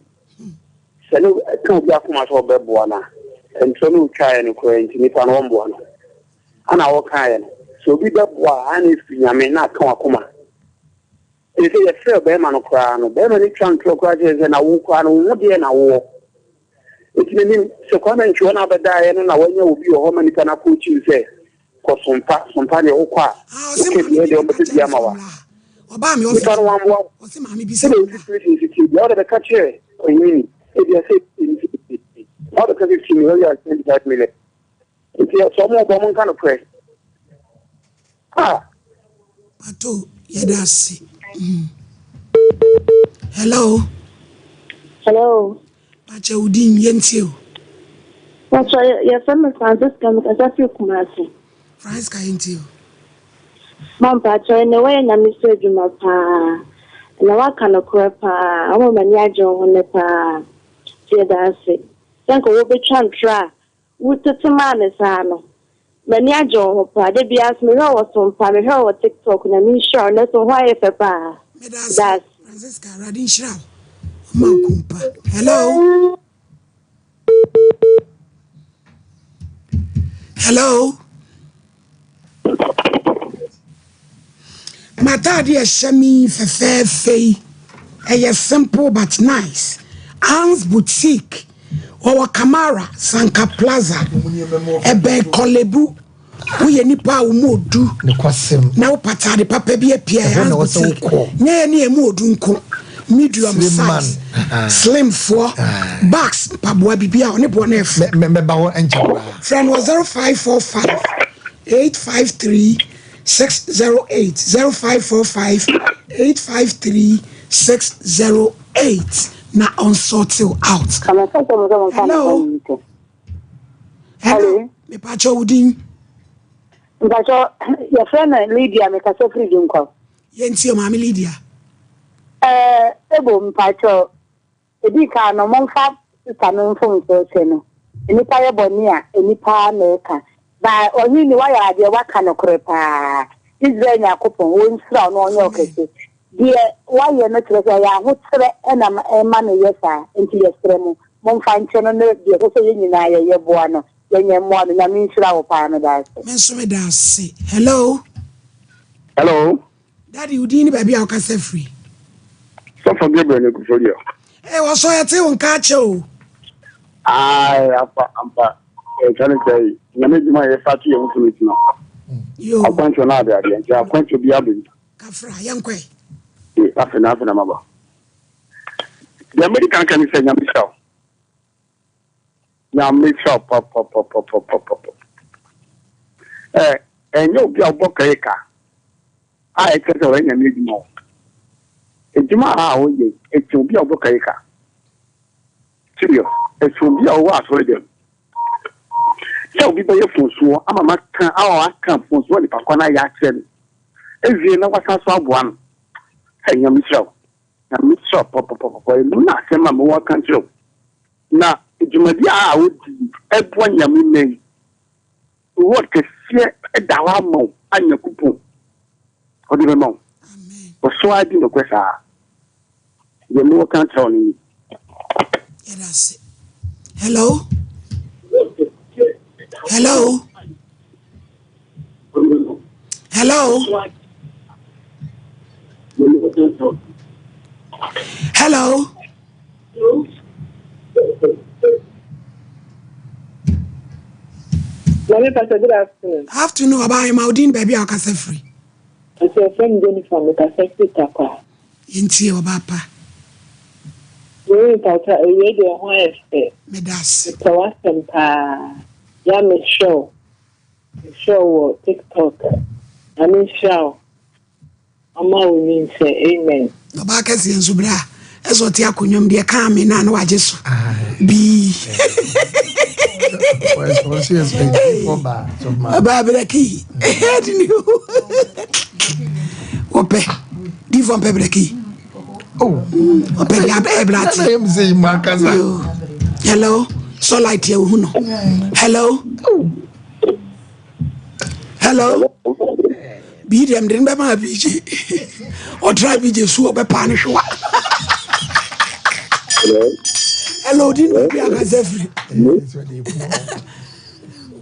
Sɛ ne ɛka obi akoma sɛ ɔbɛboa no a, ntorɔ no wotwaeɛ no koraa nti nipa no ɔmboa no. Ana wɔkaeɛ no, sɛ obi bɛboa a, ana ɛfiri Nyame na aka wakoma. Ɛfiri sɛ yɛfrɛ bɛrima no koraa no, bɛrima no twa ntorɔ koraa kyerɛ sɛ na wo koraa no, wo ho deɛ na wowɔ. Nti menim sɛ Kwame Ntwi hɔ na abɛdaeɛ no na wanya obi wɔ hɔ ma nipa no akɔɔkyiw sɛ kɔ Sompa, Sompa deɛ wokɔ a, wokɛ deɛ deɛ wɔbɛpɛ bi ama wa. Nipa no wamboa wo. Sɛdeɛ wo situation si tie bia wode bɛka kyerɛ ɔhene ni, ebia sɛ na wode ka 15 million, wɔyɛ 25 million. Nti sɛ ɔmo bɔ ɔmo nka nokorɛ. Ah. Pato yɛda ase. Hello. Hello. Pakyɛ wo din yɛntie o. Pakyɛ yɛfrɛ me Francisca mekasa firi Kumasi. Francisca yɛntie o. Ma mpakyɛ ɛnɛ woayɛ nyame so adwuma paa na woaka nokorɛ paa wama m'ani agye wo ho nnɛ paa nti yɛda ase sɛ nka wobɛtwa ntorɔ a wotete maa me saa no m'ani agye wo ho paa da biara so mehwɛ wɔ so mpa mehwɛ wɔ TikTok na menhyira wo nnɛ so ho ayɛ fɛ paa Meda ase Francisca Awurade nhyira wo ɔma wo kumpa. Hello. Hello. M'ataade a ɛhyɛ me yi fɛfɛɛfɛ yi, ɛyɛ simple but nice. Anne's Boutique, wɔwɔ Kamara, Sanka Plaza, ɛbɛn Korle-Bu. Woyɛ nipa a wo mu odu na wopɛ ataade papa bi apia Ɛhɔ Anne's na wɔsɛ Boutique. wokɔ. Nyɛ yɛ ne ɛmu odu nko, medium Slim size, man. slim foɔ, bags, mpaboa biribi a ɔne boɔ no ɛfo. Mɛba hɔ nkyɛ koraa. Frɛ no wɔ 0545 853 608 0545 853 608 na ɔnsort you out. Hello. Hello. Mepakyɛ wo din. Mpakyɛ yɛfrɛ no Lydia mekasa firi Dunkwa. Yɛntie maame Lydia. Ɛɛ ebo mpakyɛ edi kan no momfa sista no mfomsoɔ kyɛ no. Nnipa yɛ bɔne a nnipa na ɛka. Ba ɔhene wayɛ adeɛ waka nokorɛ paa. Israel Nyankopɔn ɔnhyira wo na ɔnyɛ wo kɛse. Deɛ wayɛ no kyerɛ sɛ ɛyɛ ahokyerɛ na ɛma no yɛ saa nti yɛsrɛ mo momfa nkyɛ no na deɛ ɛsɛ sɛ yɛn nyinaa yɛyɛ boa no yɛnyɛ mmoa no. Nyame nhyira wo paa meda ase. Me nso meda ase. Hello. Hello. Daddy, wo din ne baabi a wokasa firi? Sɔfo Gabriel ne Kufodio. Ee, eh, wɔsɔ yɛte wo nka akyɛ o. Ae, ampa, ampa. Ɛtwa ne sɛ nyame adwuma a yɛfa to yɛn ho so no ti no. Yo. Akwantuo no ade adeɛ nti akwantuo bi abɛm. Kafra, yɛnkɔe. Afei na afei na maba. Deɛ medi kan ka ne sɛ nyame hyira wo. Nyame hyira wo papapapapapapa. Ɛ ɛnyɛ obi a ɔbɔ kɛyɛ ka a ɛkyerɛ sɛ ɔyɛ nyame adwuma o. Adwuma a ɔyɛ ɛkyɛ obi a ɔbɔ kɛyɛ ka. Serious, ɛkyɛ obi a ɔwɔ asɔre dɛm. Sɛ obi bɛyɛ fonsoɔ ama maka a aka fonsoɔ nipa kwan ayɛ akyerɛ no. Ewie na wasan so aboa no. Ɛ nyame hyira wo. Nyame hyira wo papapapapa. Ɛno na asɛm a mewɔ ka kyerɛ wo. Na dwumadi a wodi yi boa Nyame mma yi. Reward kɛseɛ da hɔ ama wo a Nyankopɔn ɔde bɛma wo. Kɔ so ara di nokorɛ saa. Deɛ mewɔ ka kyerɛ wo no ni. Yɛda ase. Hello? Hello? Hello? Hello? Mami Pastor, good afternoon. Afternoon, ɔbaa ahema odin baabi a ɔkasa firi. Pastor, fam Jennifer, mekasa firi Takwa. Yɛntie ɔbaa pa. Mami Pastor, awie deɛ ho ayɛ fɛ. Meda ase. Mepɛ w'asɛm paa. Ya mehwɛ wo. Mehwɛ wo wɔ TikTok. Nyame nhyira wo. Ɔma wo nyinsɛn amen. Ɔbaa kɛseɛ nso berɛ a ɛsɛ ɔte akonnwa mu deɛ kaa me na na wagye so bii. Ɔbaa brɛki ɛdi ni o wɔpɛ difɔ mpɛ brɛki ɔpɛ deɛ abɛɛ brate. Hello, sunlight yɛ ohu no. Hello. Hello. Bii deɛ mede no bɛma BJ. Ɔtra BJ su ɔbɛpaa no hwewa. Hello, odin baabi akasa firi.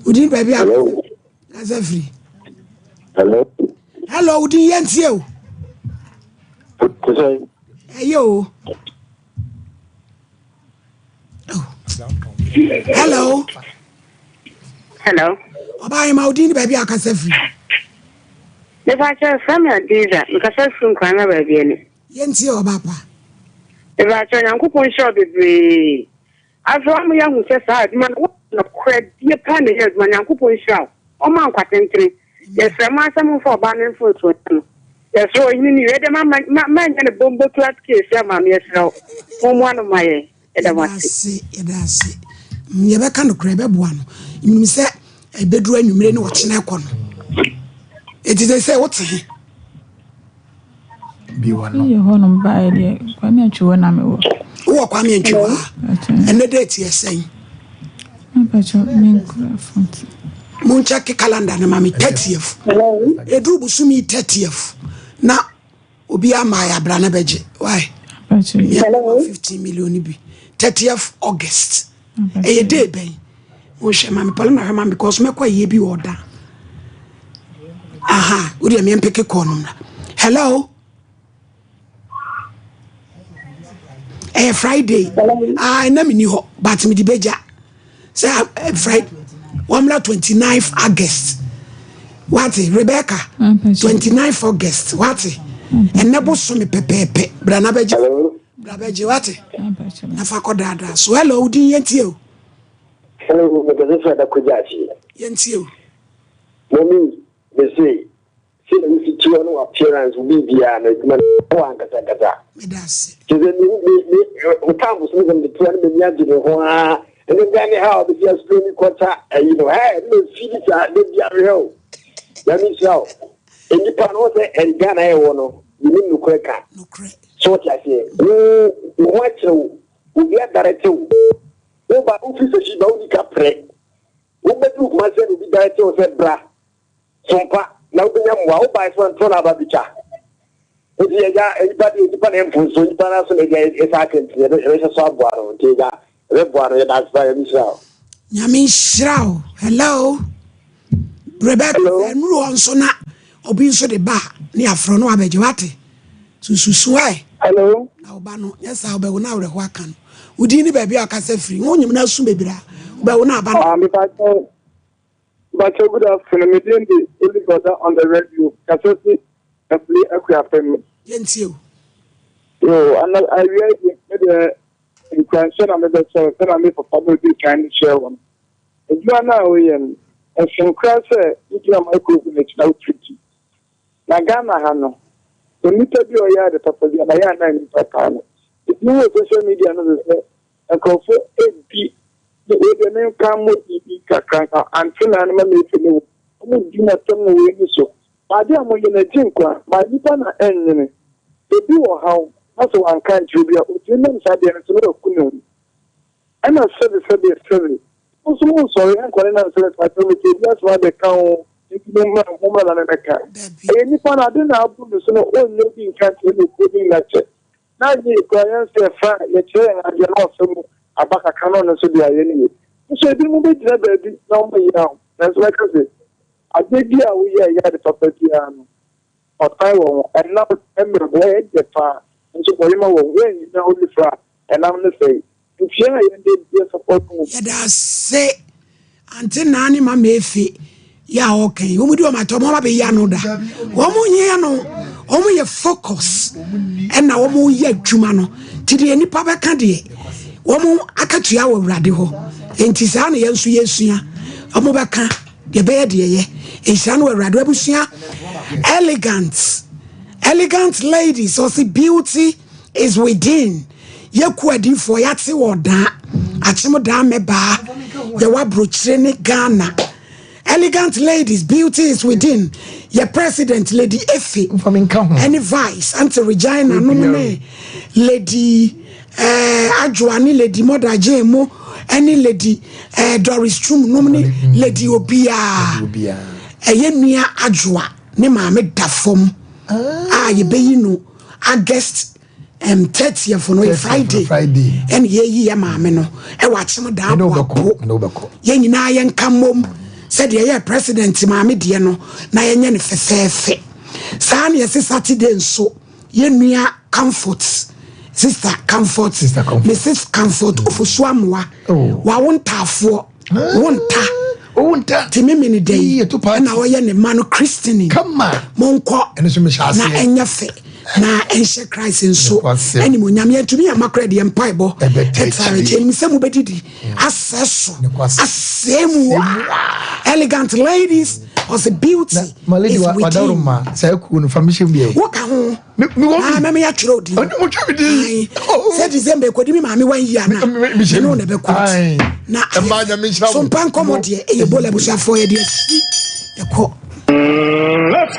Odin baabi akasa firi. Hello. Hello, odin yɛn tie o. Ɛyɛ o. Oh. Hello. Hello. Ɔbaa yɛ ma odin ne baabi a akasa firi. Mepa kyɛ fɛ mi Adiza, mekasa firi nkwan na baabi ani. Yɛn ti ɔbaa pa. Mepa kyɛ Nyankopɔn nhyira bebree. Afei wɔn yɛ ahu sɛ saa adwuma no wɔ nokorɛ die paa na ɛyɛ adwuma Nyankopɔn nhyira wo. Ɔma nkwa tentene. Yɛsrɛ mo ara sɛ momfa ɔbaa no mfomsoɔ nkyɛ no. Yɛsrɛ ɔhene no wei deɛ ma ma ma nyɛ no bombo class case ama me yɛsrɛ wo. Mommoa no ma yɛn. Yɛda mo Yɛda ase yɛda ase. Mm, yɛbɛka nokorɛ yɛbɛboa no. Menim sɛ ɛbɛduru anwummere ne ɔkyena ɛkɔ no. Enti sɛ sɛ wote he? Bi wɔ no. Yɛ hɔnom baeɛ deɛ Kwame Antwi hɔ na mewɔ. Wowɔ Kwame Antwi hɔ a? Ɛnɛ date yɛ sɛn? Mpakyɛ menkura phone ti. Monkyɛke calendar no ma me 30th. Ɛduru bosome 30th na obi ama yɛ abra no bɛgye. Why? Hello. 15 million bi. 30th August. Ɛyɛ day bɛn? Wohwɛ ma me pɔlɔ na hwɛ ma me because mɛkɔ ayie bi wɔ ɔda. Aha, wo deɛ meɛmpeke kɔɔ no mmra. Hello. Ɛyɛ Friday. Ah, ɛna menni hɔ but mede bɛgya. Sɛ eh, Friday wɔmmra 29th August. Wate Rebecca 29th August wate. Ɛnɛ bosome pɛpɛɛpɛ bra na bɛgye. Bra bɛgye wate. Na fa kɔ daadaa so. Hello, wodin yɛntie o. Hello, mekasa firi Adako Gyaakye. Yɛntie o. Mɔmi, mese, sɛ na wosi ti hɔ ne w'appearance, wo biribiara no, adwuma no wɔ ankasa ankasa. Meda ase. Kyerɛ sɛ me me me wo time so sɛ mede toa no m'ani agye me ho ara. Ɛne da ne ha a wɔbɛsi asopɛ ni kɔta ayi no, hɛ, ne mfi bi saa, da bi ahwehwɛ o. Nyame nhyira wo. Nnipa no, sɛ ɛn Ghana yɛwɔ no, yɛnim nokorɛ ka. Nokorɛ. So wote aseɛ? Wo, wo ho akyerɛ wo, obi adarete wo. Wo ba, wofiri sɛ hyi ba, wonni ka prɛ. Wobɛduru Kumasi na obi direct wo sɛ bra Sompa na wobɛnya mmoa. Wobae so a ntorɔ na aba abɛtwa. Nti agya, nnipa deɛ nnipa na ɛmfo nso, nnipa no aso na agya ɛsa aka nti yɛbɛhyɛ so aboa no. Nti agya, yɛbɛboa no. Yɛda ase paa, Nyame nhyira wo. Nyame nhyira wo. Hello. Rebecca, ɛnuru hɔ nso na obi nso de ba a ne afrɛ no abɛgye wate. Sususu ɛ. Hello. Na wo ba no nyɛ saa wobɛwo na awerɛho aka no. Wo din ne baabi a ɔkasa firi. Wo nyim na asu bebree a wobɛwo na aba no. Ah, me pacho, pacho good afternoon. Me din de Oliver da on the radio. Kasa fi Afiri Akuapem. Yɛntie o. Yo, ana awia yi me de nkuranhyɛ na mebɛkyerɛ sɛ na me papa no odi kan no kyerɛ wɔn. Adwuma no a woyɛ no, ɛsen koraa sɛ wogyina microphone akyi na wopreachi. Na Ghana ha no, onipa bi a ɔyɛ ade papa bi a, na yɛ a na nnipa taa no. Ebinom wɔ social media no so sɛ nkurɔfo di, wei deɛ menka mmɔ din bi kakra nka, Antenna no ma mefi ne wo. Wɔdi n'asɛm wɔ wei ni so. Ade a wɔyɛ no agye nkwa, ma nnipa na ɛnnwene. Ebi wɔ haw na sɛ wanka ankyerɛ obi a, otumi nam saa adeɛ no so na waku ne ho. Ɛna sɛbe sɛbe sɛbe, mo nso monsɔre nkɔ ne nam sɛ mepakyɛw mete obi asɛm abɛka oo, nti mommra mommra na memmɛka. Ɛyɛ nipa no ade na abu no so no ɔnnya obi nka nkyerɛ no okuo bi nna kyɛ. Na anyɛ yie koraa yɛn nso yɛfa a yɛkyerɛ yɛn adeɛ na wafa mu aba kakra na ɔno nso de ayɛ ne yie. Nso ebinom bɛgyina baabi na wɔyɛ a nanso mɛka sɛ adeɛ bi a woyɛ a ɛyɛ ade papa biara no ɔtan wɔ ho, ɛnam mmerɛ bɔ ɛyɛ dɛ paa nso bɔyema wɔ ho, woannyina hɔ nifra a ɛnam no sɛe. Ntua a yɛn de yɛ support wo. Yɛda ase Ante Naa ne Mama Efe yɛ a ɔka yi wɔn di wɔn atɔ wɔn abɛyi ano da wɔn nyɛ ano wɔn yɛ focus ɛna wɔn yɛ adwuma no ti deɛ nipa bɛka deɛ wɔn akatua wɔ awurade hɔ nti saa na yɛn nso yɛsua wɔn bɛka deɛ bɛyɛ deɛ yɛ nhyira no wɔ awurade abusua elegant elegant ladies ɔsi beauty is within. Yɛku adiifoɔ yɛate wɔ daa akyem daa mɛbaa yɛwɔ aburokyire ne Ghana elegant ladies beauty is within yɛ president lady Efe ɛne vice auntie Regina nom ne lady eh, Adwoa ne lady Mother Jane mo ɛne lady eh, Doris Twum nom ne lady obiara ɛyɛ nua Adwoa ne maame da fam a yɛbɛyi no August um, 30th no yɛ Friday ɛna yɛyi yɛ maame no ɛwɔ akyem daa boapo yɛn nyinaa yɛnka mmom sɛdeɛ ɛyɛ president maame deɛ no na yɛnyɛ no fɛfɛɛfɛ saa na yɛse Saturday nso yɛnua comfort sister comfort, sister comfort. Mrs comfort mm. ofosu amoa oh. wawo ntaafoɔ wo nta wo nta ti me mene dɛ yi ɛna ɔyɛ ne ma no christening monkɔ na ɛnyɛ fɛ na ɛnhyɛ Christ nso animonyam yɛntumi ama koraa deɛ mpaebɔ ɛtare kyɛ nim sɛ mobɛdidi asɛ so asɛ mu elegant ladies ɔsɛ beauty is within woka ho Ah, mɛmɛ yɛ atwerɛ odi. Ɔne mo twɛ mi di. Sɛ December ekodi mi maame wan yi ana. Ɛne wo na ɛbɛ kɔ ti. Na ɛmaa nyame nhyira mo. So mpa nkɔmɔ deɛ ɛyɛ bola abusuafoɔ yɛ deɛ si ɛkɔ.